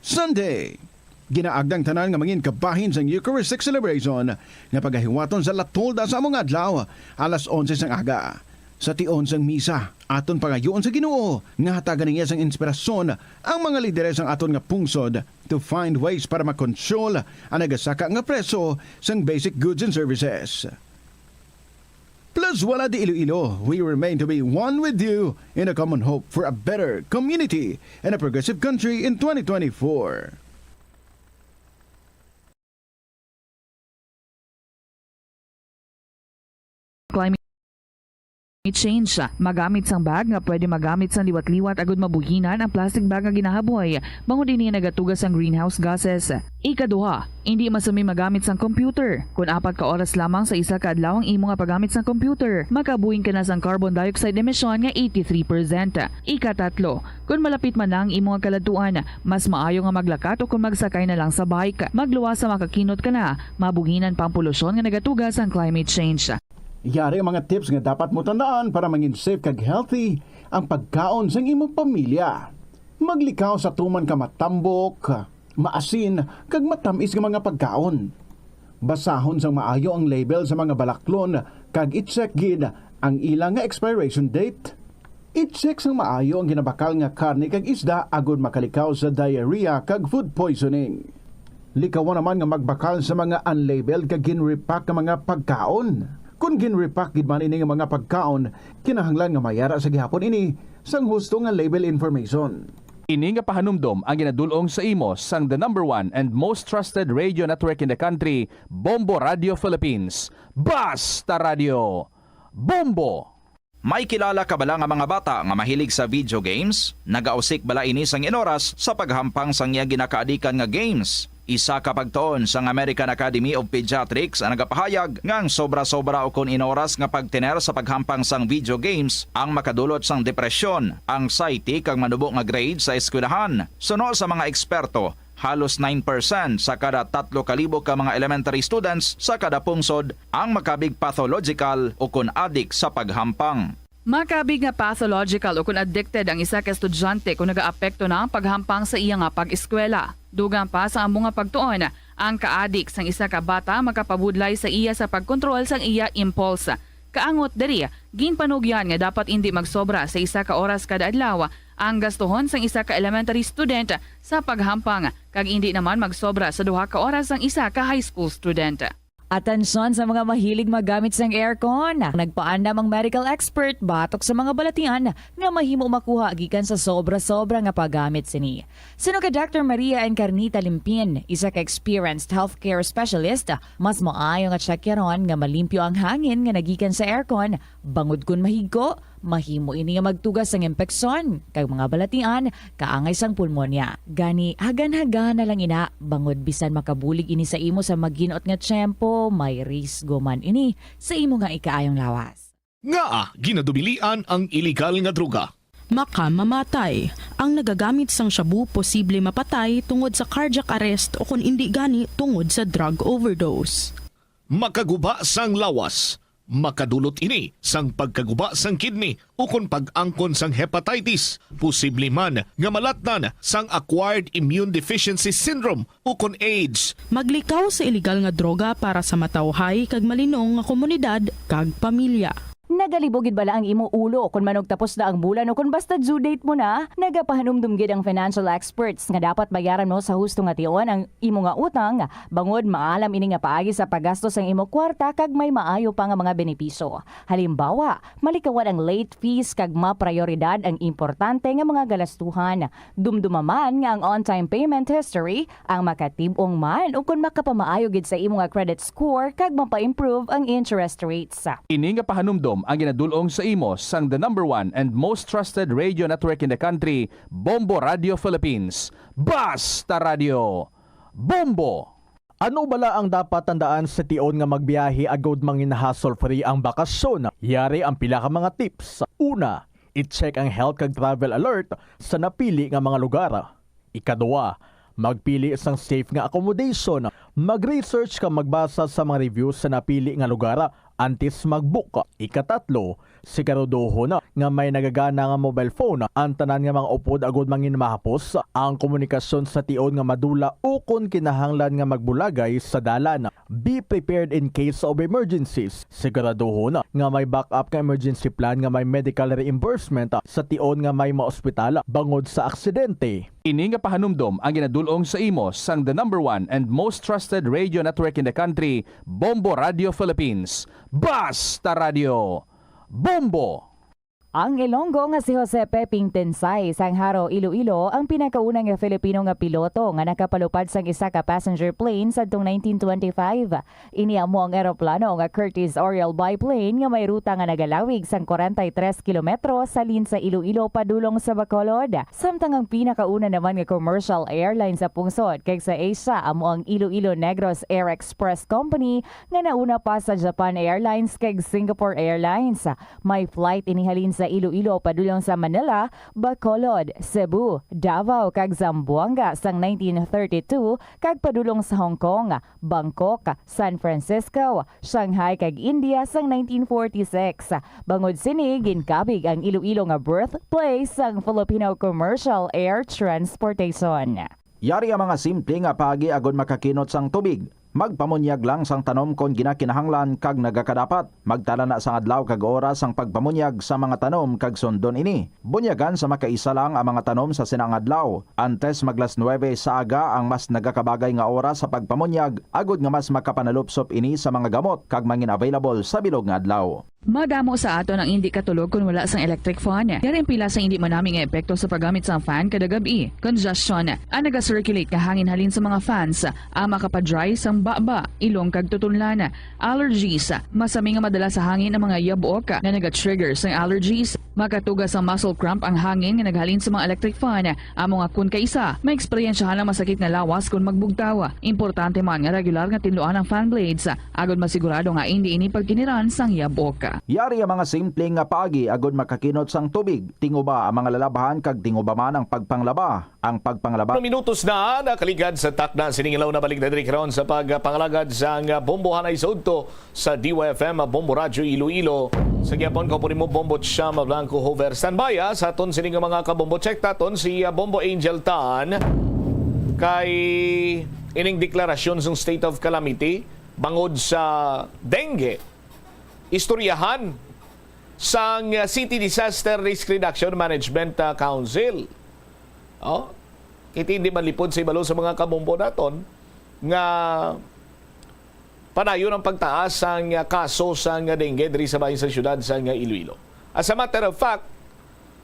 Sunday, ginaagda ang tanan nga mangin kabahin sang Eucharistic celebration nga pagahiwaton sa La Tolda sa amo nga adlaw, alas onse sang aga. Sa tion sang misa, aton pangayoon sa Ginoo nga hatagan niya sang inspirasyon ang mga lideres sang aton nga pungsod to find ways para makontrol ang nagasaka nga presyo sang basic goods and services. Plazuela de Iloilo, we remain to be one with you in a common hope for a better community and a progressive country in twenty twenty-four. Climate change. Magamit sang bag nga pwede magamit sang liwat-liwat agud mabuhinan ang plastic bag nga ginahaboy, bangod ini nagatuga sang greenhouse gases. Ikaduha, indi masumi magamit sang computer. Kon apat ka oras lamang sa isa ka adlaw ang imo nga paggamit sang computer, makabuhing ka na sang carbon dioxide emission nga eighty-three percent. Ikatatlo, kon malapit man na ang imo nga kaladtuan, mas maayo nga maglakat o kon magsakay na lang sa bike. Magluwas sa makakinot ka na, mabuhinan pa ang polusyon nga nagatuga sang climate change. Yari ang mga tips nga dapat mo tandaan para mangin safe kag healthy ang pagkaon sang imong pamilya. Maglikaw sa tuman ka matambok, maasin, kag matamis nga mga pagkaon. Basahon sang maayo ang label sa mga balaklon kag i-check gid ang ila nga expiration date. I-check sang maayo ang ginabakal nga karne kag isda agud makalikaw sa diarrhea kag food poisoning. Likawan naman nga magbakal sa mga unlabeled kag gin-repack nga mga pagkaon. Kon gin-repack gid man ini nga mga pagkaon, kinahanglan nga mayara sa gihapon ini sang husto nga label information. Ini nga pahanumdom ang ginadul-ong sa imo sang the number one and most trusted radio network in the country, Bombo Radio Philippines. Basta Radio Bombo! May kilala ka bala nga mga bata nga mahilig sa video games? Nagausik bala ini sang inoras sa paghampang sang iya ginakaadikan nga games? Isa ka pagtuon sang American Academy of Pediatrics ang nagapahayag nga ang sobra-sobra ukon inoras nga pagtener sa paghampang sang video games ang makadulot sang depresyon, anxiety, kag manubo nga grade sa eskwelahan. Suno sa mga eksperto, halos nine percent sa kada tatlo ka libo ka mga elementary students sa kada pungsod ang makabig pathological ukon adik sa paghampang. Makabig nga pathological ukon addicted ang isa ka estudyante kon nagaapekto na ang paghampang sa iya nga pag-eskwela. Dugang pa sa amo nga pagtuon, ang kaadik sang isa ka bata makapabudlay sa iya sa pagkontrol sang iya impulse. Kaangot diri, ginpanugyan nga dapat indi magsobra sa isa ka oras kada adlaw ang gastuhon sang isa ka elementary student sa paghampang, kag indi naman magsobra sa duha ka oras ang isa ka high school student. Atensyon sa mga mahilig maggamit sang aircon. Nagpaandam ang medical expert batok sa mga balatian nga mahimo makuha gikan sa sobra-sobra nga paggamit sini. Suno kay Doctor Maria Encarnita Limpin, isa ka experienced healthcare specialist, mas maayo nga tsakyaron nga malimpyo ang hangin nga nagikan sa aircon, bangod kon mahigko, mahimo ini nga magtuga sang impeksyon kag mga balatian kaangay sang pulmonya. Gani, hagan-hagan na lang ina, bangod bisan makabulig ini sa imo sa maginot nga tiyempo, may risgo man ini sa imo nga ikaayong lawas. Ngaa ginadubilian ang iligal nga droga? Makamamatay. Ang nagagamit sang shabu posible mapatay tungod sa cardiac arrest o kon indi gani tungod sa drug overdose. Makaguba sang lawas. Makadulot ini sang pagkaguba sang kidney ukon pag-angkon sang hepatitis. Posible man nga malatnan sang acquired immune deficiency syndrome ukon AIDS. Maglikaw sa iligal nga droga para sa matawhay kag malinong nga komunidad kag pamilya. Nagalibog gid bala ang imo ulo kon manugtapos na ang bulan o kon basta due date mo na? Nagapahanumdom gid ang financial experts nga dapat bayaran mo sa husto nga tion ang imo nga utang, bangod maalam ini nga paagi sa paggasto sang imo kwarta kag may maayo pa nga mga benepisyo. Halimbawa, malikawan ang late fees kag maprayoridad ang importante nga mga galastuhan. Dumduma man nga ang on-time payment history ang makatib-ong man ukon makapamaayo gid sa imo nga credit score kag mapa-improve ang interest rates. Ini nga pahanumdom ang ginadul-ong sa imo sang the number one and most trusted radio network in the country, Bombo Radio Philippines. Basta Radio Bombo! Ano bala ang dapat tandaan sa tion nga magbiyahe agod mangin hassle-free ang bakasyon? Yari ang pila ka mga tips. Una, i-check ang health kag travel alert sa napili nga mga lugar. Ikaduha, magpili sang safe nga accommodation. Mag-research kag magbasa sa mga reviews sa napili nga lugar antes mag-book. Ikatatlo, siguraduhon nga may nagagana nga mobile phone ang tanan nga mga upod agud mangin mahapos ang komunikasyon sa tion nga madula ukon kinahanglan nga magbulagay sa dalan. Be prepared in case of emergencies. Siguraduhon nga may backup nga emergency plan nga may medical reimbursement sa tion nga may maospital bangod sa aksidente. Ini nga pahanumdom ang ginadul-ong sa imo sang the number one and most trusted radio network in the country, Bombo Radio Philippines. Basta Radio Bombo! Ang Ilonggo nga si Jose Peping Tensay sang Jaro, Iloilo, ang pinakauna nga Filipino nga piloto nga nakapalupad sang isa ka passenger plane sadtong nineteen twenty-five. Ini amo ang eroplano nga Curtiss Oriole biplane nga may ruta nga nagalawig sang kwarenta y tres kilometro sa halin sa Iloilo padulong sa Bacolod. Samtang ang pinakauna naman nga commercial airline sa pungsod kag sa Asia amo ang Iloilo Negros Air Express Company nga nauna pa sa Japan Airlines kag Singapore Airlines. May flight ini halin sa Iloilo padulong sa Manila, Bacolod, Cebu, Davao kag Zamboanga sang nineteen thirty-two kag padulong sa Hong Kong, Bangkok, San Francisco, Shanghai kag India sang nineteen forty-six. Bangod sini, ginkabig ang Iloilo nga birthplace sang Filipino commercial air transportation. Yari ang mga simple nga paagi agud makakinot sang tubig. Magpamunyag lang sang tanom kon ginakinahanglan kag nagakadapat. Magtala na sang adlaw kag oras ang pagpamunyag sa mga tanom kag sundon ini. Bunyagan sa makaisa lang ang mga tanom sa sina nga adlaw. Antes mag las nuebe sa aga ang mas nagakabagay nga oras sa pagpamunyag, agud nga mas makapanalupsop ini sa mga gamot kag mangin available sa bilog nga adlaw. Madamo sa aton ang indi katulog kon wala sang electric fan. Yari ang pila sa indi manami nga epekto sa paggamit sang fan kada gab-i. Congestion. Ang naga-circulate nga hangin halin sa mga fans, ang makapa-dry sang baba, ilong kag tutunlan. Allergies. Masami nga madala sa hangin ang mga yabok nga naga-trigger sang allergies. Makatuga sang muscle cramp ang hangin nga naghalin sa mga electric fan. Amo nga kon kaisa, maeksperiensyahan ang masakit nga lawas kon magbugtaw. Importante man nga regular nga tinluan ang fan blades, agod masigurado nga indi ini pagkiniran sang yabok. Yari ang mga simple nga paagi agod makakinot sang tubig. Tinguba ang mga lalabahan kag tinguba man ang pagpanglaba. Ang pagpanglaba. Minutos na nakaligad sa takna sining ilaw. Nabalik na diri karon sa pagpangalagad sang bombohanay sa udto sa D Y F M Bombo Radyo Iloilo. Sa gihapon, kaupod nimo Bombo Cham Blanco Hover. Standby, ah, sa aton sining mga kabombo. Check ta aton si, ah, Bombo Angel Tan kay ining deklarasyon sang state of calamity bangod sa dengue. Istoryahan sang, ah, City Disaster Risk Reduction Management, ah, Council. Oh, kay hindi man lipod sa ibalo sa mga kabombo naton nga padayon ang pagtaas sang, ah, kaso sang dengue diri sa bahin sa siyudad sang Iloilo. As a matter of fact,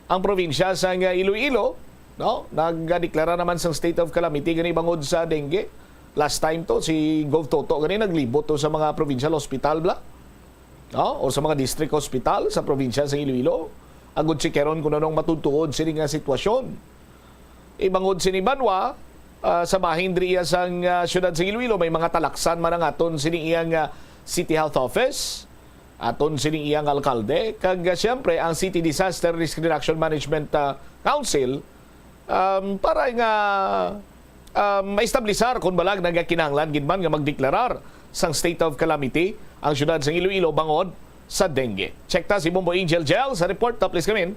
ang probinsya sang Iloilo, no, nagdeklara naman sang state of calamity gani bangod sa dengue. Last time to, si Gov Toto gani naglibot to sa mga provincial hospital, bla, no, or sa mga district hospital sa probinsya sang Iloilo, agud checkeron kung anong matutuod sini nga sitwasyon. Ibangod sini banwa, ah, sa bahin diri iya sang, ah, siyudad sa Iloilo, may mga talaksan man ang aton sini iyang, ah, City Health Office, aton sini iyang alkalde, kag, ah, siyempre ang City Disaster Risk Reduction Management, ah, Council, um, para nga, um, maestablisar kung balag nagakinahanglan gid man nga magdeklarar sang state of calamity ang siyudad sang Iloilo bangod sa dengue. Check ta si Bombo Angel Gel sa report. Please come in.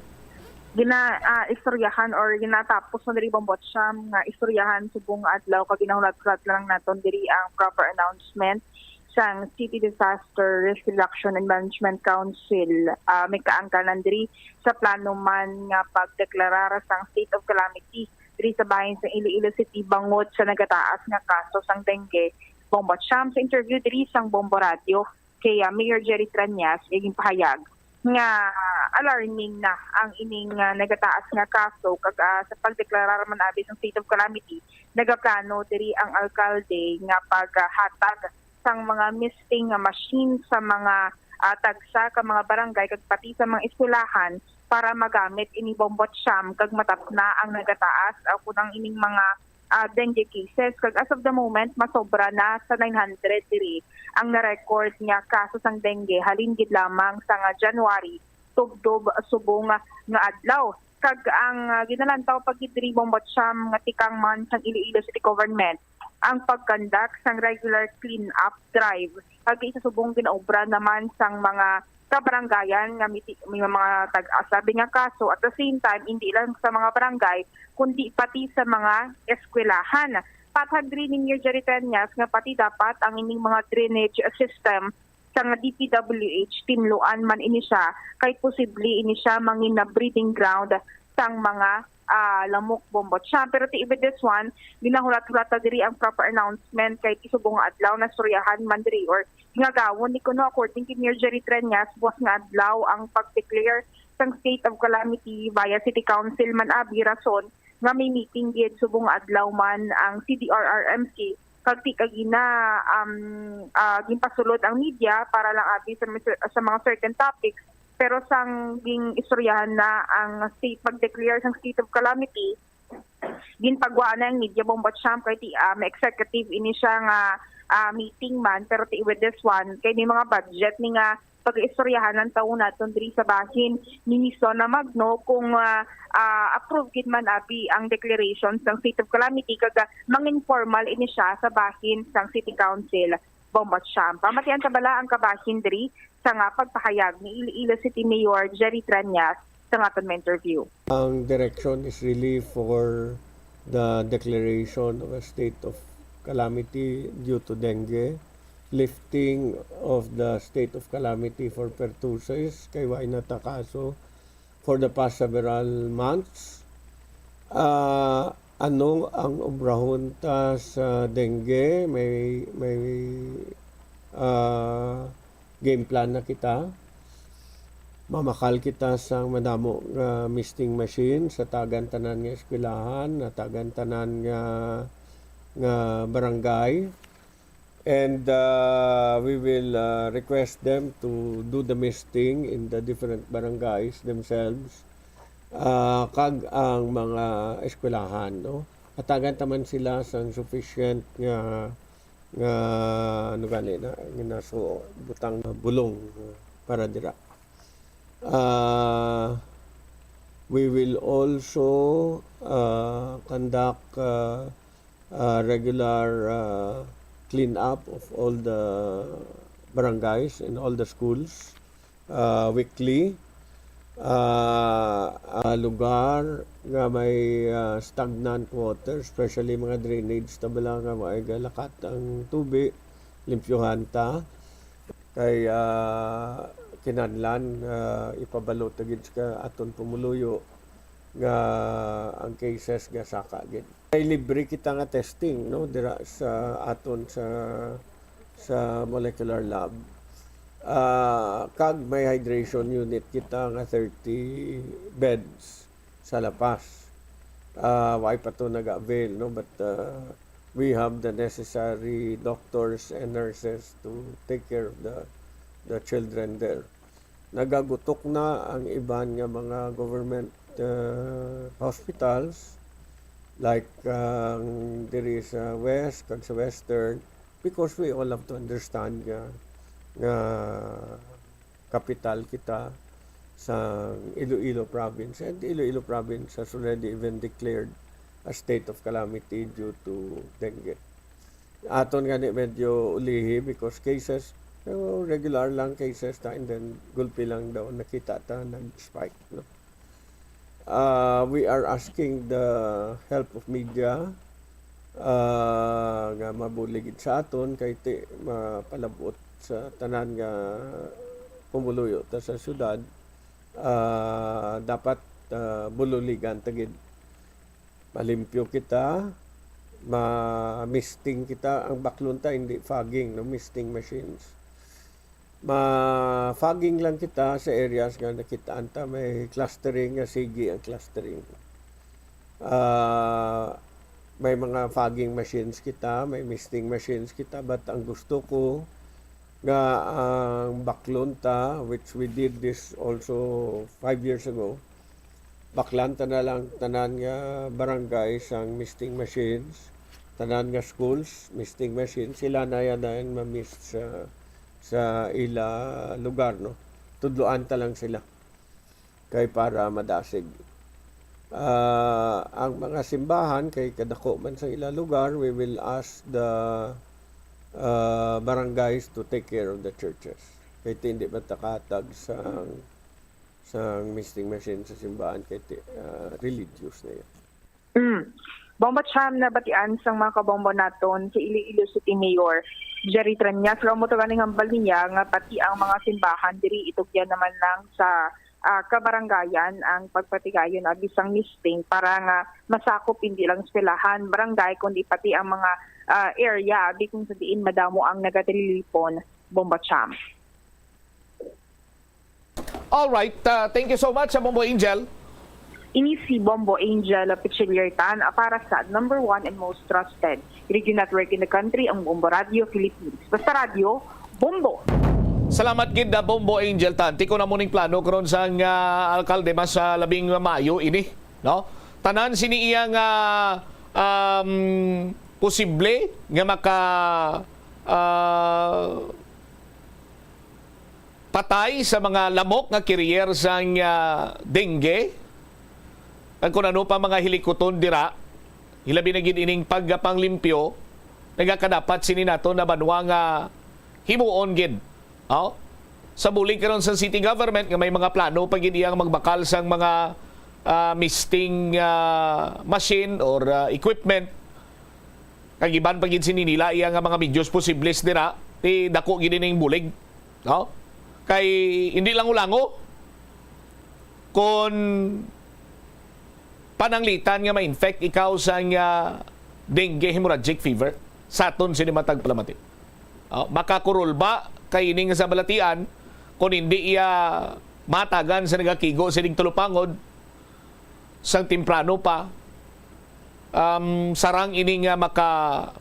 Gina, ah, istoryahan or ginatapos na diri, Bombo Cham, nga istoryahan subong nga adlaw kag ginahulat-hulat lang naton diri ang proper announcement sang City Disaster Risk Reduction and Management Council. Ah, may kaangkanan diri sa plano man nga pagdeklarar sang state of calamity diri sa bahin sa Iloilo City bangod sa nagataas nga kaso sang dengue. Bombo Cham, sa interview diri sang Bombo Radio kay, ah, Mayor Jerry Treñas, iyang pahayag nga alarming na ang ining, ah, nagataas nga kaso, kag, ah, sa pagdeklarar man abi sang state of calamity, nagaplano diri ang alkalde nga paghatag sang mga misting nga machine sa mga, ah, tagsa ka mga barangay kag pati sa mga eskwelahan para magamit ini, Bombo Cham, kag matapna ang nagataas, ah, kun ang ining mga, ah, dengue cases. Kag as of the moment, masobra na sa nine hundred diri ang na-record nga kaso sang dengue halin gid lamang sang, ah, January tubtob subong nga, nga adlaw. Kag ang, ah, ginalantaw pa gid diri, Bombo Cham, nga tikang man sang Iloilo City Government ang pag-conduct sang regular clean-up drive. Kag isa subong ginaobra naman sang mga kabaranggayan nga miti-, may mga tag-asabi nga kaso. At the same time, hindi lang sa mga barangay, kundi pati sa mga eskwelahan. Patag diri ni Mayor Jerry Treñas nga pati dapat ang ining mga drainage system sang D P W H tinluan man ini siya, kay posible ini siya mangin na breeding ground sang mga, ah, lamok, Bombo Cham. Pero ti with this one, ginahulat-hulat ta diri ang proper announcement kay ti subong nga adlaw nastoryahan man diri or gingagawon ni kuno, according kay Mayor Jerry Treñas, buwas nga adlaw ang pag-declare sang state of calamity via City Council man abi, rason nga may meeting gid subong nga adlaw man ang C D R R M C kag ti kagina, um, ah, ginpasulod ang media para lang abi sa, sa mga certain topics. Pero sang ging-istoryahan na ang state, pag-declare sang state of calamity, ginpagwaan na ang media, Bombo Cham, kay ti, ah, may executive ini siya nga, ah, meeting man, pero ti with this one kay may mga budget ni nga pag-istoryahan ang tawo naton diri sa bahin ni Miss Sona Magno kung, ah, ah, approve gid man abi ang declaration sang state of calamity kag, ah, manginformal ini siya sa bahin sang City Council, Bombo Cham. Pamatian ta bala ang kabahin diri sa nga pagpahayag ni Iloilo City Mayor Jerry Treñas sa nga aton ma-interview. Ang direction is really for the declaration of a state of calamity due to dengue, lifting of the state of calamity for pertussis, kay wala na ta kaso for the past several months. Ah, ano ang obrahon ta sa dengue? May, may, ah, game plan na kita. Mamakal kita sang madamo nga misting machine sa tagan tanan nga eskwelahan, sa tagan tanan nga, nga barangay. And, uh, we will, uh, request them to do the misting in the different barangays themselves, uh, kag ang mga eskwelahan, no? Hatagan ta man sila sang sufficient nga, nga, ano gani na, nga naso-, butang bulong, uh, para dira. Uh, we will also, uh, conduct, uh, uh, regular, uh, clean up of all the barangays and all the schools, uh, weekly. Uh, uh, lugar nga may, uh, stagnant water, especially mga drainage ta bala nga may galakat ang tubig, limpyuhan ta. Kay, uh, kinahanglan, uh, ipabalo ta gid sa aton pumuluyo nga ang cases nga saka gid. May libre kita nga testing, no, dira sa aton sa, sa molecular lab. Ah, kag may hydration unit kita nga thirty beds sa La Paz. Ah, why pa to nag-avail, no? But, ah, we have the necessary doctors and nurses to take care of the, the children there. Nagagutok na ang iban nga mga government, uh, hospitals, like ang diri sa West kag sa Western, because we all have to understand nga, nga kapital kita sa Iloilo province, and Iloilo province has already even declared a state of calamity due to dengue. Aton gani medyo ulihi because cases, pero regular lang cases ta, and then gulpi lang daw nakita ta nag-spike, no? Ah, we are asking the help of media, ah, nga mabulig gid sa aton kay ti mapalabot sa tanan nga pumuluyo ta sa syudad, ah, dapat, ah, bululigan ta gid. Malimpyo kita, ma-misting kita. Ang baklon ta, hindi fogging, no? Misting machines. Ma-fogging lang kita sa areas nga nakitaan ta may clustering, nga sige ang clustering. Ah, may mga fogging machines kita, may misting machines kita, but ang gusto ko nga ang baklon ta, which we did this also five years ago, baklan ta na lang tanan nga barangay sang misting machines, tanan nga schools, misting machines, sila na yan na yan ma-mist sa, sa ila lugar, no? Tudloan ta lang sila kay para madasig. Ah, ang mga simbahan, kay kadako man sa ila lugar, we will ask the, ah, barangays to take care of the churches. Kay ti hindi man ta kahatag sang, sang misting machine sa simbahan, kay ti, ah, religious na yan. Mm. Bombo Cham, nabatian sang mga kabombo naton si Iloilo City Mayor Jerry Treñas, laumot ang aning hambal niya nga pati ang mga simbahan diri itugyan naman lang sa, ah, kabarangayan ang pagpatigayon abi sang misting para nga masakop hindi lang eskwelahan, barangay, kundi pati ang mga, ah, area abi kung sa diin madamo ang nagatililipon. Bombo Cham. Alright, uh, thank you so much, Bombo Angel. Ini si Bombo Angel Pichiliertan para sa number one and most trusted radio network in the country, ang Bombo Radio Philippines. Basta radyo, Bombo! Salamat gid na Bombo Angel Tan. Tiko na mo ning plano karon sang uh, alkalde mas uh, labing maayo ini, no? Tanan sini iya nga um, posible nga maka uh, patay sa mga lamok nga carrier sang uh, dengue. Ang kung ano pa mga hilikuton dira, hilabi na gid ining pagpanglimpyo, nagakadapat sini nato na banwa nga himuon gid. Oh? Sa bulig karon sa city government nga may mga plano pa gid iyang magbakal sang mga uh, misting uh, machine or uh, equipment, kag iban pa gid sini nila iya nga mga medios posibles dira, ti dako gid ning bulig, no? Kay hindi lang ulango kon pananglitan nga ma-infect ikaw sa nga dengue hemorrhagic fever sa aton sini matag palamati. Oh, makakurol ba kay ini nga sa balatian kon hindi iya matagan sa nagakigo sining tulupangod sang temprano pa, um, sarang ini nga makapatay,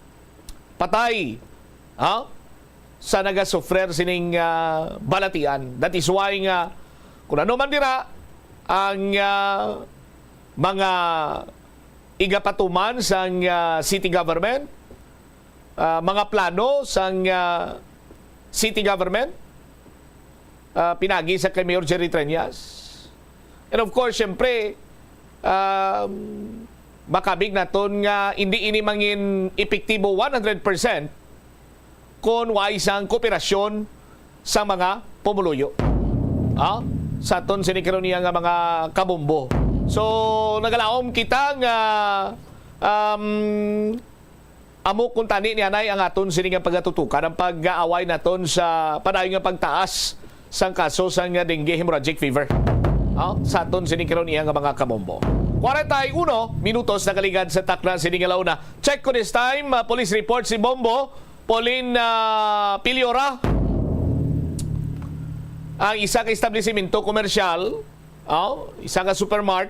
ha, sa nagasufrer sining, ah, balatian. That is why nga, kung ano man dira ang, ah, mga igapatuman sang, ah, city government, ah, mga plano sang, ah, city government, ah, pinagi sa kay Mayor Jerry Treñas. And of course, siyempre, um, makabig naton nga hindi ini mangin epektibo one hundred percent kon wa isang kooperasyon sa mga pumuluyo. Ha? Sa aton sini karon niya nga mga kabombo. So, nagalaom kita nga, um, amo kung tani ni anay ang aton sini nga pagatutukan ang pag-aaway naton sa padayon nga pagtaas sang kaso sang dengue hemorrhagic fever. Ha? Sa aton sini karon niya nga mga kabombo. Kwarenta y uno minutos nakaligad sa takna sini nga launa. Check ko this time, uh, police report si Bombo. Pauline, ah, Piliora, ang isa ka establisimento komersyal, oh, isa ka supermart,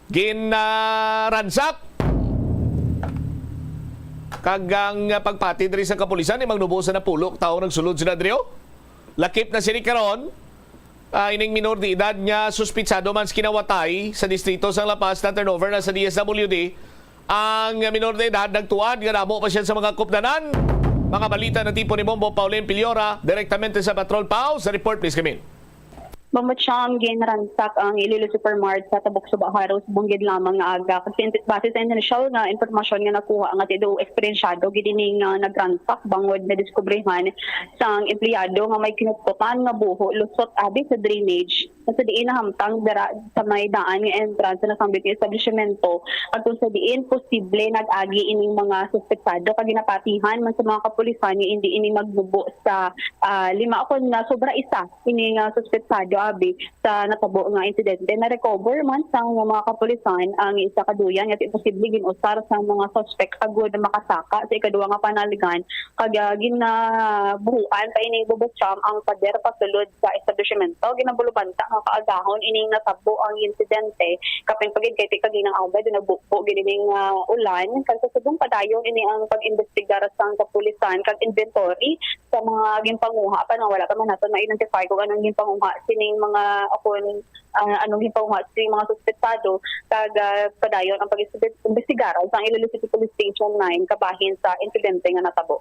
gin, ah, ransak. Kag ang pagpati diri sa kapulisan, ni magnubo sa napulo ka tawo nagsulod sila diri, oh. Lakip na sini karon, ah, ining minor de edad nga suspitsado man sa kinawatay sa distrito sang La Paz na turnover na sa D S W D. Ang minor de edad nagtuad nga namo pa siya sa mga kupdanan. Mga balita na tipo ni Bombo Pauline Piliora, direktamente sa Patrol Pau. Sa report, please, Kamin. Bombo Cham, ginransak ang Iloilo Supermart sa Tabok Suba Haro subong gid lamang nga aga. Kasi base sa initial nga impormasyon nga nakuha nga tido eksperensyado gid ining, ah, nagransak bangod na diskubrihan sang empleyado nga may kinutkutan nga buho lusot abi sa drainage. Sa diin nahamtang dira sa may daan nga entrance sa nasambit nga establishmento, at kung sa diin posible nag-agi ining mga suspetsado kag ginapatihan man sa mga kapulisan nga indi ini magnubo sa, ah, lima kon nga sobra isa ini nga suspetsado abi sa natabo nga insidente. Na-recover man sang mga kapulisan ang isa ka duyan nga posible gin-usar sang mga suspek agud makasaka sa ikaduha nga panaligan kag, ah, ginabuhuan pa ining Bombo Cham ang pader pasulod sa establishmento. Ginabulubanta nga kaagahon ining natabo ang insidente. Kapin pa gid kay ti kaginang agad nagbubo gid ining, ah, ulan. Kag sa subong padayon ini ang pag-imbestigar sang kapulisan kag inventory sa mga ginpanguha pa nga wala pa man nato ma-identify kung anong ginpanguha sining mga, o kung, ah, anong ginpanguha sining mga suspetsado. Kag, ah, padayon ang pag-imbestigar sang Iloilo City Police Station nine kabahin sa insidente nga natabo.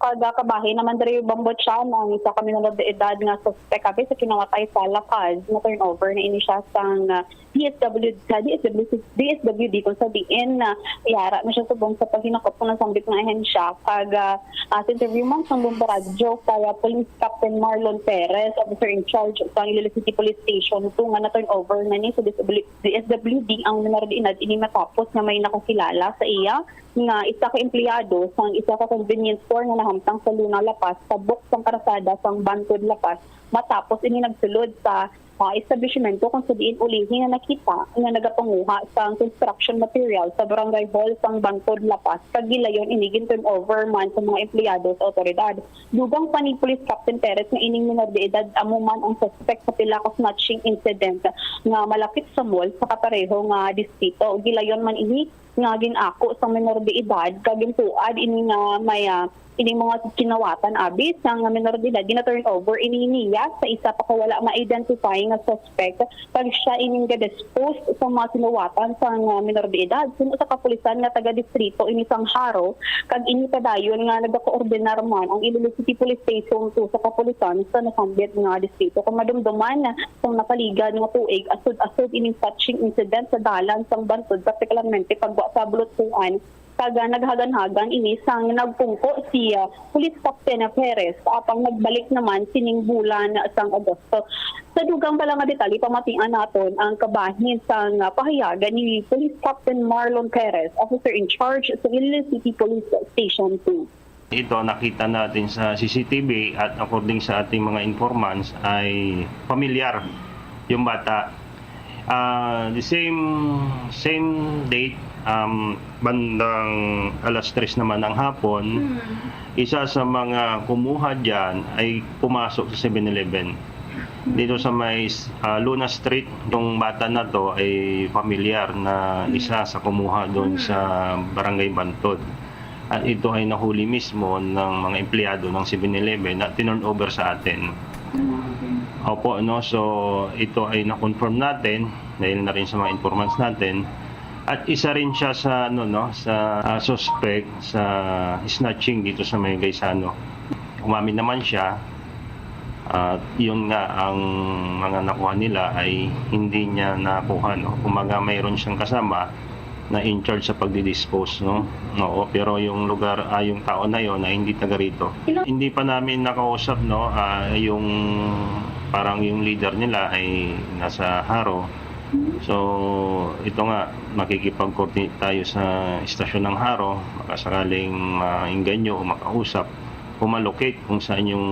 Kag, ah, kabahin naman diri, Bombo Cham, ang isa ka minor de edad nga suspek abi sa kinawatay sa La Paz, na-turnover na ini siya sang, ah, D S W, sa D S W, D S W D, kung sa diin na yara na siya subong sa paghinakop sa nasambit nga ahensya. Kag, ah, ah, sa interview man sang Bombo Radyo kay, ah, Police Captain Marlon Perez, officer in charge sa Iloilo City Police Station two, nga na-turnover na ni sa D S W, D S W D ang minor de edad ini matapos nga may nakakilala sa iya nga isa ka empleyado sang isa ka convenience store nga nahamtang sa Luna, La Paz, tabok sang karasada sang Bantod, La Paz, matapos ini nagsulod sa, ah, establishmento kung sa diin ulihi nga nakita nga nagapanguha sang construction material sa barangay hall sang Bantod, La Paz, kag gilayon ini gin-turnover man sa mga empleyado sa awtoridad. Dugang pa ni Police Captain Perez nga ining minor de edad amo man ang suspek sa pila ka snatching incident nga malapit sa mall sa kapareho nga distrito. Gilayon man ini nga gin-ako sang minor de edad kag gintuad ini nga may, ah, ining mga kinawatan abi sang minor de edad, gina-turn over ini niya sa isa pa ka wala ma-identify nga suspect, kag siya ining ga-dispose sa mga kinawatan sang, ah, minor de edad. Suno sa kapulisan nga taga-distrito ini sang Jaro, kag ini padayon nga nagakoordinar man ang Iloilo City Police Station two sa kapulisan sa nasambit nga distrito. Kung madumduman, sang nakaligad nga tuig, asod-asod ining snatching incident sa dalan sang Bantod, partikularmente pagwa sa Bulutsuan, kag naghaganhagan ini sang nagpungko si, ah, Police Captain Perez, apang nagbalik naman sining bulan sang Agosto. Sa dugang pa lang nga detalye, pamatian naton ang kabahin sang, ah, pahayag ni Police Captain Marlon Perez, officer in charge sa Iloilo City Police Station two. Ito, nakita natin sa C C T V at according sa ating mga informants ay pamilyar yung bata. Ah, the same, same date, um, bandang alas tres naman ng hapon, Hmm. isa sa mga kumuha dyan ay pumasok sa Seven Eleven. Dito sa may, ah, Luna Street, yung bata na 'to ay pamilyar na isa sa kumuha doon sa Barangay Bantod. At ito ay nahuli mismo ng mga empleyado ng Seven Eleven at tinurn over sa atin. Opo, no? So, ito ay na-confirm natin dahil na rin sa mga informants natin. At isa rin siya sa, ano, no, sa, ah, suspect sa snatching dito sa may Gaisano. Umamin naman siya. At yun nga, ang mga nakuha nila ay hindi niya nakuha, no? Kumbaga, mayroon siyang kasama na in charge sa pagdi-dispose, no? Oo, pero yung lugar, ah, yung tao na yon ay hindi taga rito. Hindi pa namin nakausap, no, ah, yung parang yung leader nila ay nasa Jaro. So, ito nga, makikipag-coordinate tayo sa istasyon ng Jaro, baka sakaling maengganyo o makausap o ma-locate kung saan yung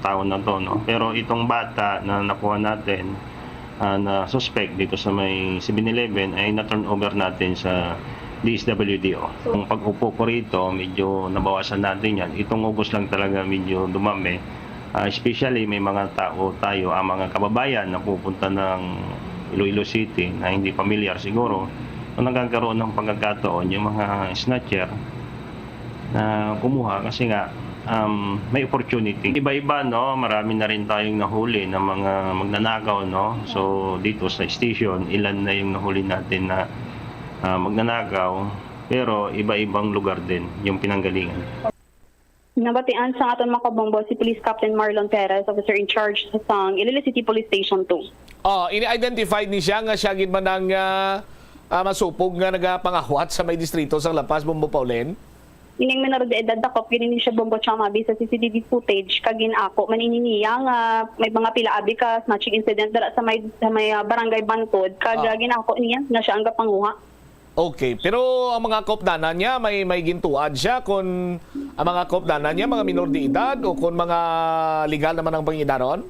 tao na 'to, no? Pero itong bata na nakuha natin, ah, na suspect dito sa may Seven Eleven ay na-turn over natin sa D S W D O. Ang pag-upo ko rito, medyo nabawasan natin 'yan. Itong August lang talaga medyo dumami. Ah, especially may mga tao tayo, ang mga kababayan na pupunta ng Iloilo City na hindi pamilyar siguro, kung nagkakaroon ng pagkakataon yung mga snatcher na kumuha kasi nga, um, may opportunity. Iba-iba, no? Marami na rin tayong nahuli na mga magnanakaw, no? So, dito sa station, ilan na yung nahuli natin na, ah, magnanakaw, pero iba-ibang lugar din yung pinanggalingan. Nabatian sang aton mga kabombo si Police Captain Marlon Perez, officer in charge sang Iloilo City Police Station two. Oh, ini-identified ni siya nga siya gid man ang, ah, ah, masupog nga nagapangawat sa may distrito sang La Paz, Bombo Pauline? Ining minor de edad, dakop gid ini siya, Bombo Cham, abi sa C C T V footage, kag gin-ako man ini niya nga may mga pila abi ka snatching incident dira sa may, sa may, ah, Barangay Bantod, kag, Ah. ah, gin-ako niya nga siya ang gapanguha. Okay, pero ang mga kaupdanan niya, may, may gintuad siya kon ang mga kaupdanan niya, mga minor de edad o kon mga legal naman ang pangidaron?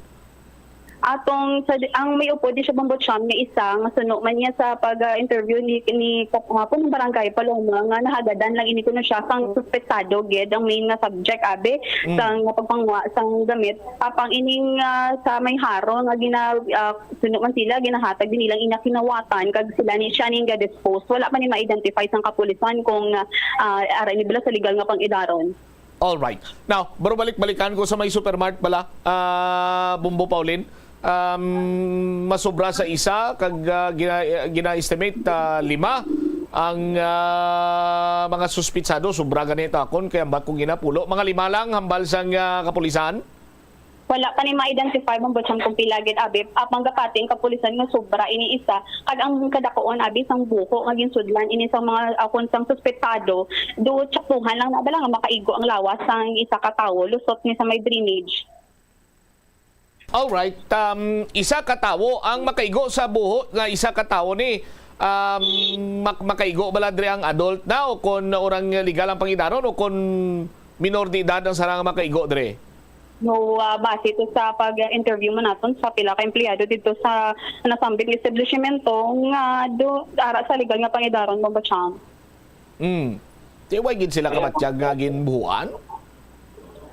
Atong sa di-, ang may upod di siya, Bombo Cham, nga isa nga suno man niya sa pag-interview ni, ni Kap-, nga punong barangay Paloma nga nahagadan lang ini kuno siya sang suspetsado gid ang main nga subject, abi, Mm. sang pagpanguha sang gamit. Apang ining, ah, sa may Jaro nga gina-, ah, suno man sila, ginahatag din nilang ina kinawatan kag sila ni, siya ning ga-dispose. Wala pa ni ma-identify sang kapulisan kung, ah, ara ni bala sa legal nga pangidaron. All right. Now, pero balik-balikan ko sa may Supermart pala, ah, Bombo Pauline. Um, masobra sa isa, kag, ah, gina-, gina-estimate, ah, lima ang, ah, mga suspitsado. Sobra gani ta kon kay ambat kong ginapulo. Mga lima lang hambal sang, ah, kapulisan? Wala pa ni ma-identify, Bombo Cham, kung pila gid, abi. Apang gapati ang kapulisan nga sobra ini isa, kag ang kadakuon, abi, sang buho nga ginsudlan ini sang mga, ah, kon sang suspetsado, do tsaktuhan lang na bala nga makaigo ang lawas sang isa ka tawo, lusot ni sa may drainage. Alright, um, isa ka tawo ang makaigo sa buho nga isa ka tawo ni, um, mak-, makaigo bala diri ang adult na o kon orang legal ang pangidaron o kon minor de edad ang sarang makaigo diri? No, ah, base to sa pag-interview mo naton sa pila ka empleyado didto sa nasambit nga establishmento nga do, ara sa legal nga pangidaron, Bombo Cham. Mm. Di, way gid sila kabatyag nga ginbuhuan?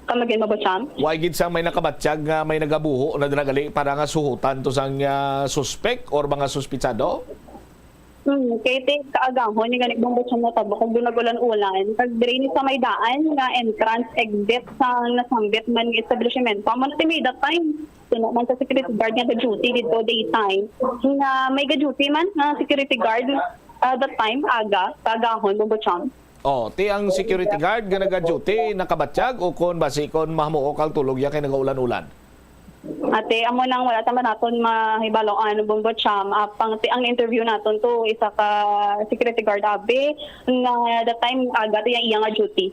Come again, Bombo Cham? Way gid sang may nakabatyag nga may nagabuho na dira gali para nga suhutan to sang, ah, suspek or mga suspitsado? Hmm, kay ti kaagahon ni gani, Bombo Cham, natabo kag dunag ulan-ulan. Kag diri ni sa may daan nga entrance exit sang nasambit man nga establishmento. Amo na ti may that time. Suno man sa security guard nga ga-duty didto daytime. Nga may ga-duty man nga security guard, ah, that time, aga, kaagahon, Bombo Cham. Oh, ti ang security guard nga naga-duty, nakabatyag o kon basi kon mahamuok ang tulog niya kay nagaulan-ulan? Ate, amo nang wala ta man naton mahibaloan, Bombo Cham. Apang ti ang interview naton to, isa ka security guard, abi, nga that time, aga ti iya nga duty.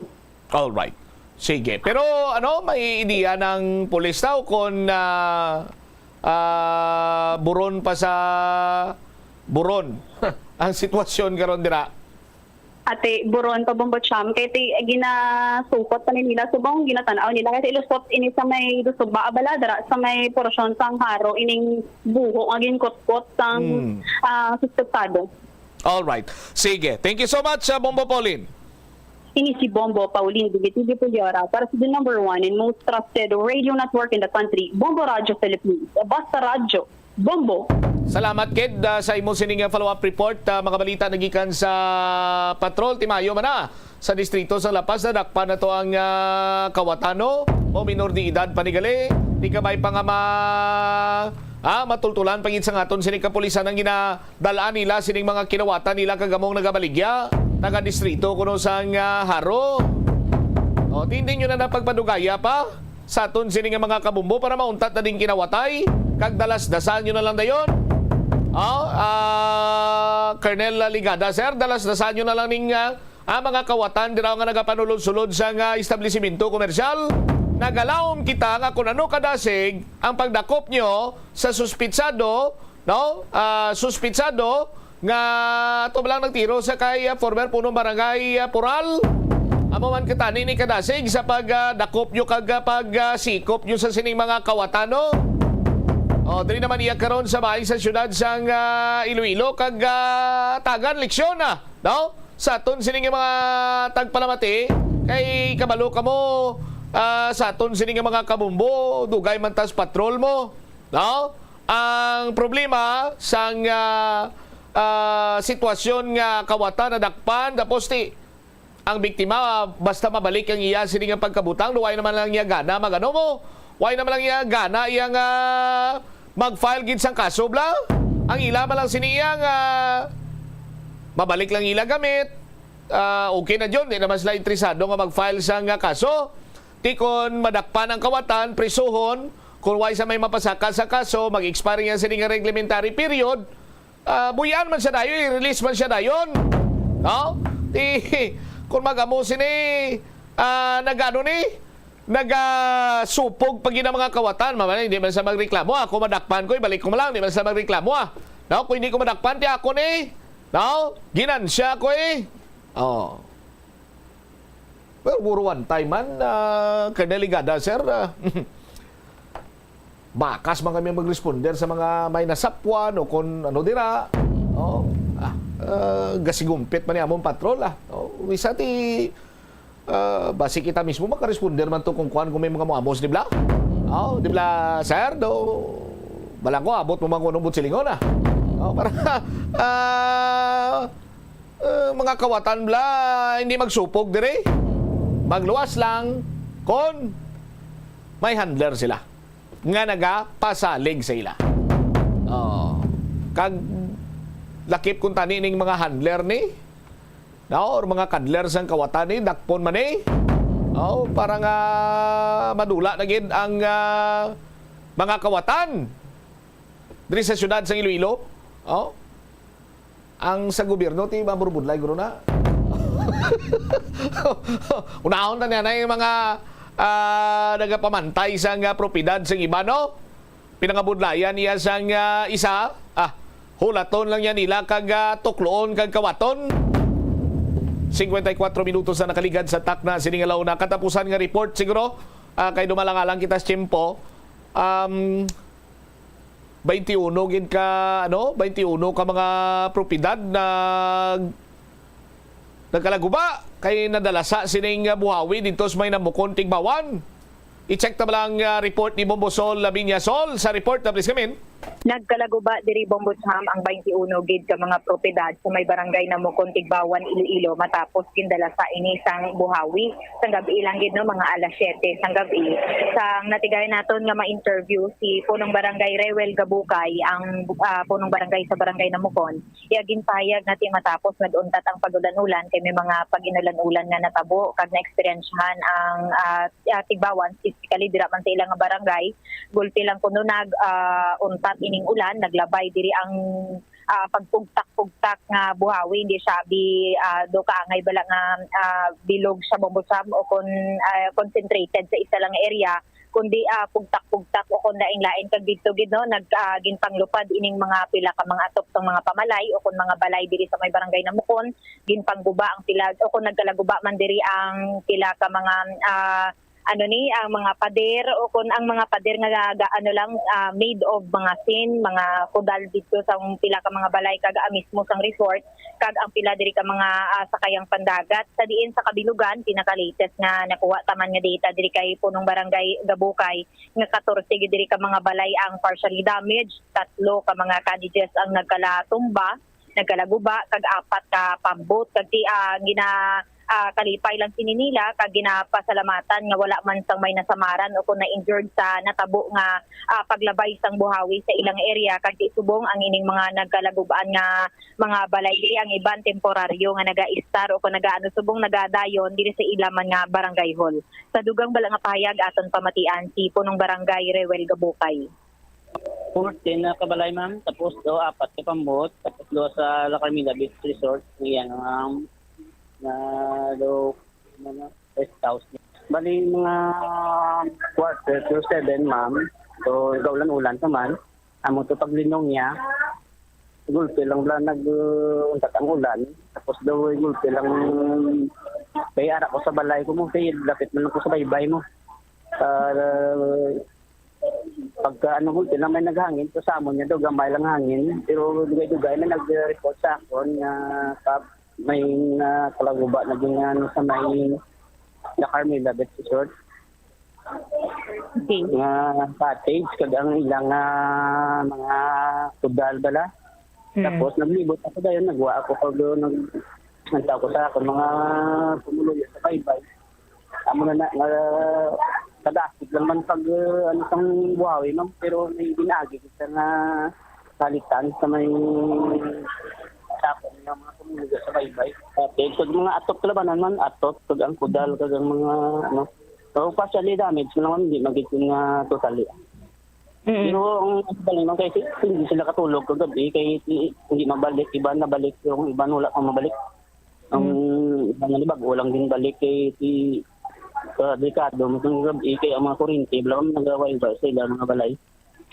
All right. Sige. Pero ano, may ideya ng pulis daw kung, ah, ah, buron pa sa buron ang sitwasyon karon dira? Ate, buron pa, Bombo Cham, kay ti ginasukot pa ni nila subong ginatan-aw nila kay ti lusot ini sa may Dusuba, abala dira sa may porsyon sang Jaro ining buho nga ginkutkot sang, Hmm. ah, suspetsado. All right. Sige. Thank you so much, ah, Bombo Pauline. Ini si Bombo Pauline Digitigi Puliora para sa the number one and most trusted radio network in the country, Bombo Radyo Philippines. Basta Radyo, Bombo! Salamat, Kid, ah, sa imo sining, ah, follow-up report. Ah, mga balita nagikan sa patrol, timayo man na sa distrito sa La Paz, nadakpan na to ang, ah, kawatano o minor de edad panigali. Di kabay pa nga ma-, ah, matultulan pa gid sa ngaton sining kapulisan ang gina-, dal-an nila sining mga kinawatan nila kag among nagabaligya, taga-distrito kuno sang, ah, Jaro. O, tinding nyo na na pagpadugaya pa sa aton sini nga mga kabumbo para mauntat na ding kinawatay, kag dalasdasan nyo na lang dayon. O, ah, Colonel Ligada, sir, dalasdasan nyo na lang ning, ah, ah, mga kawatan dira nga nagapanulod-sulod sa nga establisimento komersyal. Nagalawom kita nga kung ano kadasig ang pagdakop nyo sa suspitsado, no? Ah, suspitsado nga ato ba lang nagtiro sa kay, ah, former punong barangay, ah, Pural. Amo man katani ni kadasig sa pag, ah, dakop nyo kag, ah, pag, ah, sikop nyo sa sining mga kawatan, no? O, diri naman iya karon sa bahay sa siyudad sang, ah, Iloilo kag, ah, tagan leksyon na, no? Sa aton sini nga mga tagpalamati, kay kabalo kamo, ah, sa aton sini nga mga kabumbo, dugay man tas patrol mo, no? Ang problema sang, ah, ah, sitwasyon nga kawatan nadakpan, tapos ti, ang biktima, basta mabalik ang iya sini nga pagkabutang, no, way naman lang iya gana, magano mo, way naman lang iya gana, iya nga mag-file gid sang kaso, bla? Ang ila man lang sini iya nga mabalik lang ila gamit, ah, okay na yun. Di naman sila interesado nga mag-file sang, ah, kaso. Ti kon madakpan ang kawatan, prisuhon, kung way sa may mapasaka sa kaso, mag-expire niya sini nga reglementary period, ah, buyan man siya dayon, i-release man siya dayon. No? Ti, kung mag-amo sini, ah, nag-ano ni, nagasupog pa gid ang mga kawatan. Mamali, hindi man sa magreklamo, ah. Kung madakpan ko, ibalik ko man lang, hindi man sa magreklamo, ah. No? Kung hindi ko madakpan, ti ako ni, no? Ginansya ko, eh. Oh. Well, puro one time man, ah, Colonel Ligada, sir, ah. Bakas man kami mag-responder sa mga may nasapwan o kon ano dira. Oh, ah, ah, gasigumpit man ni among patrol, ah. Oh, isa ti, ah, basi kita mismo makaresponder man to kung kuan, kung may mga muamos, di bla? Oh, di bla, sir? Do, bala ko, abot mo man kuno butsilingon, ah. Oh, para, ah, eh, mga kawatan bla, hindi magsupog diri. Magluwas lang kon may handler sila nga nagapasalig sa ila. Oh. Kag lakip kuntani ning mga handler ni, no, or mga kadler sang kawatan ni, dakpon man ni. Oh, para nga madula na gid ang, ah, mga kawatan diri sa siyudad sang Iloilo. Oh. Ang sa gobyerno, ti maburbudlay guro na. Unahon ta niya na yung mga, ah, nagapamantay sa nga propiedad sang iba, no? Pinangabudlayan niya sang, ah, isa, ah, hulaton lang niya nila kag, ah, tukloon kag kawaton. Cincuenta y cuatro minutos na nakaligad sa takna sini nga launa. Katapusan nga report siguro, ah, kay dumalangalang kita sa tiyempo. Um, twenty-uno gid ka, ano, twenty-uno ka mga propiedad na nagkalaguba kay nadalasa sining, ah, buhawi dito sa may Namukon, Tigbauan. I-check ta ba lang, ah, report ni Bombo Sol Labiña. Sol, sa report na, please, kamin. Nagkalaguba diri, Bombo Sam, ang twenty-uno gid ka mga propiedad sa may barangay Namukon, Tigbauan, Iloilo, matapos gindalasa ini sang buhawi. Sang gabi lang gid, no, mga alas siyete sang gabi. Sang natigayan naton nga ma-interview si Punong Barangay Rewel Gabukay, ang, ah, Punong Barangay sa Barangay Namukon. Iya ginpahayag nga ti matapos nag-untat ang pag-ulan-ulan kay may mga pag-inulan-ulan nga natabo kag naeksperyensyahan ang, ah, ah, Tigbauan, specifically dira man sa ilang barangay. Gulti lang kuno nag, ah, untat ining ulan, naglabay diri ang, ah, pagpugtak-pugtak nga buhawi, hindi siya bi, ah, do kaangay bala nga, ah, bilog siya, Bombo Sam, o kon, ah, concentrated sa isa lang nga area, kundi, ah, pugtak-pugtak o kon lain-lain. Kag didto gid, no, nag, ah, ginpanglupad ining mga pila ka mga atop sang mga pamalay o kon mga balay diri sa may barangay Namukon, ginpangguba ang pila o kon nagkalaguba man diri ang pila ka mga, ah, ano ni, ang mga pader, o kon ang mga pader nga ga-, ano lang, ah, made of mga sin, mga kudal didto sa pila ka mga balay kag, ah, mismo sang resort, kag ang pila diri ka mga, ah, sakayang pandagat. Sa diin sa kabilugan, pinaka-latest nga nakuha ta man nga data diri kay punong barangay Gabukay, nga katorse gid diri ka mga balay ang partially damaged, tatlo ka mga cottages ang nagkalatumba, nagkalaguba, kag apat ka pambot. Kag ti, ah, gina, ah, kalipay lang sini nila kag ginapasalamatan nga wala man sang may nasamaran o kon na-injured sa natabo nga, ah, paglabay sang buhawi sa ilang area. Kag ti subong ang ining mga nagkalaguban nga mga balay diri, ang iban temporaryo nga nagaistar o kon nagaano, subong nagadayon diri sa ila man nga barangay hall. Sa dugang bala nga pahayag, aton pamatian si punong barangay Rewel Gabukay. Fourteen na kabalay, ma'am. Tapos do apat ka pambot. Tapos do sa La Carmela Beach Resort. Yan ang na do ano, rest house. Bali, mga quarter to seven, ma'am. So, gaulan-ulan pa man. Amo to paglinong niya. Gulpi lang bala nag, uh, untat ang ulan. Tapos daw, eh, gulpi lang. Kaya ara ko sa balay ko mo, kaya lapit man ko sa baybay mo. Ah, pagka ano, gulpi lang may naghangin, to sa amon niya daw, gamay lang hangin. Pero dugay-dugay may nag-report sa akon nga, Kap, may nakalaguba na din nga, ano, sa may La Carmela Beach Resort. Okay. Nga cottage, kag ang ilang, ah, mga kudal bala. Mm. Tapos naglibot ako dayon, nagwa ako kag, nag-, nagtaw ko sa akon mga pumuluyo sa baybay. Amo na na, nga kadasig lang man pag, ah, ano, sang buhawi, ma'am, pero may ginagi kita nga salitan sa may sa akon nga mga pumuluyo sa baybay. Cottage, kag mga atot kalabanan man, atot, kag ang kudal, kag ang mga, ano, so, partially damage man lang, hindi man gid nga totally. Mm. Pero ang problema kay si-, hindi sila katulog kagabi kay si-, hindi mabalik, iban nabalik, yung iban wala pa mabalik. Ang Mm. iban nga bag-o lang din balik kay si, ah, delikado mo kung gabi kay ang mga kuryente, wala man nagawa iba sa ila mga balay.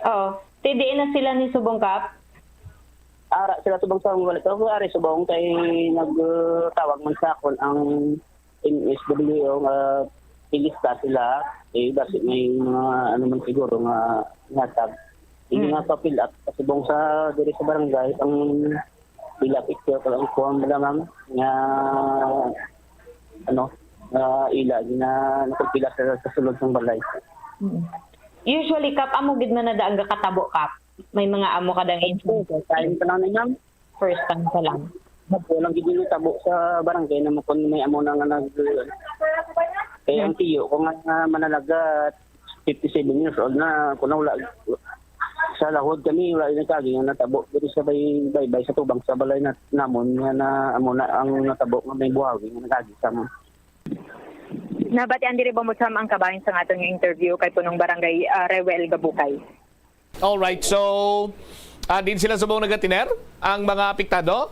Oo. Ti diin na sila ni subong, Kap? Ara sila subong sa mga balay. Pero ari subong kay nagtawag man sa akon ang M S W O nga ilista sila, eh, basi may mga ano man siguro nga ihatag. Hindi Mm. nga pa-fill up, subong sa diri sa barangay, ang pila picture ko lang kuha mo lang, ma'am, nga, ano, nga ila, nga nakapila sa, sa sulod ng balay. Mm. Usually, Kap, amo gid man na daan gakatabo, Kap. May mga amo ka dang instances. Time pa lang ni ma'am. First time pa lang. Ako lang gid yung tabo sa barangay na mo kung may amo na nga nag-, kaya ang Mm. tiyo ko nga, nga manalaga, fifty-seven years old na, kung wala, sa lahod kami, wala yung nagkagi nga natabo. Dito sa bay-, baybay sa tubang sa balay na, namon nga na, amo na ang natabo nga may buhawi nga nagkagi sa amon. Nabatian diri ba mo, Sam, ang kabahin sa aton nga interview kay punong barangay, ah, Rewel Gabukay? Alright, so, ah, din sila subong nagatiner ang mga apektado?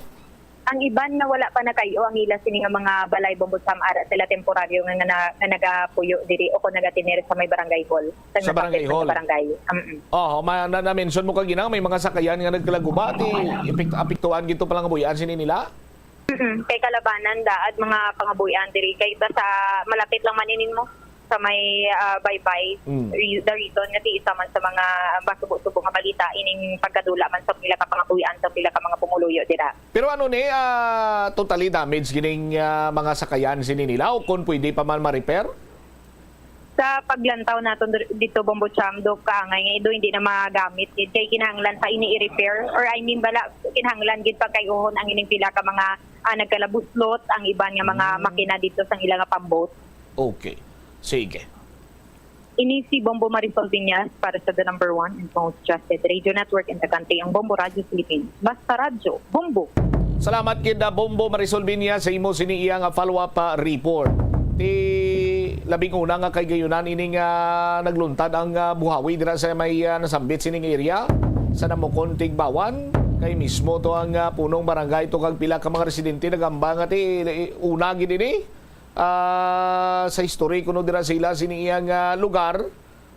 Ang iban nga wala pa nakayo ang ila sini nga mga balay, Bombo Sam, ara sila temporaryo nga, nga, na, nga nagapuyo diri o kung nagatiner sa may barangay hall. Sa Sa barangay napakit nga hall. Barangay. Mm-mm. Oh, ma-, na, na-mention mo kagina, may mga sakayan nga nagkalaguba, ti epek-, apektuhan gito palangabuhian sini nila? Mm-mm. Kay kalabanan da at mga pangabuhian diri kay basta malapit lang man inin mo sa may, ah, baybay. Mm. Re-, the reason nga ti isa man sa mga masubo-subo nga balita ining pagkadula man sa pila ka pangabuhian sa pila ka mga pumuluyo dira. Pero ano ni, ah, totally damage gining, ah, mga sakayan sini nila o kung pwede pa man ma-repair? Sa paglantaw naton dir-, dito, Bombo Cham, do kaangay nga ido hindi na magamit gid kay kinahanglan pa ini i-repair or I mean bala kinahanglan gid pagkayuhon ang ining pila ka mga, ah, nagkalabuslot ang iban nga mga Mm. makina dito sa ila nga pambot. Okay. Sige. Ini si Bombo Marisol Viñas para sa The Number One and Most Trusted Radio Network in the Country, ang Bombo Radyo Philippines. Basta radyo, Bombo! Salamat gid, ah, Bombo Marisol Viñas, sa imo sini iya nga follow-up, ah, report. Ti labing una nga kay gayunan ini nga nagluntad ang, ah, buhawi dira sa may, ah, nasambit sining area sa Namukon, Tigbawan. Kay mismo to ang, ah, punong barangay to kag pila ka mga residente nagamba nga ti, eh, una gid ini. Ah, sa history kuno dira sa ila sini iyang, ah, lugar,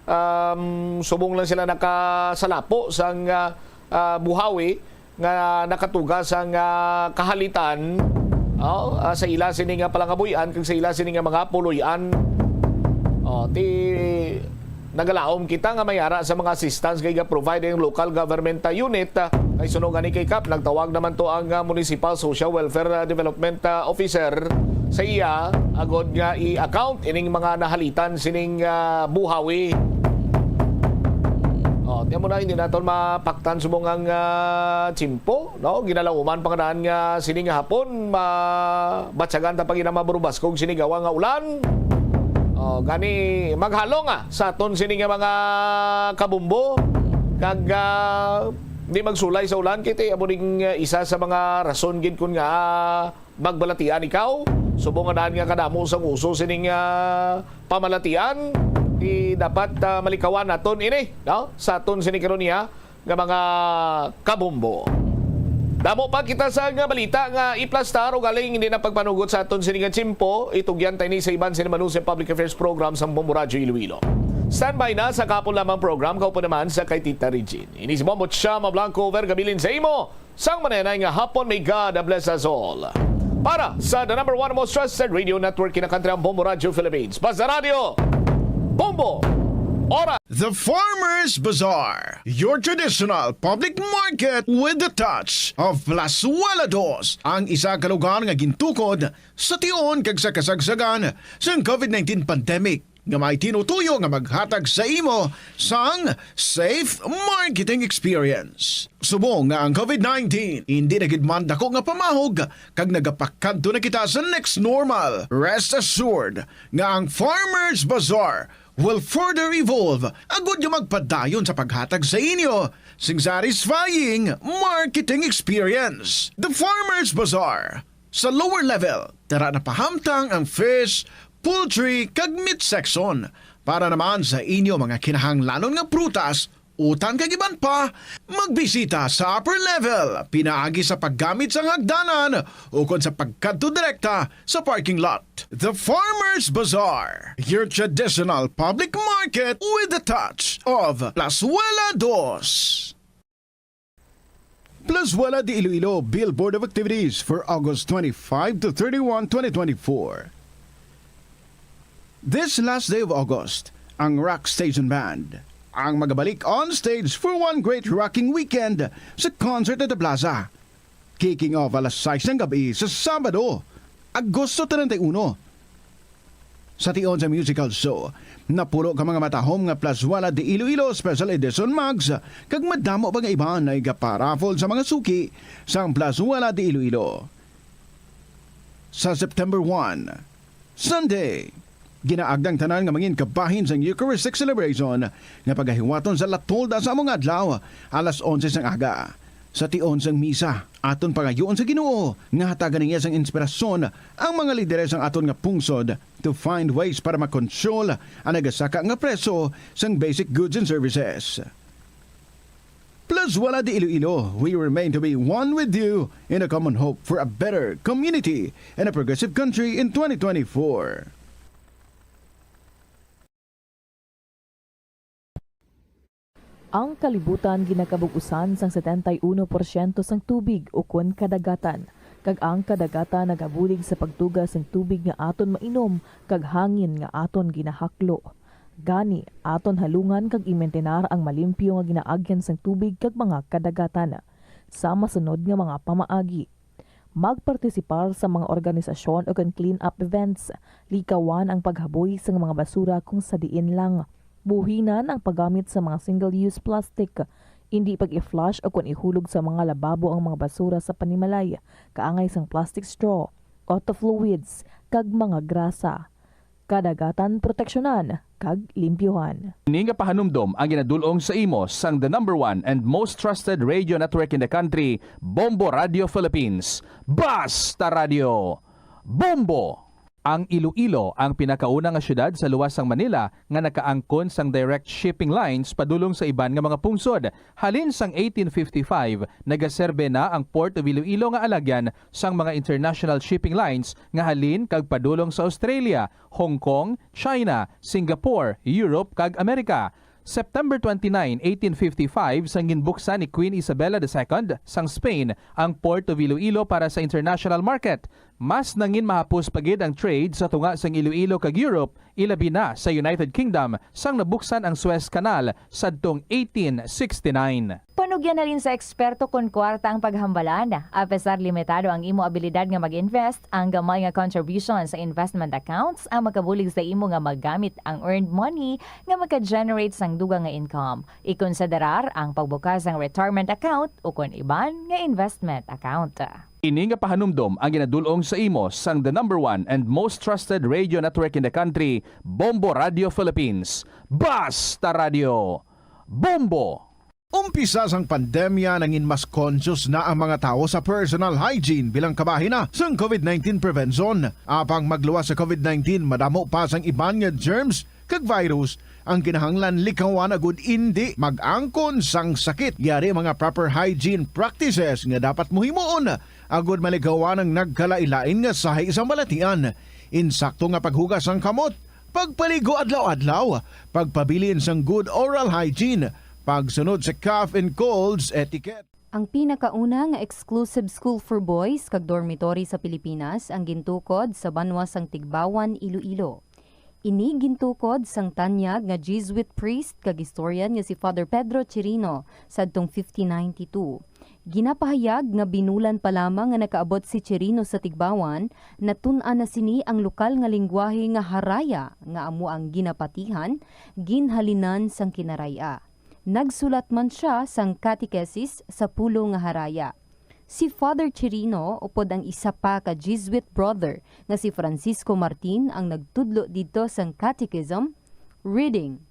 um, subong lang sila nakasalapo sang, ah, ah, buhawi nga nakatuga sang, ah, kahalitan, oh, ah, sa ila sini nga palangabuy-an kag sa ila sini nga mga puloy-an. Oh, ti nagalaom kita nga may ara sa mga assistance nga iga-provide ang local government, ah, unit, ah, kay suno gani kay Kap, nagtawag naman to ang, ah, Municipal Social Welfare, ah, Development, ah, Officer sa iya agod nga i-account ining mga nahalitan sining, ah, buhawi. Oh, tiyan mo na, hindi naton mapaktan subong ang, ah, tiyempo, no? Ginalauman pa nga daan nga sini nga hapon, mabatyagan ta pa gina maburubaskog sini gawa nga ulan. Oh, gani maghalo nga sa aton sini nga mga kabumbo kag, ah, di magsulay sa ulan kay ti amo ning, ah, isa sa mga rason gid kun nga, ah, magbalatian ikaw. Subong nga daan nga kadamo sang uso sining, ah, pamalatian, di dapat, ah, malikawan naton ini, no? Sa aton sini karon niya nga mga kabumbo. Damo pa kita sa nga balita nga iplastar o galing hindi na pagpanugot sa aton sini nga tiyempo. Itugyan ta ini sa iban sini manusi Public Affairs Program sa Bombo Radyo Iloilo. Standby na sa kapon lamang program, kaupo naman sa kay Tita Regine. Ini si Bombo Chama Blanco, over gabilin sa imo. Sang manenay nga hapon, may God bless us all. Para sa the number one most trusted radio network in the country, ang Bombo Radio Philippines. Basta Radio, Bombo, Oras. The Farmers Bazaar, your traditional public market with the touch of Plazuela Dos, ang isa ka lugar nga gintukod sa tion kag sa kasagsagan sang COVID nineteen pandemic, nga may tinutuyo nga maghatag sa imo sang safe marketing experience. Subong nga ang COVID nineteen hindi na gid man dako nga pamahog kag nagapakadto na kita sa next normal, rest assured nga ang Farmers Bazaar will further evolve agud nga magpadayon sa paghatag sa inyo sing satisfying marketing experience. The Farmers Bazaar, sa lower level, tara na pahamtang ang fish, poultry, kag meat section. Para naman sa inyo mga kinahanglanon nga prutas, utan kag iban pa, magbisita sa upper level pinaagi sa paggamit sang hagdanan ukon sa pagkadto direkta sa parking lot. The Farmers Bazaar, your traditional public market with the touch of Plazuela Dos. Plazuela de Iloilo Billboard of Activities for August twenty-five to thirty-one, twenty twenty-four. This last day of August, ang Rock Station Band ang magabalik on stage for one great rocking weekend sa concert at the plaza. Kicking off alas sais ng gabi sa Sabado, Agosto treinta y uno. Sa tion sa musical show, napulo ka mga matahom nga Plazuela de Iloilo Special Edition mugs kag madamo pa nga iban nga igaparaffle sa mga suki sang Plazuela de Iloilo. Sa September one, Sunday, ginaagda ang tanan nga mangin kabahin sang Eucharistic celebration nga pagahiwaton sa La Tolda sa amo nga adlaw, alas onse sang aga. Sa tion sang misa, aton pangayoon sa Ginoo nga hatagan niya sang inspirasyon ang mga lideres sang aton nga pungsod to find ways para makontrol ang nagasaka nga presyo sang basic goods and services. Plazuela de Iloilo, we remain to be one with you in a common hope for a better community and a progressive country in twenty twenty-four. Ang kalibutan ginakabug-usan sang setenta y uno porsyento sang tubig ukon kadagatan, kag ang kadagatan nagabulig sa pagtuga sang tubig nga aton mainom kag hangin nga aton ginahaklo. Gani, aton halungan kag imintenar ang malimpyo nga ginaagyan sang tubig kag mga kadagatan. Sa masunod nga mga pamaagi, magpartisipar sa mga organisasyon ukon clean-up events. Likawan ang paghaboy sang mga basura kung sa diin lang. Buhinan ang paggamit sa mga single-use plastic. Indi pag-i-flush ukon ihulog sa mga lababo ang mga basura sa panimalay, kaangay sang plastic straw, auto fluids, kag mga grasa. Kadagatan proteksyonan kag limpyuhan. Ini nga pahanumdom ang ginadul-ong sa imo sang the number one and most trusted radio network in the country, Bombo Radio Philippines. Basta Radio, Bombo! Ang Iloilo ang pinakauna nga syudad sa luwas sang Manila nga nakaangkon sang direct shipping lines padulong sa iban nga mga pungsod. Halin sang eighteen fifty-five, nagaserbe na ang Port of Iloilo nga alagyan sang mga international shipping lines nga halin kag padulong sa Australia, Hong Kong, China, Singapore, Europe, kag Amerika. September twenty-nine, eighteen fifty-five, sang ginbuksan ni Queen Isabella the Second sang Spain ang Port of Iloilo para sa international market, mas nangin mahapos pa gid ang trade sa tunga sang Iloilo kag Europe, ilabi na sa United Kingdom, sang nabuksan ang Suez Canal sadtong eighteen sixty-nine. Panugyan halin sa eksperto kon kwarta ang paghambalan. Apesar limitado ang imo abilidad nga mag-invest, ang gamay nga contribution sa investment accounts ang makabulig sa imo nga magamit ang earned money nga maka-generate sang dugang nga income. Ikonsiderar ang pagbukas sang retirement account ukon iban nga investment account. Ini nga pahanumdom ang ginadul-ong sa imo sang the number one and most trusted radio network in the country, Bombo Radio Philippines. Basta Radio, Bombo! Umpisa sang pandemya, nangin mas conscious na ang mga tawo sa personal hygiene bilang kabahin na sang COVID nineteen prevention. Apang magluwas sa COVID nineteen, madamo pa sang iban nga germs kag virus ang kinahanglan likawan agud indi mag-angkon sang sakit. Yari ang mga proper hygiene practices nga dapat mo himuon agud malikawan ang nagkalain-lain nga sahi sang balatian. Insakto nga paghugas sang kamot, pagpaligo adlaw-adlaw, pagpabilin sang good oral hygiene, pagsunod sa cough and colds etiquette. Ang pinakauna nga exclusive school for boys kag dormitory sa Pilipinas ang gintukod sa banwa sang Tigbauan, Iloilo. Ini gintukod sang tanyag nga Jesuit priest kag historian nga si Father Pedro Chirino sadtong fifteen ninety-two. Ginapahayag nga binulan pa lamang nga nakaabot si Chirino sa Tigbauan, natun-an na sini ang lokal nga linggwahe nga Haraya, nga amo ang ginapatihan, ginhalinan sang Kinaray-a. Nagsulat man sia sang catechesis sa pulo nga Haraya. Si Father Chirino upod ang isa pa ka Jesuit brother nga si Francisco Martin ang nagtudlo didto sang catechism, reading,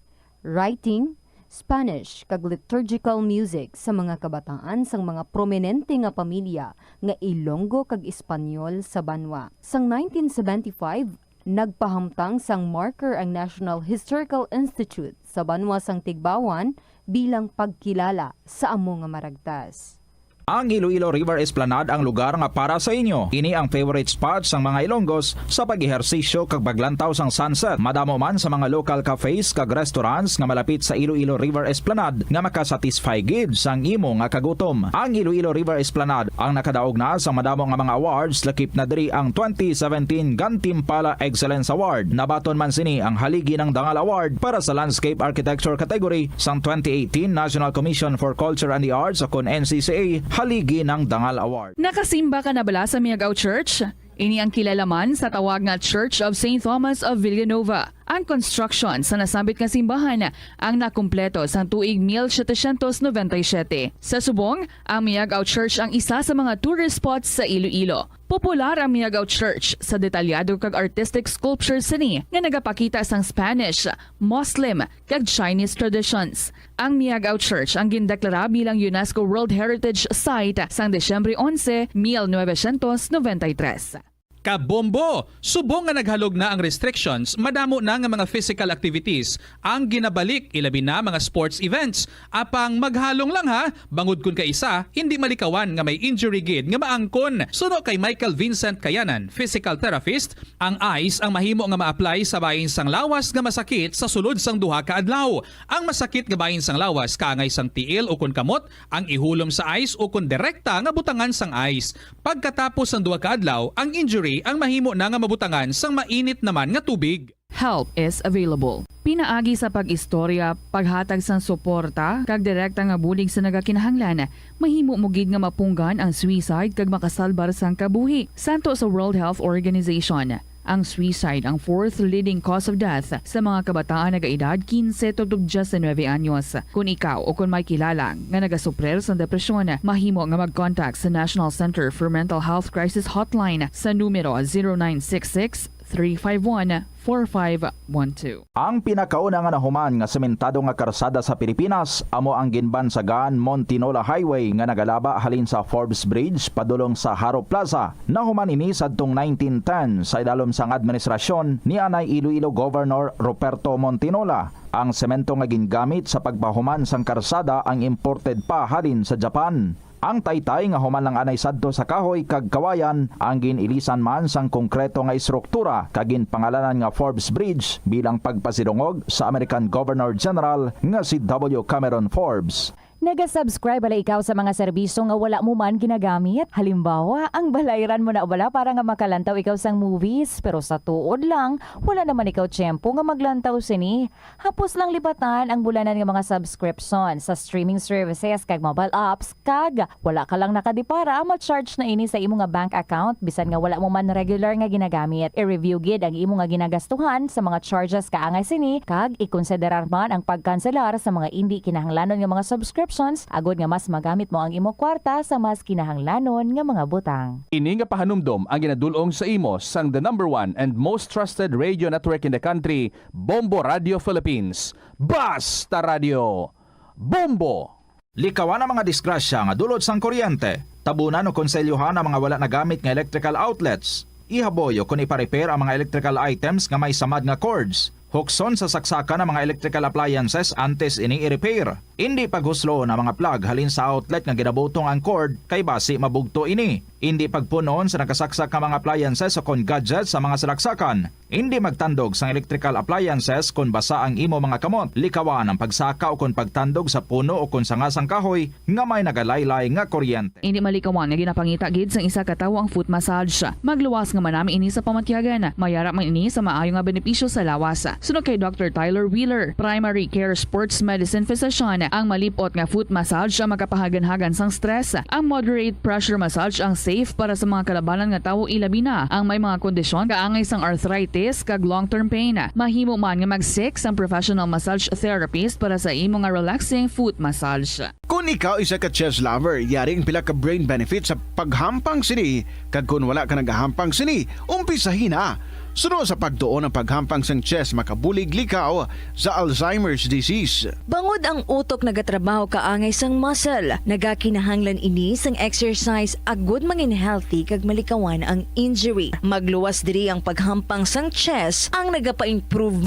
writing, Spanish, kag liturgical music sa mga kabataan sang mga prominente nga pamilya nga Ilonggo kag Espanyol sa banwa. Sang nineteen seventy-five, nagpahamtang sang marker ang National Historical Institute sa banwa sang Tigbauan bilang pagkilala sa amo nga maragtas. Ang Iloilo River Esplanade ang lugar nga para sa inyo. Ini ang favorite spot sang mga Ilonggos sa pag-ehersisyo kag paglantaw sang sunset. Madamo man sa mga local cafes kag restaurants nga malapit sa Iloilo River Esplanade nga makasatisfy gid sang imo nga kagutom. Ang Iloilo River Esplanade ang nakadaog na sang madamo nga mga awards, lakip na diri ang twenty seventeen Gantimpala Excellence Award. Nabaton man sini ang Haligi ng Dangal Award para sa Landscape Architecture category sang twenty eighteen National Commission for Culture and the Arts, o kon N C C A, Haligi ng Dangal Award. Nakasimba ka na bala sa Miagao Church? Ini ang kilala man sa tawag nga Church of Saint Thomas of Villanova. Ang construction sa nasambit nga simbahan ang nakumpleto sang tuig mil setecientos noventa y siete. Sa subong, ang Miagao Church ang isa sa mga tourist spots sa Iloilo. Popular ang Miagao Church sa detalyado kag artistic sculptures sini nga nagapakita sang Spanish, Muslim, kag Chinese traditions. Ang Miagao Church ang gindeklara bilang UNESCO World Heritage Site sang Disyembre onse, mil novecientos noventa y tres. Kabombo! Subong nga naghalog na ang restrictions, madamo na nga mga physical activities ang ginabalik, ilabi na mga sports events. Apang maghalong lang ha, bangod kun kaisa, hindi malikawan nga may injury gid nga maangkon. Suno kay Michael Vincent Kayanan, physical therapist, ang ice ang mahimo nga ma-apply sa bahin sang lawas nga masakit sa sulod sang duha ka adlaw. Ang masakit nga bahin sang lawas kaangay sang tiil ukon kamot, ang ihulom sa ice ukon direkta nga butangan sang ice. Pagkatapos sang duha ka adlaw, ang injury ang mahimo na nga mabutangan sang mainit naman nga tubig. Help is available. Pinaagi sa pag-istorya, paghatag sang suporta, kag direkta nga bulig sa nagakinahanglan, mahimo mo gid nga mapunggan ang suicide kag makasalbar sang kabuhi. Santo sa World Health Organization, ang suicide ang fourth leading cause of death sa mga kabataan nagaedad quince tubtob diecinuebe anyos. Kon ikaw o kon may kilala nga nagasuprir sang depresyon, mahimo nga mag-contact sa National Center for Mental Health Crisis Hotline sa numero zero nine six six, three five one, four five one two. Ang pinakauna nga nahuman nga sementado nga karsada sa Pilipinas amo ang ginbansagan Montinola Highway nga nagalaba halin sa Forbes Bridge padulong sa Jaro Plaza. Nahuman ini sadtong nineteen ten sa idalom sang administrasyon ni anay Iloilo Governor Ruperto Montinola. Ang semento nga gingamit sa pagpahuman sang karsada ang imported pa halin sa Japan. Ang taytay nga human lang anay sadto sa kahoy kag kawayan ang gin-ilisan man sang konkreto nga estruktura kag ginpangalanan nga Forbes Bridge bilang pagpasidungog sa American Governor General nga si W. Cameron Forbes. Naga-subscribe bala ikaw sa mga serbisyo nga wala mo man ginagamit? Halimbawa, ang balayran mo na bala para nga makalantaw ikaw sang movies, pero sa tuod lang, wala naman ikaw tiyempo nga maglantaw sini. Hapos lang lipatan ang bulanan nga mga subscription sa streaming services kag mobile apps, kag wala ka lang nakadipara, ma-charge na ini sa imo nga bank account bisan nga wala mo man regular nga ginagamit. I-review gid ang imo nga ginagastuhan sa mga charges kaangay sini, kag ikonsiderar man ang pagkanselar sa mga indi kinahanglanon nga mga subscriptions agod nga mas magamit mo ang imo kwarta sa mas kinahanglanon nga mga butang. Ini nga pahanumdom ang ginadul-ong sa imo sang the number one and most trusted radio network in the country, Bombo Radio Philippines. Basta Radio, Bombo! Likawan ang mga disgrasya nga dulot sang kuryente. Tabunan o konselyuhan ang mga wala nagamit nga electrical outlets. Ihaboy o kon ipa-repair ang mga electrical items nga may samad nga cords. Hukson sa saksakan ang mga electrical appliances antes ini i-repair. Indi paghusloon ang mga plug halin sa outlet nga ginabutong ang cord, kay basi mabugto ini. Indi pagpun-on sa nakasaksak nga mga appliances o kon gadgets sa mga salaksakan. Indi magtandog sang electrical appliances kon basa ang imo mga kamot. Likawan ang pagsaka o kon pagtandog sa puno o kon sanga sang kahoy nga may nagalaylay nga kuryente. Indi malikawan nga ginapangita gid sang isa ka tawo ang foot massage. Magluwas nga manami ini sa pamatyagan. Mayara man ini sa maayo nga benepisyo sa lawas. Suno kay Doctor Tyler Wheeler, primary care sports medicine physician, ang malip-ot nga foot massage ang makapahaganhagan sang stress. Ang moderate pressure massage ang safe para sa mga kalabanan nga tawo, ilabi na ang may mga kondisyon kaangay sang arthritis kag long-term pain. Mahimo man nga mag-seek sang professional massage therapist para sa imo nga relaxing foot massage. Kon ikaw isa ka chess lover, yari ang pila ka brain benefits sa paghampang sini, kag kon wala ka nagahampang sini, umpisahi na. Suno sa pagtuon, ang paghampang sang chess makabulig likaw sa Alzheimer's disease. Bangod ang utok nagatrabaho kaangay sang muscle, nagakinahanglan ini sang exercise agud mangin healthy kag malikawan ang injury. Magluwas diri ang paghampang sang chess ang nagapa-improve.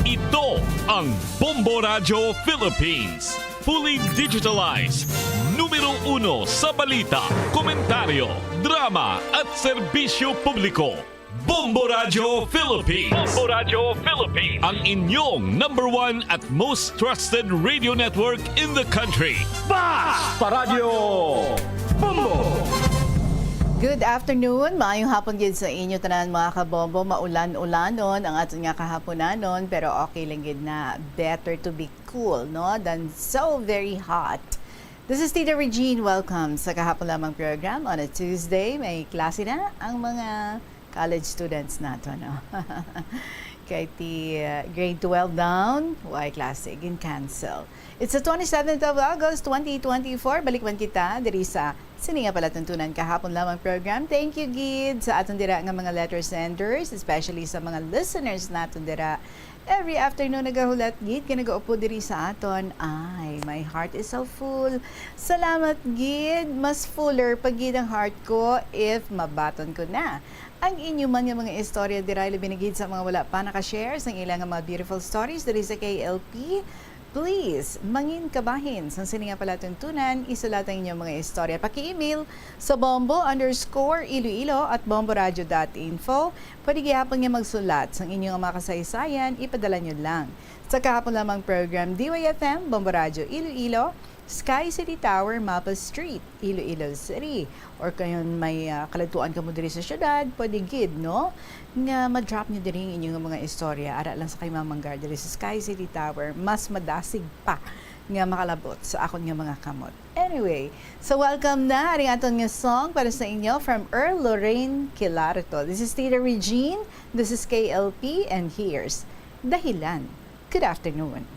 Ito ang Bombo Radyo Philippines. Fully digitalized. Numero uno sa balita, komentaryo, drama, at serbisyo publiko. Bombo Radyo Philippines. Bombo Radyo Philippines. Ang inyong number one at most trusted radio network in the country. Basta Radyo Bombo! Good afternoon. Maayong hapon gid sa inyo tanan, mga kabombo. Maulan-ulanon ang aton nga kahaponanon, pero okay lang gid na. Better to be cool, no, than so very hot. This is Tita Regine. Welcome sa Kahapon Lamang program. On a Tuesday, may klase na ang mga college students nato, no? Kay ti, uh, grade twelve down, why klase? Gin-cancel. It's the twenty-seventh of August, twenty twenty-four. Balik man kita diri sa Sini nga palatuntunan Kahapon Lamang program. Thank you gid sa aton dira nga mga letter senders, especially sa mga listeners naton dira. Every afternoon nagahulat gid nga nagaupod diri sa aton. Ay, my heart is so full. Salamat gid. Mas fuller pa gid ang heart ko if mabaton ko na ang inyo man nga mga istorya dira, labi na gid sa mga wala pa naka-share sang ila nga mga beautiful stories diri sa K L P. Please, mangin kabahin sang sini nga palatuntunan, isulat ang inyong mga istorya. Paki-email sa bombo underscore iloilo at bomboradio dot info. Pwede gihapon nga magsulat sang inyong mga kasaysayan, ipadala nyo lang sa Kahapon Lamang program, D Y F M, Bombo Radyo Iloilo, Sky City Tower, Mapa Street, Iloilo City. Or kung may, ah, kaladtuan kamo diri sa syudad, pwede gid, no, nga ma-drop nyo diri ang inyong mga istorya. Ara lang sa kay Mamang Gar diri sa Sky City Tower, mas madasig pa nga makalabot sa akon nga mga kamot. Anyway, so welcome na. Ari aton nga song para sa inyo from Earl Lorraine Kilarto. This is Tita Regine. This is K L P, and here's Dahilan. Good afternoon.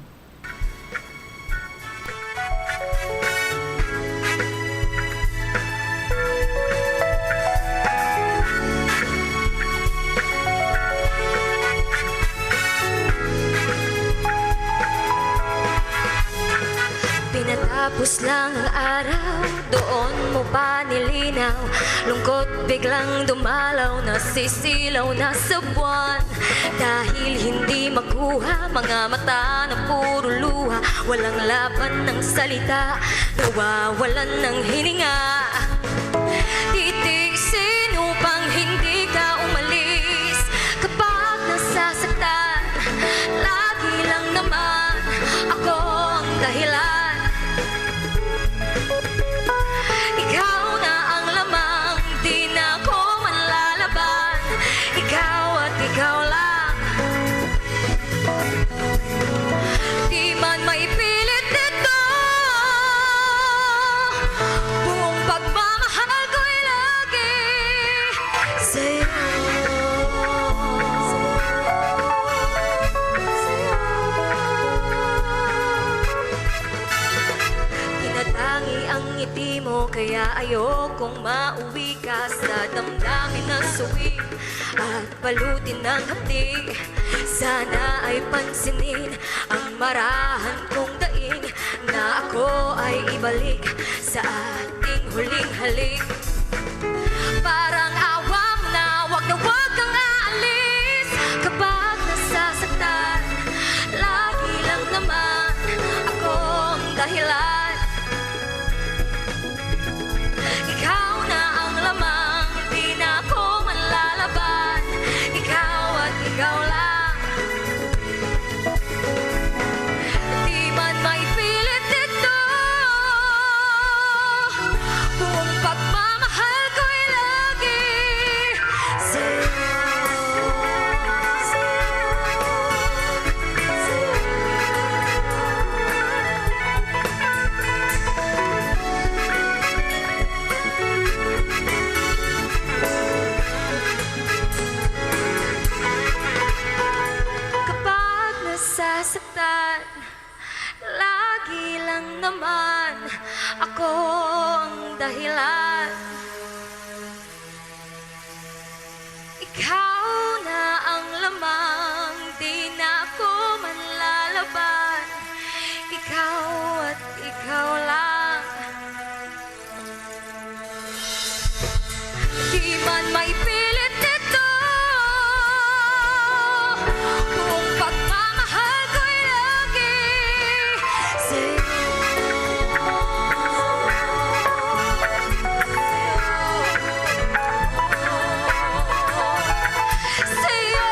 Pinatap Tapos lang ang araw, doon mo pa nilinaw. Lungkot biglang dumalaw, nasisilaw na sa buwan. Dahil hindi makuha, mga mata na puro luha. Walang laban ng salita, nawawalan ng hininga. Titiisin upang hindi ka umalis. Kapag nasasaktan, lagi lang naman ako ang dahilan. Ikaw na ang lamang, di na ako manlalaban. Ikaw at ikaw lang. Di man maipilit ito, buong pagmamahal ko'y lagi sa'yo. Tinatangi ang ngiti mo, kaya ayokong mauwi ka sa damdamin na suwi at balutin ng hapdi. Sana ay pansinin ang marahan kong daing, na ako ay ibalik sa ating huling halik. Parang awa mo na, wag na wag kang aalis. Kapag nasasaktan, lagi lang naman ako ang dahilan. Ikaw na ang lamang, di na ako manlalaban. Ikaw at ikaw lang. Di man maipilit ito, buong pagmamahal ko'y lagi sa'yo. Kapag nasasaktan, lagi lang naman ako ang dahilan. Ikaw na ang lamang, di na ako manlalaban. Ikaw at ikaw lang. Di man maipilit ito, buong pagmamahal ko'y lagi sa'yo. Sa'yo.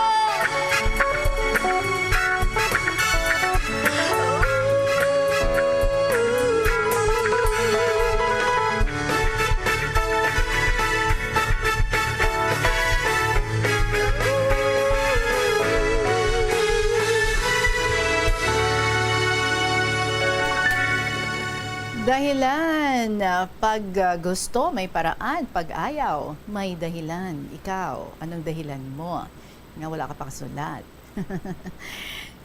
Dahilan. Pag, ah, gusto, may paraan. Pag ayaw, may dahilan. Ikaw, anong dahilan mo nga wala ka pakasulat?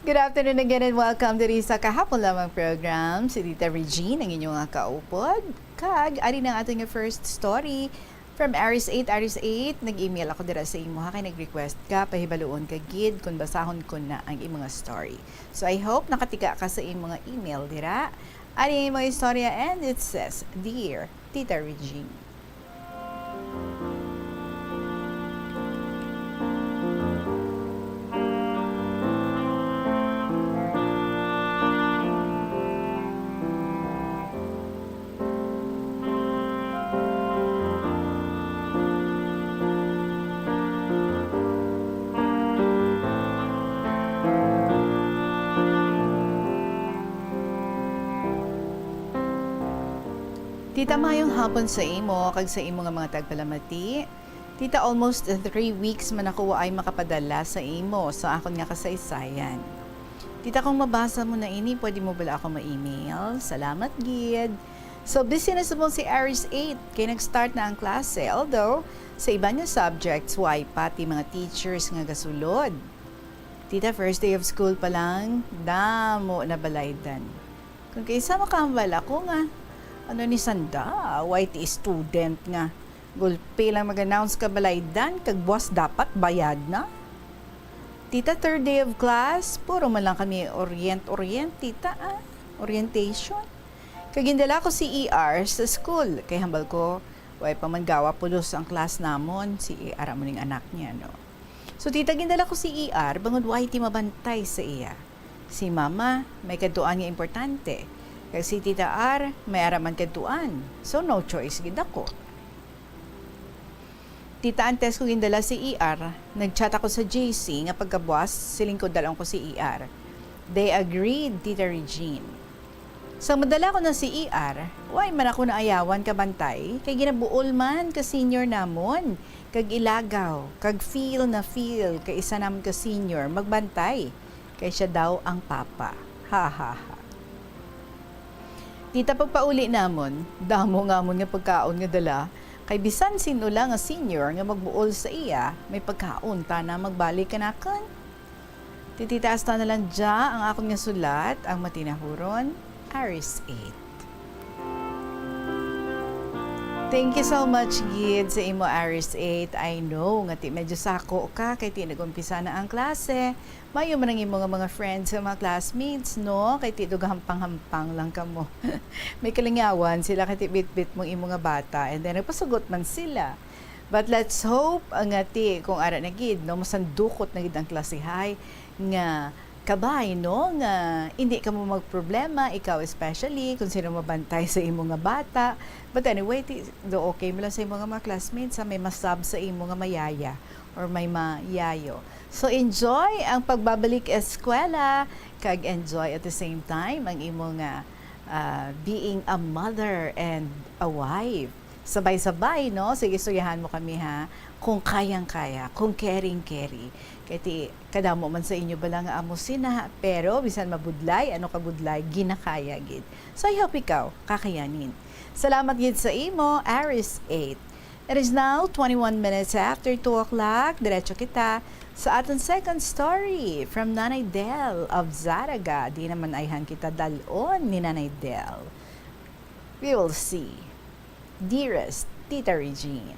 Good afternoon again and welcome diri sa Kahapon Lamang program. Si Tita Regine ang inyong kaupod. Kag ari na ang aton nga first story from Aris eight. Aris eight, nag-email ako dira sa imo, ha, kay nag-request ka, pahibaluon ka gid kung basahon ko na ang imo nga story. So, I hope nakatiga ka sa imo nga email dira. Ari ang imo istorya, and it says, "Dear Tita Regine." Tita, maayong hapon sa imo kag sa imo nga mga tagpalamati. Tita, almost three weeks man ako waay makapadala sa imo sa akon nga kasaysayan. Tita, kung mabasa mo na ini, pwede mo bala ako ma-email? Salamat gid. So, busy na subong si Aris eight, kay nag-start na ang klase, although sa iban nga subjects, waay pa ti mga teachers nga gasulod. Tita, first day of school pa lang, damo na balaydan. Kung kaisa makahambal ako nga, ano ni sanda, waay ti student nga gulpi lang mag-announce ka balaydan, kag buwas dapat bayad na. Tita, third day of class, puro man lang kami orient-orient, tita, ah. Orientation. Kag gindala ko si E R sa school, kay hambal ko, way pa man gawa pulos ang class namon, si E R amo ning anak niya, no? So, tita, gindala ko si E R, bangod way ti mabantay sa iya. Si mama, may kadtuan nga importante. Kag si tita R, may ara man kadtuan. So, no choice gid ako. Tita, antes ko gindala si E R, nag-chat ako sa J C nga pagkabuas, siling ko, dalon ko si E R. They agreed, Tita Regine. Sang madala ko na si E R, way man ako naayawan ka bantay, kay ginabuol man ka senior namon, kag ilagaw, kag feel na feel ka isa namon ka senior magbantay, kay siya daw ang papa. Ha, ha, ha. Tita, pagpauli namon, damo nga amon nga pagkaon nga dala, kay bisan sin-o lang nga senior nga magbuol sa iya, may pagkaon ta na magbalik kanakon. Tititaas ta na lang dya ang akon nga sulat, ang matinahuron, Aris eight. Thank you so much gid sa imo, Aris eight. I know nga ti medyo sako ka kay ti nag-umpisa na ang klase. Mayo man ang imo nga mga friends, nga mga classmates, no? Kay ti dugahampang-hampang lang kamo. May kalingawan sila kay ti bitbit mo imo nga bata, and then nagpasugot man sila. But let's hope, ah, nga ti kung ara na gid, no, masandukot na gid ang klasihay nga kabay, no, nga hindi ka mo magproblema, ikaw especially, kung sino mabantay sa imo nga bata. But anyway, ti, do okay mo lang sa imo nga mga classmates, sa may masab sa imo nga mayaya or may mayayo. So, enjoy ang pagbabalik eskwela, kag enjoy at the same time ang imo nga, ah, being a mother and a wife. Sabay-sabay, no? Sige, istoryahan mo kami, ha? Kung kayang-kaya, kung caring-carry. Kay ti, kadamo man sa inyo bala nga amo sina, pero bisan mabudlay, ano kabudlay, ginakaya gid. So, I hope ikaw, kakayanin. Salamat gid sa imo, Aris eight. It is now twenty-one minutes after two o'clock. Diretso kita sa aton second story from Nanay Del of Zaraga. Di naman ayhan kita dalon ni Nanay Del. We will see. Dearest Tita Regine.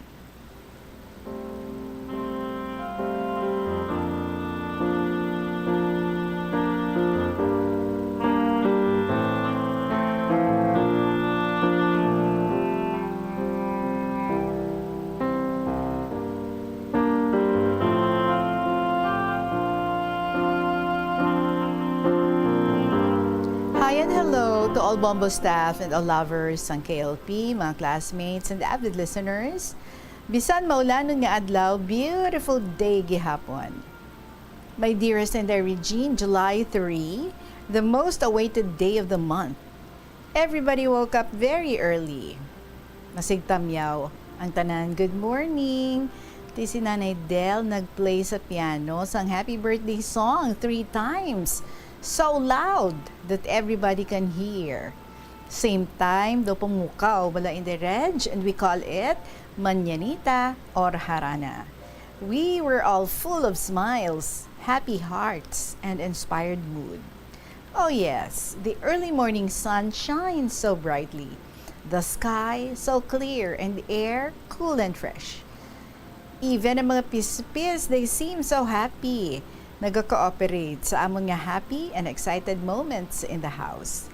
Hi and hello to all Bombo staff and all lovers sang K L P, mga classmates and avid listeners. Bisan maulanon nga adlaw, beautiful day gihapon. My dearest and dear Regine, July three, the most awaited day of the month. Everybody woke up very early. Masigtamyaw ang tanan, "Good morning." Ti si Nanay Del nag-play sa piano sang happy birthday song three times, so loud that everybody can hear. Same time, daw pamukaw bala in the Reg, and we call it Mañanita or Harana. We were all full of smiles, happy hearts, and inspired mood. Oh yes, the early morning sun shines so brightly. The sky so clear and the air cool and fresh. Even ang mga pispis, they seem so happy. Nagaka-cooperate sa amon nga happy and excited moments in the house.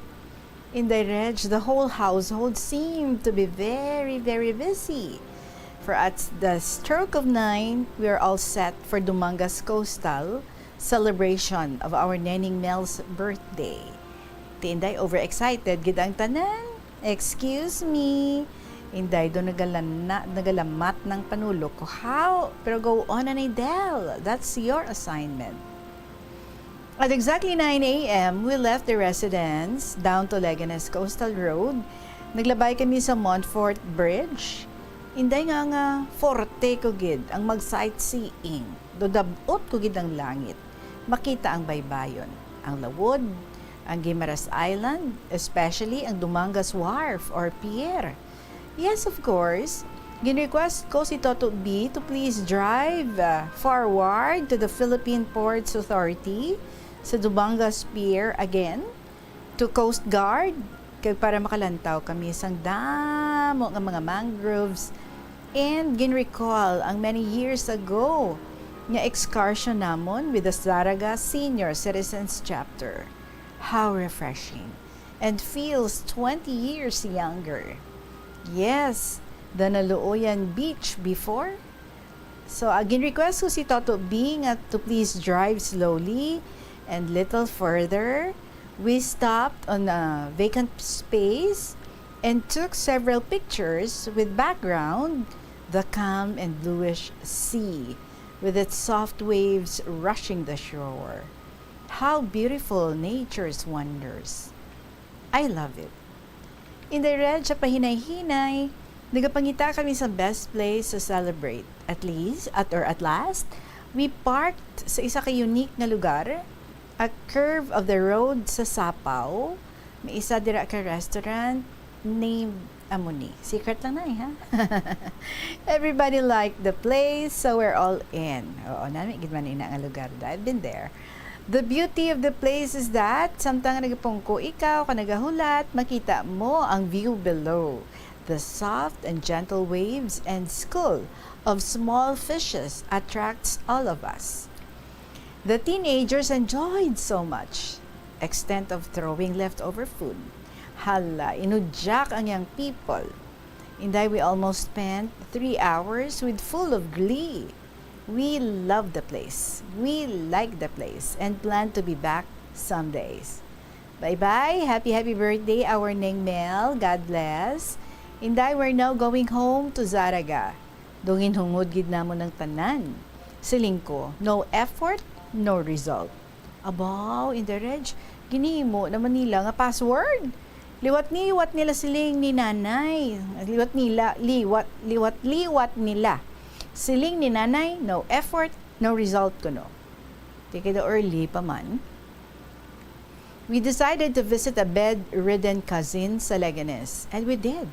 In the Reg, the whole household seemed to be very, very busy. For at the stroke of nine, we are all set for Dumangas Coastal celebration of our Neneng Mel's birthday. Ti inday overexcited gid ang tanan. "Excuse me." Inday do nagalana-, nagalamat ng panulok ko. "How? Pero go on, Nanay Del. That's your assignment." At exactly nine a m, we left the residence down to Leganes Coastal Road. Naglabay kami sa Montfort Bridge. Inday nga nga forte ko gid ang mag-sightseeing. Do dab-ot ko gid ang langit. Makita ang baybayon, ang Lawod, ang Guimaras Island, especially ang Dumangas Wharf or Pier. Yes, of course. Gin-request ko si Toto B to please drive, uh, forward to the Philippine Ports Authority sa Dumangas Pier again, to Coast Guard, kag para makalantaw kami sang damo nga mga mangroves, and gin-recall ang many years ago nga excursion namon with the Zaraga Senior Citizens Chapter. How refreshing. and feels twenty years younger. Yes, the Naluoyan Beach before. So, uh, gin-request ko si Toto B nga to please drive slowly and little further. We stopped on a vacant space and took several pictures with background the calm and bluish sea with its soft waves rushing the shore. How beautiful nature's wonders. I love it. Inday Reg, sa pahinay-hinay, nagapangita kami sa best place to celebrate. At least, at or at last, we parked sa isa ka unique nga lugar, a curve of the road sa Sapaw. May isa dira ka restaurant named amo ni. Secret lang na eh, ha? Everybody liked the place, so we're all in. Oo, nami gid man ina nga lugar. I've been there. The beauty of the place is that, samtang nagapungko ikaw ka nagahulat, makita mo ang view below. The soft and gentle waves and school of small fishes attracts all of us. The teenagers enjoyed so much, extent of throwing leftover food. Hala, inudyak ang young people. Inday, we almost spent three hours with full of glee. We love the place. We like the place and plan to be back some days. Bye-bye. Happy, happy birthday, our Neng Mel. God bless. Inday, we're now going home to Zarraga. Dunginhungod gid namon ang tanan. Siling ko, no effort, no result. Abaw, Inday Reg, ginhimo naman nila nga password. Liwat-liwat nila siling ni nanay. Liwat nila, liwat, liwat-liwat nila. Siling ni nanay, no effort, no result kuno. Di kay daw early pa man. We decided to visit a bedridden cousin sa Leganes, and we did.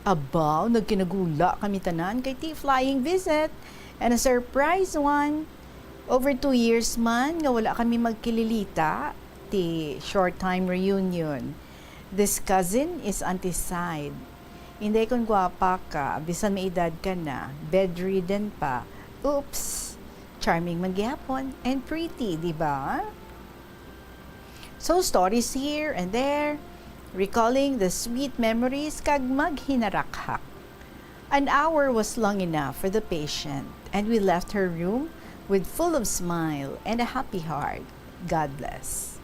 Abaw, nagkinagula kami tanan kay ti flying visit, and a surprise one. Over two years man nga wala kami magkililita, ti short time reunion. This cousin is Auntie Side. Inday, kon gwapa ka, bisan may edad ka na, bedridden pa, oops, charming man gihapon and pretty, di ba? So, stories here and there, recalling the sweet memories kag maghinarakhak. An hour was long enough for the patient, and we left her room with full of smile and a happy heart. God bless.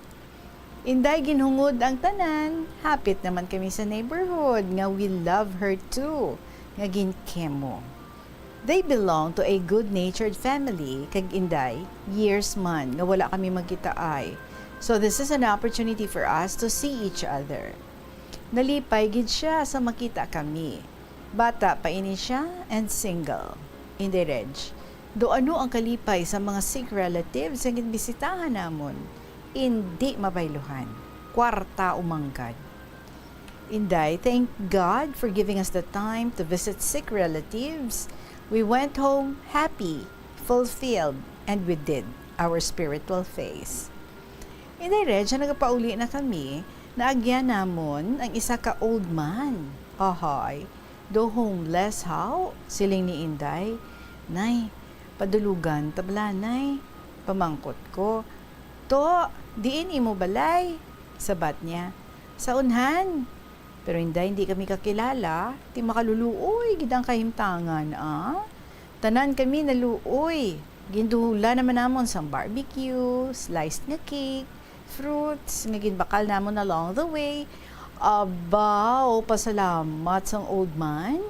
Inday, ginhungod ang tanan, hapit naman kami sa neighborhood nga we love her too, nga gin-chemo. They belong to a good-natured family, kag Inday, years man nga wala kami magkitaay. So this is an opportunity for us to see each other. Nalipay gid siya sa makita kami. Bata pa ini siya and single. Inday Reg, do ano ang kalipay sa mga sick relatives nga ginbisitahan namon? Indi mabayluhan. Kwarta umanggad. Inday, thank God for giving us the time to visit sick relatives. We went home happy, fulfilled, and we did our spiritual phase. Inday Reg, nagapauli na kami, naagyan namon ang isa ka old man. Ahay, do homeless how? Siling ni Inday. Nay, padulugan ta bala, Nay. Pamangkot ko, To, diin imo balay? Sabat niya, Sa unhan. Pero Inday, hindi kami kakilala, ti makaluluoy gid ang kahimtangan, ah. Tanan kami naluoy. Ginduhulan naman namon sang barbecue, sliced nga cake, fruits nga ginbakal namon along the way. Abaw, pasalamat sang old man.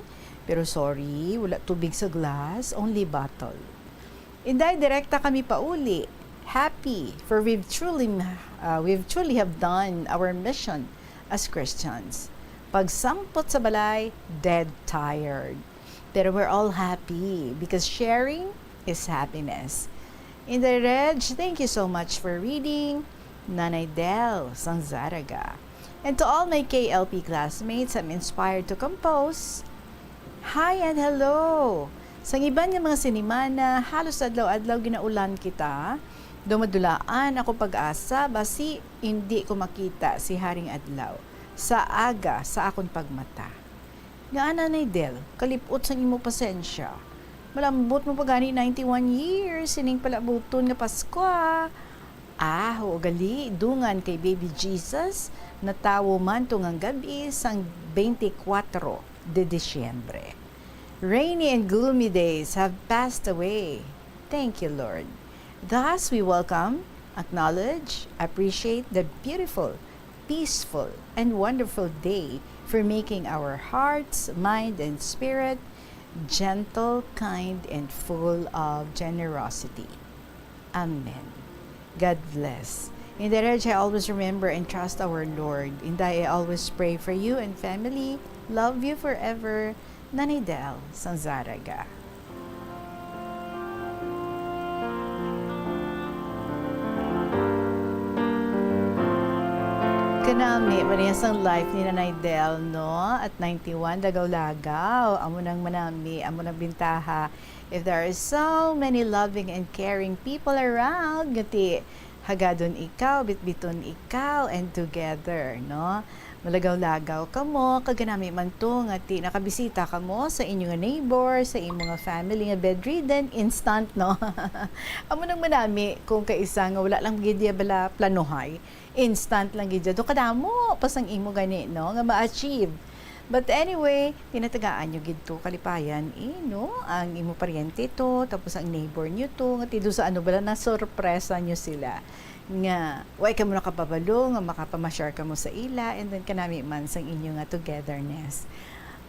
Pero sorry, wala tubig sa glass, only bottle. Inday, direkta kami pauli. Happy, for we've truly, uh, we've truly have done our mission as Christians. Pagsampot sa balay, dead tired. Pero we're all happy because sharing is happiness. Inday Reg, thank you so much for reading. Nanay Del, sang Zarraga. And to all my K L P classmates, I'm inspired to compose. Hi and hello! Sang iban nga mga sinimana, halos adlaw-adlaw ginaulan kita. Daw madulaan ako pag-asa, basi indi ko makita si Haring Adlaw sa aga sa akon pagmata. Nga ana, Nay Del, kalip-ot sang imo pasensya. Malambot mo pa gani, ninety-one years, sining palabuton nga Paskwa. Ah, oo gali, dungan kay Baby Jesus, natawo man to nga gab-i sang twenty-four de Disyembre. Rainy and gloomy days have passed away. Thank you, Lord. Thus, we welcome, acknowledge, appreciate the beautiful, peaceful, and wonderful day for making our hearts, mind, and spirit gentle, kind, and full of generosity. Amen. God bless. In the Reg, I always remember and trust our Lord. Inday, I always pray for you and family. Love you forever. Nanay Del, sang Zaraga. Kanami, pareha sang life ni Nanay Del, no? At ninety-one, lagaw-lagaw. Amo nang manami, amo nang bintaha. If there are so many loving and caring people around, nga ti hagadon ikaw, bitbiton ikaw, and together, no? Malagaw-lagaw kamo, kag kanami man to nga ti nakabisita kamo sa inyo nga neighbor, sa imo nga family nga bedridden, instant, no? Amo nang manami kung kaisa nga wala lang gid iya bala planuhay, instant lang gid iya. Do kadamo pa sang imo gani, no, nga ma-achieve. But anyway, tinatagaan nyo gid to kalipayan, eh, no? Ang imo paryente to, tapos ang neighbor nyo to, nga ti do sa ano bala, nasorpresa nyo sila. Nga, way kamo nakababalo nga makapamashare kamo sa ila, and then kanami man sang inyo nga togetherness.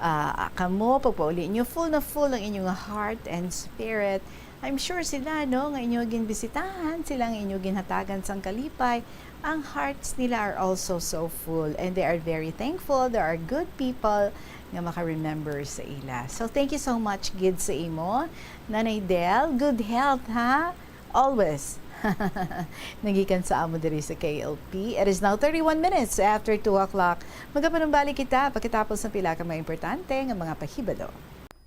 Ah, kamo, pagpauli nyo, full na full ang inyo nga heart and spirit. I'm sure sila, no, nga inyo ginbisitahan, sila nga inyo ginhatagan sang kalipay, ang hearts nila are also so full, and they are very thankful. There are good people nga maka-remember sa ila. So, thank you so much gid sa imo, Nanay Del. Good health, ha? Always. Nagikan sa amo diri sa K L P. It is now thirty-one minutes after two o'clock. Magapanumbalik kita pagkatapos ng pila ka mga importante nga mga pahibalo.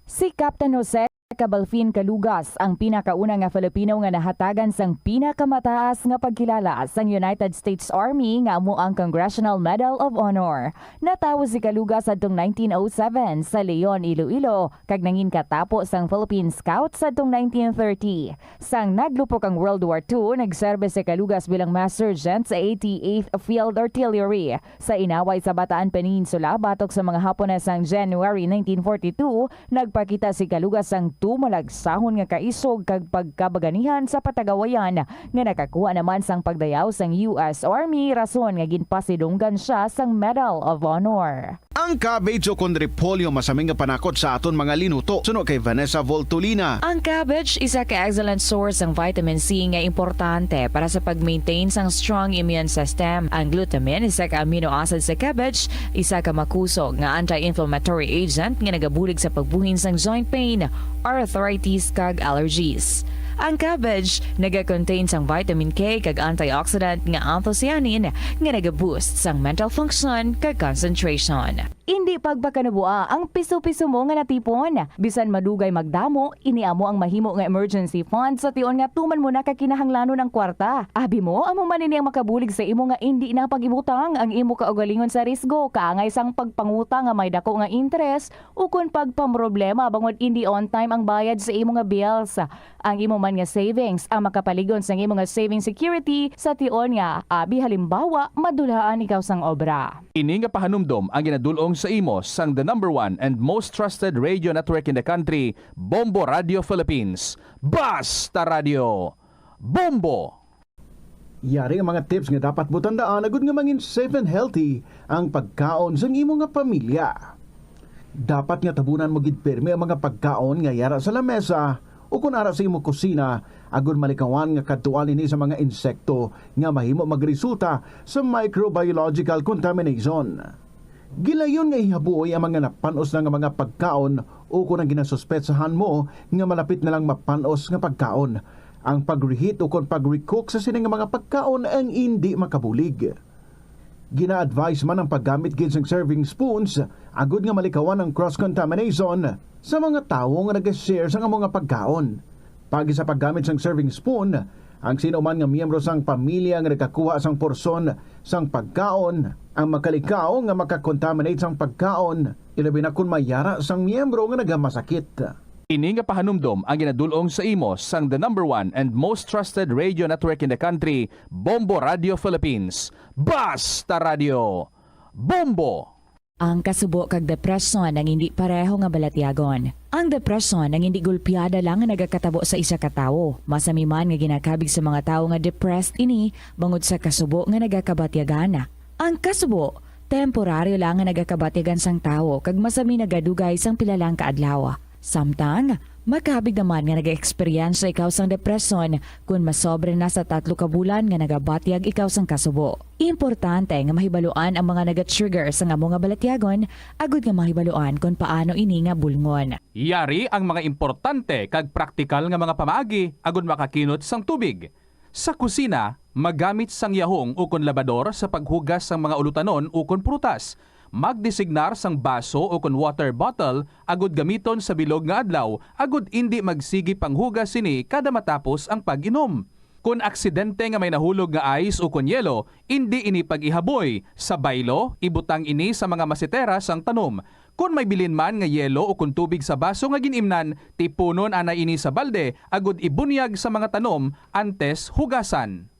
Si Captain Jose Cabalfin Calugas ang pinakauna nga Filipino nga nahatagan sang pinakamataas nga pagkilala sang United States Army, nga amo ang Congressional Medal of Honor. Natawo si Calugas adtong nineteen oh seven sa Leon, Iloilo, kag nangin katapo sang Philippine Scouts adtong nineteen thirty. Sang naglupok ang World War Two, nagserbe si Calugas bilang Mass Sergeant sa eighty-eighth Field Artillery. Sa inaway sa Bataan Peninsula, batok sa mga Hapones sang January nineteen forty-two, nagpakita si Calugas sang tumalagsahon nga kaisog kag pagkabaganihan sa patagawayan, nga nakakuha naman sang pagdayaw sang U S Army, rason nga ginpasidunggan siya sang Medal of Honor. Ang cabbage ukon repolyo masami nga panakot sa aton mga linuto, suno kay Vanessa Voltolina. Ang cabbage isa ka excellent source sang vitamin C nga importante para sa pag-maintain sang strong immune system. Ang glutamine, isa ka amino acid sa cabbage, isa ka makusog nga anti-inflammatory agent nga nagabulig sa pagbuhin sang joint pain, arthritis, kag allergies. Ang cabbage naga-contain sang vitamin K kag antioxidant nga anthocyanin nga naga-boost sang mental function kag concentration. Indi pagpakanabua ang piso-piso mo nga natipon. Bisan madugay magdamo, ini amo ang mahimo nga emergency fund sa tion nga tuman mo na ka kinahanglanon ang kwarta. Abi mo, amo man ini ang makabulig sa imo nga indi na pag-ibutang ang imo kaugalingon sa risgo, kaangay sang pagpangutang nga may dako nga interes, ukon pagpamroblema bangod indi on time ang bayad sa imo nga bills. Ang imo man nga savings ang makapalig-on sang imo nga saving security sa tion nga, abi halimbawa, madulaan ikaw sang obra. Ini nga pahanumdom ang ginadul-ong sa imo sang the number one and most trusted radio network in the country, Bombo Radio Philippines. Basta Radio, Bombo! Yari ang mga tips nga dapat mo tandaan agud nga mangin safe and healthy ang pagkaon sang imo nga pamilya. Dapat nga tabunan mo gid pirmi ang mga pagkaon nga yara sa lamesa ukon ara sa imo kusina, agud malikawan nga kadtuan ini sa mga insekto nga mahimo magresulta sa microbiological contamination. Gilayon nga ihabuoy ang mga napan-os na nga mga pagkaon ukon ang ginasuspetsahan mo nga malapit na lang mapan-os nga pagkaon. Ang pag-reheat ukon pag-recook sa sini nga mga pagkaon ang indi makabulig. Gina-advise man ang paggamit gid sang serving spoons agud nga malikawan ang cross-contamination sa mga tawo nga nag-share sang amo nga pagkaon. Paagi sa paggamit sang serving spoon, ang sino man nga miyembro sang pamilya nga nagkakuha sang porsyon sang pagkaon ang makalikaw nga makakontaminate sang pagkaon, ilabi na kon may yara sang miyembro nga nagamasakit. Ini nga pahanumdom ang ginadul-ong sa imo sang the number one and most trusted radio network in the country, Bombo Radio Philippines. Basta Radio! Bombo! Ang kasubo kag depresyon ang hindi pareho nga balatyagon. Ang depresyon ang hindi gulpiada lang nga nagakatabo sa isa ka tawo. Masami man nga ginakabig sa mga tawo nga depressed ini bangod sa kasubo nga nagakabatyagan. Ang kasubo, temporaryo lang nga nagakabatyagan sang tawo kag masami nagadugay sang pila lang ka adlaw. Samtang, makabig naman nga nag-eksperyensya ikaw sang depresyon kon masobra na sa tatlo ka bulan nga nagabatyag ikaw sang kasubo. Importante nga mahibaluan ang mga naga-trigger sang amo nga balatyagon agud nga mahibaluan kon paano ini nga bulngon. Yari ang mga importante kag praktikal nga mga pamaagi agud makakinot sang tubig. Sa kusina, magamit sang yahong ukon labador sa paghugas sang mga ulutanon ukon prutas. Magdesignar sang baso ukon water bottle agud gamiton sa bilog nga adlaw agud indi magsigi panghugas sini kada matapos ang pag-inom. Kon aksidente nga may nahulog nga ice ukon yelo, indi ini pag-ihaboy. Sa baylo, ibutang ini sa mga masetera sang tanom. Kon may bilin man nga yelo ukon tubig sa baso nga gin-imnan, tipunon anay ini sa balde agud ibunyag sa mga tanom antes hugasan.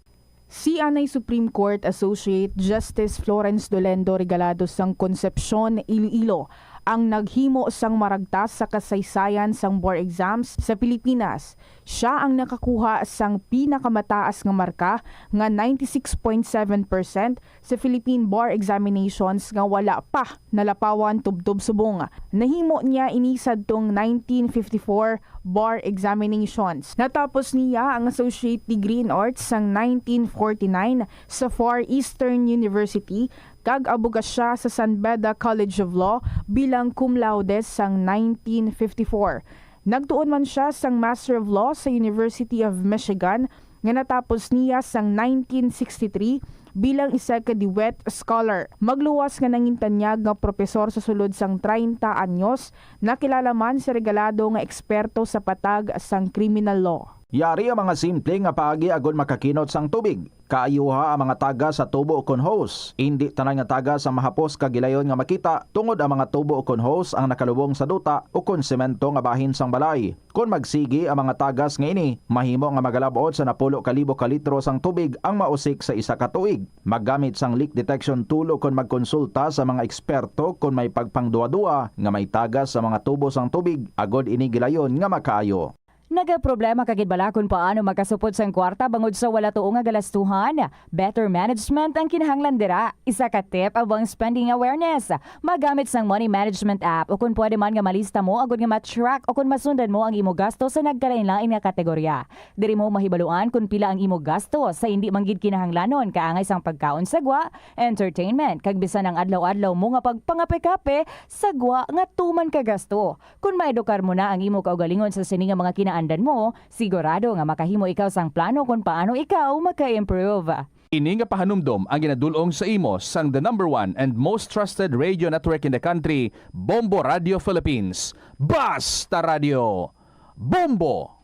Si anay Supreme Court Associate Justice Florence Dolendo Regalado sang Concepcion, Iloilo, ang naghimo sang maragtas sa kasaysayan sang bar exams sa Pilipinas. Siya ang nakakuha sang pinakamataas nga marka nga ninety-six point seven percent sa Philippine Bar Examinations nga wala pa nalapawan tubtob subong. Nahimo niya ini sadtong nineteen fifty-four bar examinations. Natapos niya ang associate degree in arts sang nineteen forty-nine sa Far Eastern University kag abogasya sa San Beda College of Law bilang cum laude sang nineteen fifty-four. Nagtuon man sia sang Master of Law sa University of Michigan nga natapos niya sang nineteen sixty-three bilang isa ka DeWitt Scholar. Magluwas nga nangintanyag nga propesor sa sulod sang treinta anyos, nakilala man si Regalado nga eksperto sa patag sang criminal law. Yari ang mga simple nga paagi agud makakinot sang tubig. Kaayuha ang mga tagas sa tubo ukon hose. Indi tanan nga tagas ang mahapos kag gilayon nga makita, tungod ang mga tubo ukon hose ang nakalubong sa duta ukon semento nga bahin sang balay. Kon magsigi ang mga tagas nga ini, mahimo nga magalab-ot sa napulo ka libo ka litro sang tubig ang mausik sa isa ka tuig. Maggamit sang leak detection tool ukon magkonsulta sa mga eksperto kon may pagpangduha-duha nga may tagas sa mga tubo sang tubig, agod ini gilayon nga makaayo. Nagaproblema ka gid bala kon paano makasupot sang kwarta bangod sa wala tuo nga galastuhan? Better management ang kinahanglan dira. Isa ka tip amo ang spending awareness. Magamit sang money management app, o kon pwede man nga malista mo agud nga ma-track o kon masundan mo ang imo gasto sa nagkalainlain nga kategorya. Diri mo mahibaluan kon pila ang imo gasto sa indi man gid kinahanglanon, kaangay sang pagkaon sa gwa, entertainment, kag bisan ang adlaw-adlaw mo nga pagpangape-kape sa gwa nga tuman ka gasto. Kon maedukar mo na ang imo kaugalingon sa sini nga mga kinaandan mo, sigurado nga makahimo ikaw sang plano kon paano ikaw maka-improve. Ini nga pahanumdom ang ginadul-ong sa imo sang the number one and most trusted radio network in the country, Bombo Radio Philippines. Basta Radio! Bombo!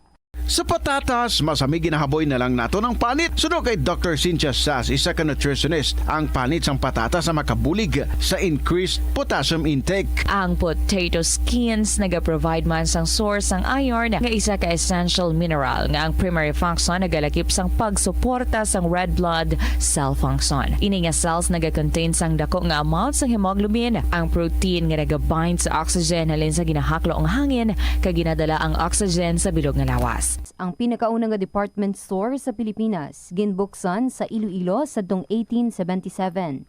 Sa patatas, masami ginahaboy na lang naton ang panit. Suno kay Doctor Cynthia Sas, isa ka nutritionist, ang panit sang patatas ang makabulig sa increased potassium intake. Ang potato skins nagaprovide man sang source sang iron, nga isa ka essential mineral nga ang primary function nagalakip sang pagsuporta sang red blood cell function. Ini nga cells nagakontain sang dako nga amount sang hemoglobin, ang protein nga nagabind sa oxygen halin sa ginahaklo nga hangin kag ginadala ang oxygen sa bilog nga lawas. Ang pinakauna nga department store sa Pilipinas, ginbuksan sa Iloilo sadtong eighteen seventy-seven.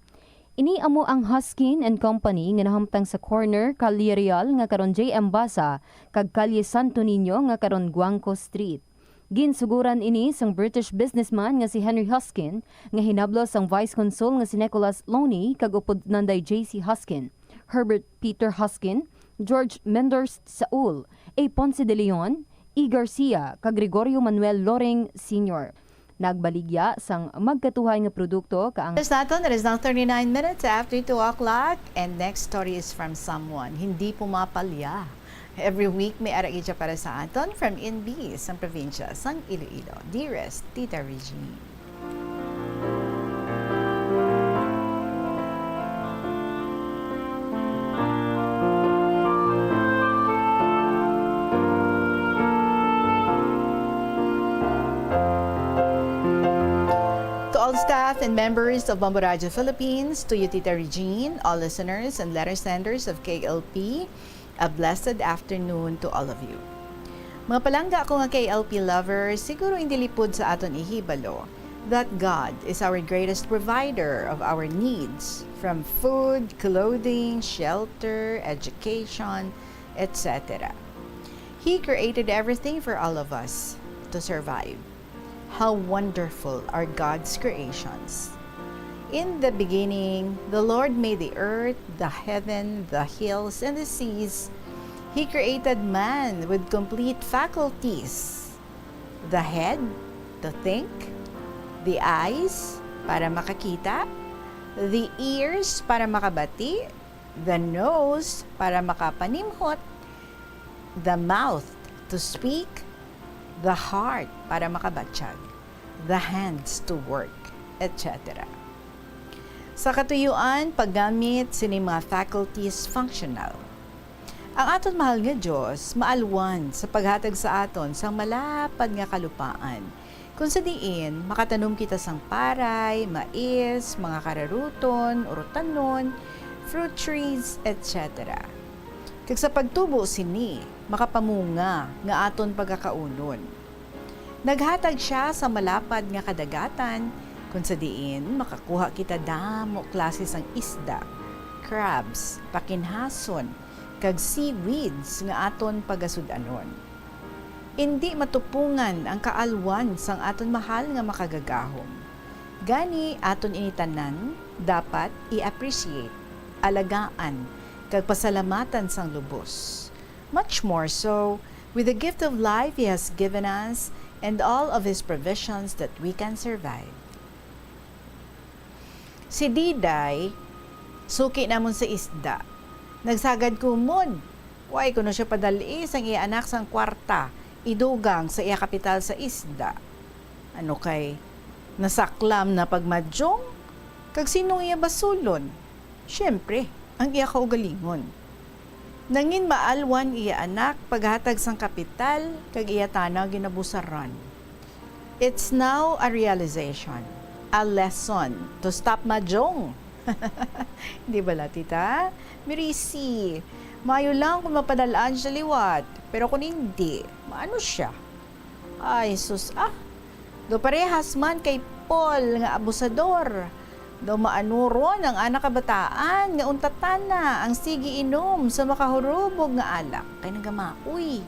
Ini amo ang Huskin and Company nga nahamtang sa corner Calle Real nga karon J M Basa kag Calle Santo Niño nga karon Guangco Street. Ginsuguran ini sang British businessman nga si Henry Huskin, nga hinablos sang Vice Consul nga si Nicholas Loney kag upod nanday J C Huskin, Herbert Peter Huskin, George Menders Saul, A. Ponce de Leon, E. Garcia, kag Gregorio Manuel Loring Senior. Nagbaligya sang magkatuhay nga produkto ka ang Oras naton, it is now thirty-nine minutes after two o'clock, and next story is from someone hindi pumapalya. Every week may ara gid siya para sa aton from N B sa probinsya sang Iloilo. Dearest Tita Regine. Staff and members of Bombo Radio Philippines, to you, Tita Regine, all listeners and letter senders of K L P, a blessed afternoon to all of you. Mga palangga ko nga K L P lovers, siguro hindi lipod sa aton ihibalo that God is our greatest provider of our needs, from food, clothing, shelter, education, et cetera. He created everything for all of us to survive. How wonderful are God's creations! In the beginning, the Lord made the earth, the heaven, the hills, and the seas. He created man with complete faculties: the head, to think, the eyes, para makakita, the ears, para makabati, the nose, para makapanimhot, the mouth, to speak, the heart, para makabatyag, the hands, to work, et cetera. Sa katuyuan, paggamit sini mga faculties functional. Ang aton mahal nga Dios maalwan sa paghatag sa aton sang malapad nga kalupaan, kung sa diin makatanom kita sang paray, mais, mga kararuton, urutanon, fruit trees, et cetera. Kag sa pagtubo sini, makapamunga nga aton pagakaunon. Naghatag sia sa malapad nga kadagatan, kung sa diin makakuha kita damo klase sang isda, crabs, pakinhason, kag seaweeds nga aton pagasud-anon. Indi matupungan ang kaalwan sang aton mahal nga Makagagahom. Gani, aton ini tanan dapat i-appreciate, alagaan, kag pasalamatan sang lubos. Much more so, with the gift of life He has given us and all of His provisions that we can survive. Si Diday, suki namon sa isda, nagsagad kumon. Way kuno siya padal-i sang iya anak sang kwarta, idugang sa iya kapital sa isda. Ano kay nasaklam na pagmadyong? Kag sinong iya basulon? Siyempre, ang iya kaugalingon. Nangin maalwan iya anak paghatag sang kapital, kag iya tana ginabusaran. It's now a realization, a lesson to stop madyong. Di bala, tita? Mirisi, maayo lang kung mapadal-an siya liwat, pero kung hindi, maano siya? Ay, sus, ah. Do parehas man kay Paul nga abusador. Do maanuron ang anak kabataan nga untatana ang sige inom sa makahurubog nga alak kay nagamaoy,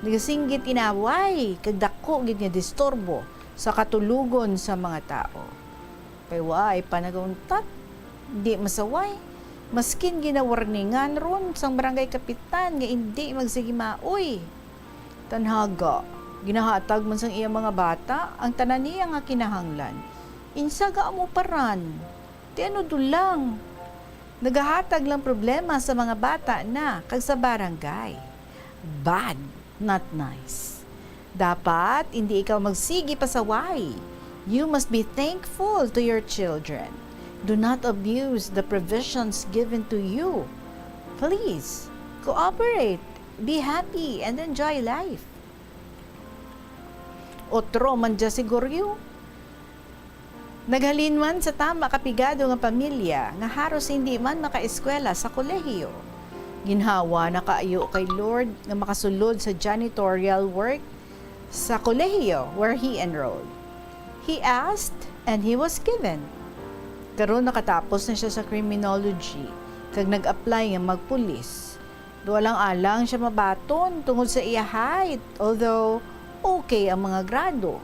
nagasinggit inaway, kag dako gid nga disturbo sa katulogon sa mga tawo. Kay waay pa nagauntat, di masaway. Maskin ginawarningan ron sang barangay kapitan nga indi magsigi maoy. Tanhaga, ginahatag man sang iya mga bata ang tanan niya nga kinahanglan. Insa ga amo pa ran? Ti ano dulang? Nagahatag lang problema sa mga bata na kag sa barangay. Bad, not nice. Dapat indi ikaw magsigi pasaway. You must be thankful to your children. Do not abuse the provisions given to you. Please, cooperate, be happy, and enjoy life. Otro man dya siguro. Naghalin man sa tama ka pigado nga pamilya nga haros hindi man makaeskwela sa kolehiyo. Ginhawa na kaayo kay Lord nga makasulod sa janitorial work sa kolehiyo where he enrolled. He asked and he was given. Karon nakatapos na siya sa criminology kag nag-apply nga magpulis. Daw alang-alang siya mabaton tungod sa iya height, although okay ang mga grado.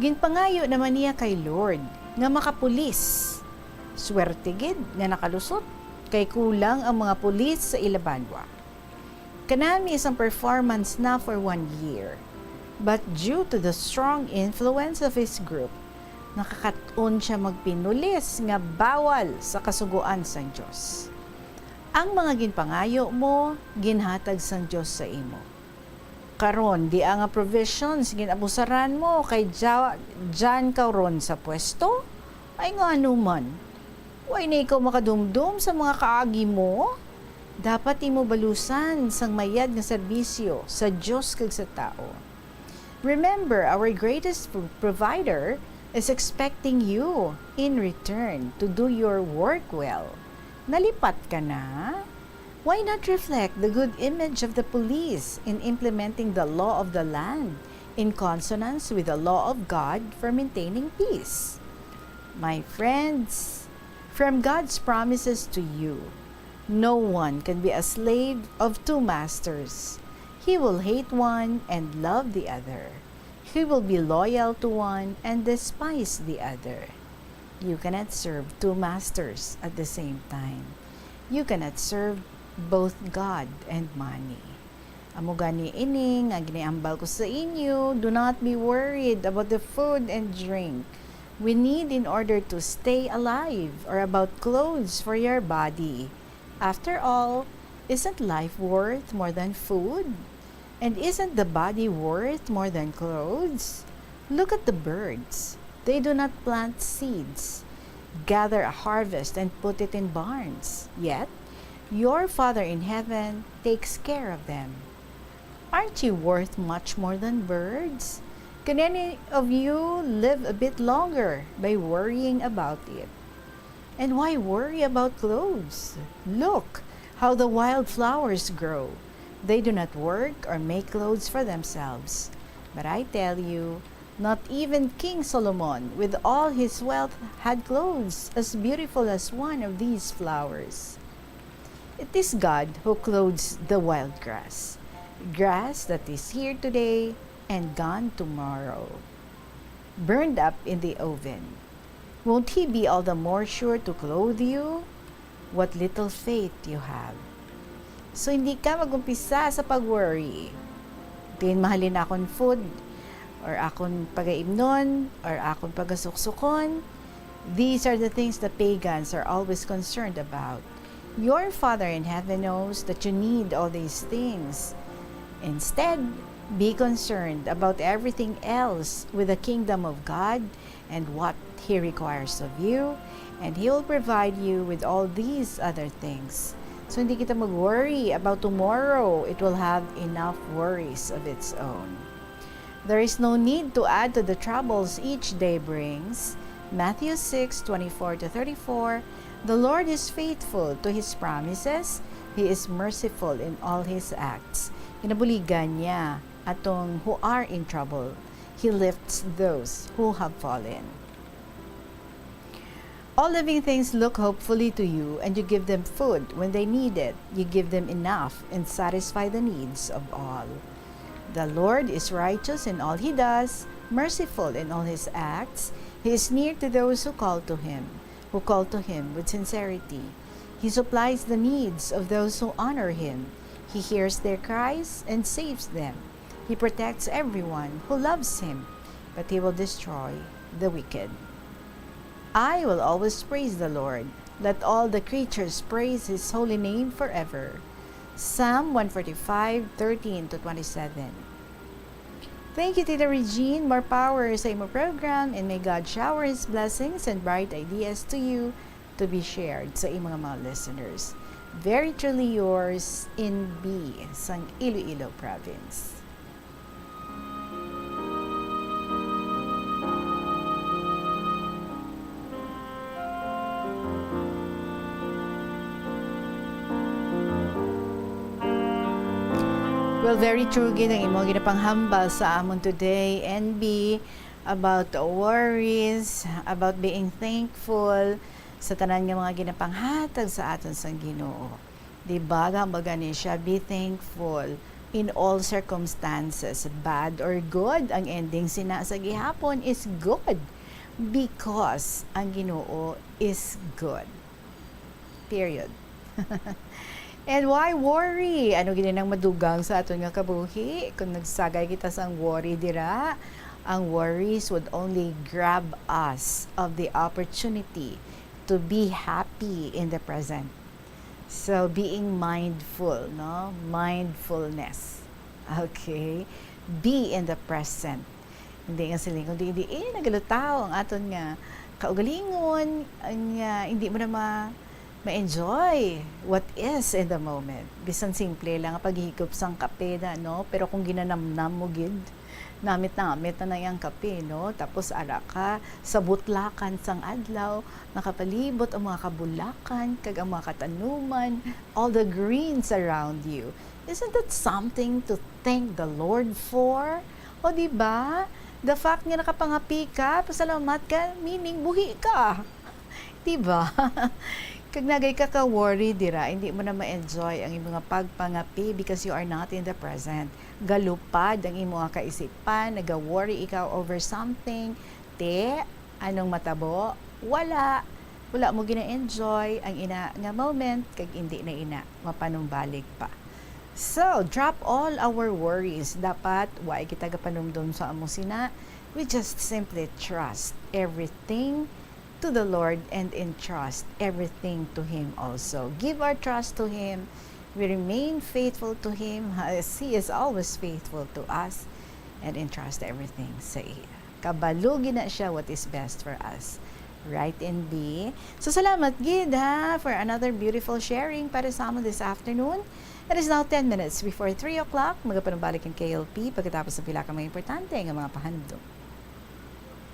Ginpangayo naman niya kay Lord nga makapulis. Swerte gid nga nakalusot, kay kulang ang mga pulis sa ila banwa. Kanami sang performance na for one year, but due to the strong influence of his group, nakakat-on siya magpinulis nga bawal sa Kasugoan sang Dios. Ang mga ginpangayo mo, ginhatag sang Dios sa imo. Karon, dia nga provisions gin-abusaran mo, kay dia-, diyan ka ron sa pwesto? Ay, ngano man? Way na ikaw makadumdom sa mga kaagi mo? Dapat imo balusan sang mayad nga serbisyo sa Dios kag sa tawo. Remember, our greatest pro-, provider is expecting you in return to do your work well. Nalipat ka na? Why not reflect the good image of the police in implementing the law of the land in consonance with the law of God for maintaining peace? My friends, from God's promises to you, no one can be a slave of two masters. He will hate one and love the other. He will be loyal to one and despise the other. You cannot serve two masters at the same time. You cannot serve both God and money. Amo gani ini nga giniambal ko sa inyo, do not be worried about the food and drink we need in order to stay alive, or about clothes for your body. After all, isn't life worth more than food? And isn't the body worth more than clothes? Look at the birds. They do not plant seeds, gather a harvest, and put it in barns. Yet, your Father in heaven takes care of them. Aren't you worth much more than birds? Can any of you live a bit longer by worrying about it? And why worry about clothes? Look how the wild flowers grow. They do not work or make clothes for themselves. But I tell you, not even King Solomon, with all his wealth, had clothes as beautiful as one of these flowers. It is God who clothes the wild grass, grass that is here today and gone tomorrow, burned up in the oven. Won't He be all the more sure to clothe you? What little faith you have. So, hindi ka mag-umpisa sa pag-worry. Diin mahalin akon food, or akon pagaimnon, or akon pagasuksukon. These are the things the pagans are always concerned about. Your Father in heaven knows that you need all these things. Instead, be concerned about everything else with the kingdom of God and what He requires of you, and He will provide you with all these other things. So, hindi kita mag-worry about tomorrow. It will have enough worries of its own. There is no need to add to the troubles each day brings. Matthew six twenty-four to thirty-four, "The Lord is faithful to His promises. He is merciful in all His acts." Ginabuligan niya atong who are in trouble. He lifts those who have fallen. All living things look hopefully to you, and you give them food when they need it. You give them enough and satisfy the needs of all. The Lord is righteous in all He does, merciful in all His acts. He is near to those who call to Him, who call to Him with sincerity. He supplies the needs of those who honor Him. He hears their cries and saves them. He protects everyone who loves Him, but He will destroy the wicked. I will always praise the Lord. Let all the creatures praise His holy name forever. Psalm one forty-five, thirteen to twenty-seven. Thank you, Tita Regine. More power sa imo program, and may God shower His blessings and bright ideas to you to be shared sa imo nga mga listeners. Very truly yours, N B, sang Iloilo Province. Well, very true gid ang imong ginapanghambal sa amon today, N B, about worries, about being thankful sa tanan nga mga ginapanghatag sa aton sang Ginoo. Di ba, ang baga ni siya, "Be thankful in all circumstances, bad or good." Ang ending sina sa gihapon is good, because ang Ginoo is good. Period. And why worry? Ano gid nang madugang sa aton nga kabuhi? Kung nagsagay kita sang worry dira, ang worries would only grab us of the opportunity to be happy in the present. So, being mindful, no? Mindfulness. Okay? Be in the present. Hindi nga siling, kundi hindi, eh, nagalutaw ang aton nga kaugalingon, nga hindi mo na ma-, ma-enjoy what is in the moment. Bisan simple lang ang paghigop sang kape na, no? Pero kung ginanamnam mo gid, Namit-namit na na iyang kape, no? Tapos ara ka sa butlakan sang adlaw, nakapalibot ang mga kabulakan, kag ang mga katanuman, all the greens around you. Isn't that something to thank the Lord for? O, di ba? The fact nga nakapangapi ka, pasalamat ka, meaning buhi ka. Di ba? Kag nagay ka ka-worry dira, hindi mo na ma-enjoy ang imong pagpangapi because you are not in the present. Galupad ang imo nga kaisipan, naga-worry ikaw over something. Te, anong matabo? Wala. Wala mo gina-enjoy ang ina nga moment, kag hindi na ina mapanumbalik pa. So, drop all our worries. Dapat wa kita gapanumdom sa amo sina. We just simply trust everything to the Lord and entrust everything to Him also. Give our trust to Him. We remain faithful to Him as He is always faithful to us, and entrust everything sa iya. Kabalo gid na siya what is best for us. Right, N B? So, salamat gid, ha, for another beautiful sharing para sa amon this afternoon. It is now ten minutes before three o'clock. Magapanumbalik ang K L P pagkatapos sa pila ka mga importante nga mga pahanumdom.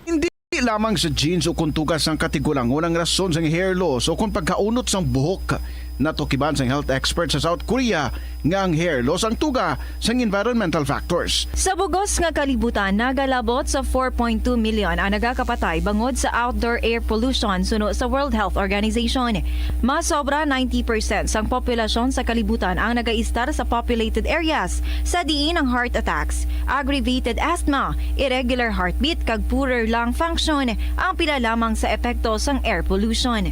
Hindi lamang sa genes o kuntuga sang katigulangon ang rason sang hair loss o kon pagkaunot sang buhok. Natukiban sang health expert sa South Korea nga ang hair loss ang tuga sang environmental factors. Sa bugos nga kalibutan, nagalabot sa four point two million ang nagakapatay bangod sa outdoor air pollution suno sa World Health Organization. Mas sobra ninety percent sang populasyon sa kalibutan ang nagaistar sa populated areas, sa diin ang heart attacks, aggravated asthma, irregular heartbeat, kag poorer lung function ang pila lamang sa epekto sang air pollution.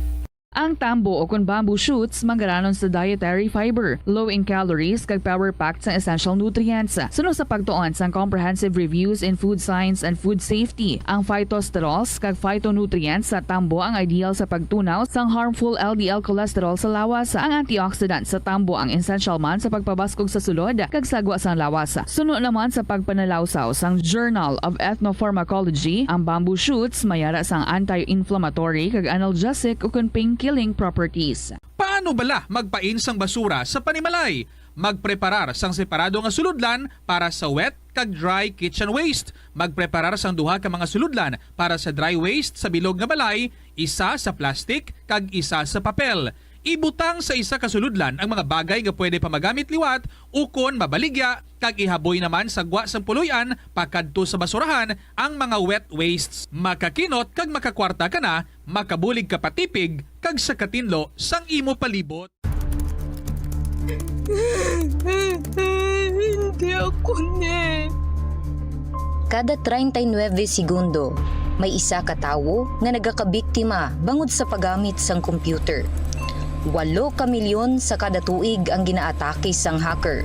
Ang tambo o kon bamboo shoots manggaranon sa dietary fiber, low in calories, kag power-packed sang essential nutrients. Suno sa pagtuon sang Comprehensive Reviews in Food Science and Food Safety, ang phytosterols kag phytonutrients sa tambo ang ideal sa pagtunaw sang harmful L D L cholesterol sa lawas. Ang antioxidant sa tambo ang essential man sa pagpabaskog sa sulod kag sagwa sang lawas. Suno naman sa pagpanalawsaw sang Journal of Ethnopharmacology, ang bamboo shoots may ara sang anti-inflammatory kag analgesic ukon pain-killing properties. Paano bala magpain sang basura sa panimalay? Magpreparar sang separado nga sulodlan para sa wet kag dry kitchen waste. Magpreparar sang duha ka mga sulodlan para sa dry waste sa bilog nga balay, isa sa plastic kag isa sa papel. Ibutang sa isa ka sulodlan ang mga bagay nga pwede pa magamit liwat ukon mabaligya, kag ihaboy naman sa gwa sang puloy-an pakadto sa basurahan ang mga wet wastes. Makakinot kag makakwarta ka na, makabulig ka patipig kag sa katinlo sang imo palibot. Hindi ako ni. Kada treinta y nueve segundo, may isa ka tawo nga nagakabiktima bangod sa paggamit sang computer. Walo ka milyon sa kada tuig ang ginaatake sang hacker.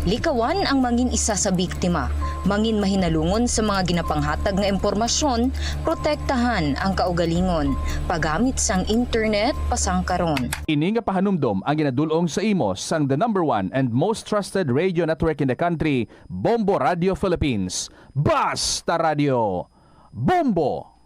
Likawan ang mangin isa sa biktima, mangin mahinalungon sa mga ginapanghatag nga impormasyon, protektahan ang kaugalingon, paggamit sang internet pasangkaron. Ini nga pahanumdom ang ginadul-ong sa imo sang the number one and most trusted radio network in the country, Bombo Radio Philippines. Basta Radio, Bombo!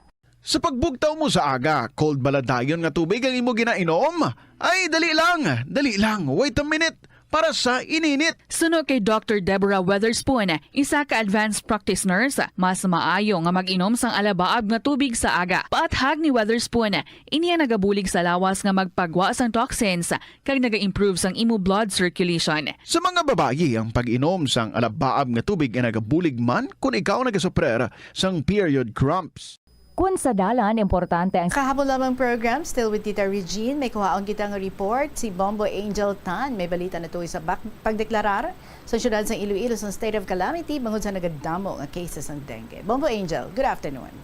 Sa pagbugtaw mo sa aga, cold bala dayon nga tubig ang imo ginainom? Ay, dali lang, dali lang, wait a minute, para sa ininit. Suno kay Doctor Deborah Weatherspoon, isa ka advanced practice nurse, mas maayo nga mag-inom sang alabaab nga tubig sa aga. Paathag ni Weatherspoon, ini ang nagabulig sa lawas nga magpagwa sang toxins kag naga-improve sang imo blood circulation. Sa mga babayi, ang pag-inom sang alabaab nga tubig ay nagabulig man kon ikaw nagasuprer sang period cramps. Kun sa dalan, importante ang Kahapon lamang program, still with Tita Regine, may kuhaon kita nga report. Si Bombo Angel Tan may balita na tuoy sa bak-, pagdeklarar sa siyudad sa Iloilo sa state of calamity bangod sa nagadamo nga cases sang dengue. Bombo Angel, good afternoon.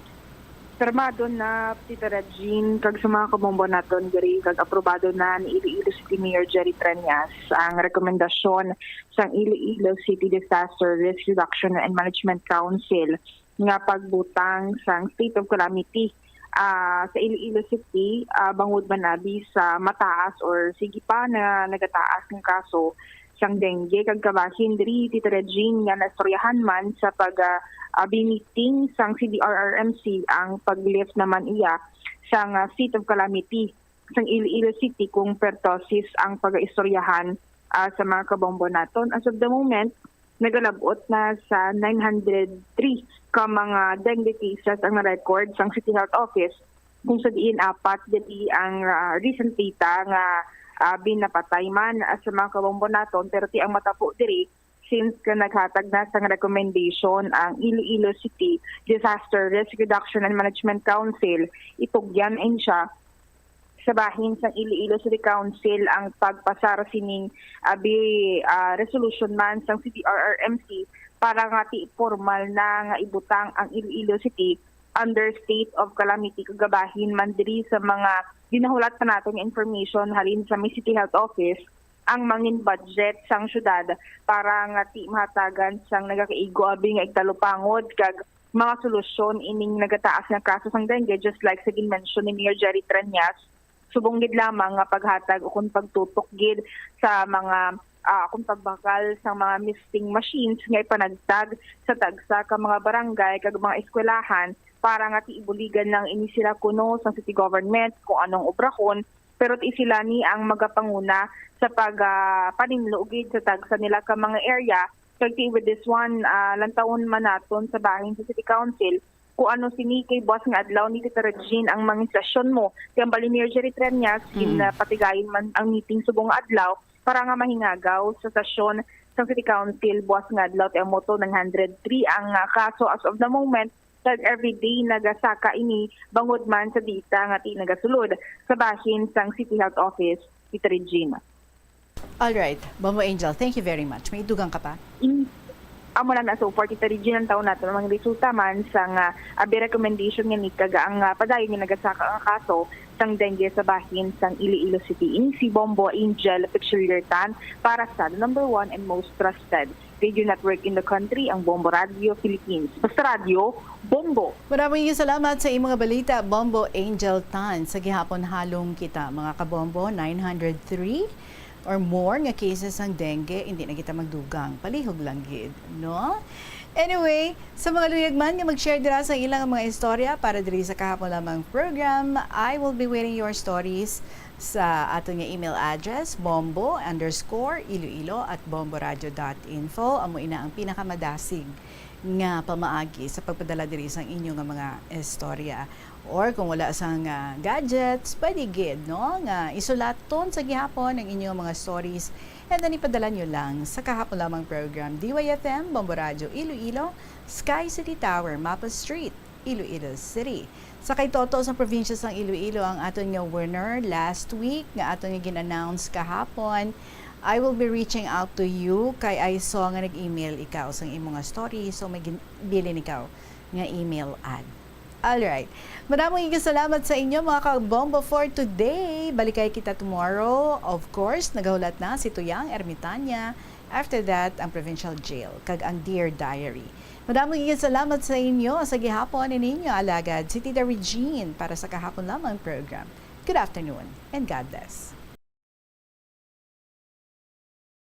Pirmado na, Tita Regine, kag sa mga kabombo naton diri, kag aprobado na ni Iloilo City Mayor Jerry Treñas ang rekomendasyon sang Iloilo City Disaster Risk Reduction and Management Council nga pagbutang sang state of calamity, ah, sa Iloilo City, ah, bangod man abi sa mataas or sige pa na nagataas nga kaso sang dengue, kag kabahin diri, Tita Regine, nga naistoryahan man sa pag, ah, ah, meeting sang C D R R M C ang pag-lift naman iya sang, ah, state of calamity sang Iloilo City kung pertosis ang pagaistoryahan, ah, sa mga kabombo naton. As of the moment, nagalabot na sa nine hundred three ka mga dengue cases ang na-record sang City Health Office, kung sa diin apat diri ang, ah, recent data nga, ah, binapatay man, ah, sa mga kabombo naton, pero ti ang matabo diri, since nga naghatag na sang recommendation ang Iloilo City Disaster Risk Reduction and Management Council, itugyan in siya sa bahin sang Iloilo City Council ang pagpasar sining abi, ah, resolution man sang C D R R M C para nga ti formal na nga ibutang ang Iloilo City under state of calamity, kag bahin man diri sa mga ginahulat pa naton nga information halin sa may City Health Office ang mangin budget sang syudad para nga ti mahatagan sang nagakaigo abi nga igtalupangod kag mga solusyon ining nagataas nga kaso sang dengue, just like sa ginmention ni Mayor Jerry Treñas, subong gid lamang nga paghatag ukon pagtutok gid sa mga, ah, ukon pagbakal sa mga misting machines nga ipanagtag sa tagsa ka mga barangay kag mga eskwelahan para nga ti ibuligan lang ini sila kuno sa city government kung anong obrahon, pero ti sila ni ang magapanguna sa pag, ah, paninlo gid sa tagsa nila ka mga area. Kag ti with this one, ah, lantawon man naton sa bahin sa City Council kung ano sini kay buwas nga adlaw ni Tita Regine ang mangin sesyon mo. Kay ang bali Mayor Jerry Treñas, Mm. ginapatigayon man ang meeting subong nga adlaw para nga mahingagaw sa sesyon sang City Council buwas nga adlaw. Ti amo to, nine hundred three ang, ah, kaso as of the moment. Kag everyday nagasaka ini bangod man sa data nga ti nagasulod sa bahin sang City Health Office, Tita Regine. All right, Bombo Angel, thank you very much. May dugang ka pa? In, amo lang na, so for Tita Regine, ang taon nato ang mga resulta man sang, ah, abi recommendation nga ni kag ang, ah, padayon nga nagasaka ang kaso sang dengue sa bahin sang Iloilo City. Ini si Bombo Angel Pictulier Tan para sa the number one and most trusted radio network in the country, ang Bombo Radio Philippines. Basta Radio, Bombo! Maraming salamat sa imong balita, Bombo Angel Tan. Sa gihapon, halong kita, mga kabombo, nine hundred three or more nga cases sang dengue, hindi na kita magdugang. Palihog lang gid, no? Anyway, sa mga luyag man nga mag-share dira sa ilang mga istorya para diri sa Kahapon Lamang program, I will be waiting your stories sa aton nga email address, bombo underscore iloilo at bomboradio dot info. Amo ina ang pinakamadasig nga pamaagi sa pagpadala diri sang inyo nga mga istorya. Or kung wala sang, ah, gadgets, pwede gid, no, nga isulaton sa gihapon ang inyo mga stories and then ipadala nyo lang sa Kahapon Lamang program, D Y F M, Bombo Radio Iloilo, Sky City Tower, Mapa Street, Iloilo City. Sa kay Toto sa probinsya sang Iloilo ang aton nga winner last week nga aton nga gin-announce kahapon. I will be reaching out to you kay I saw nga nag-email ikaw sang imo nga story, so may gin-, bilin ikaw nga email ad. Alright. Madamong igasalamat sa inyo, mga kabombo, for today. Balikay kita tomorrow. Of course, nagahulat na si Tuyang Ermitania. After that, ang Provincial Jail, kag ang Dear Diary. Madamong igasalamat sa inyo. Sa gihapon, ini inyo alagad, si Tita Regine, para sa Kahapon Lamang program. Good afternoon, and God bless.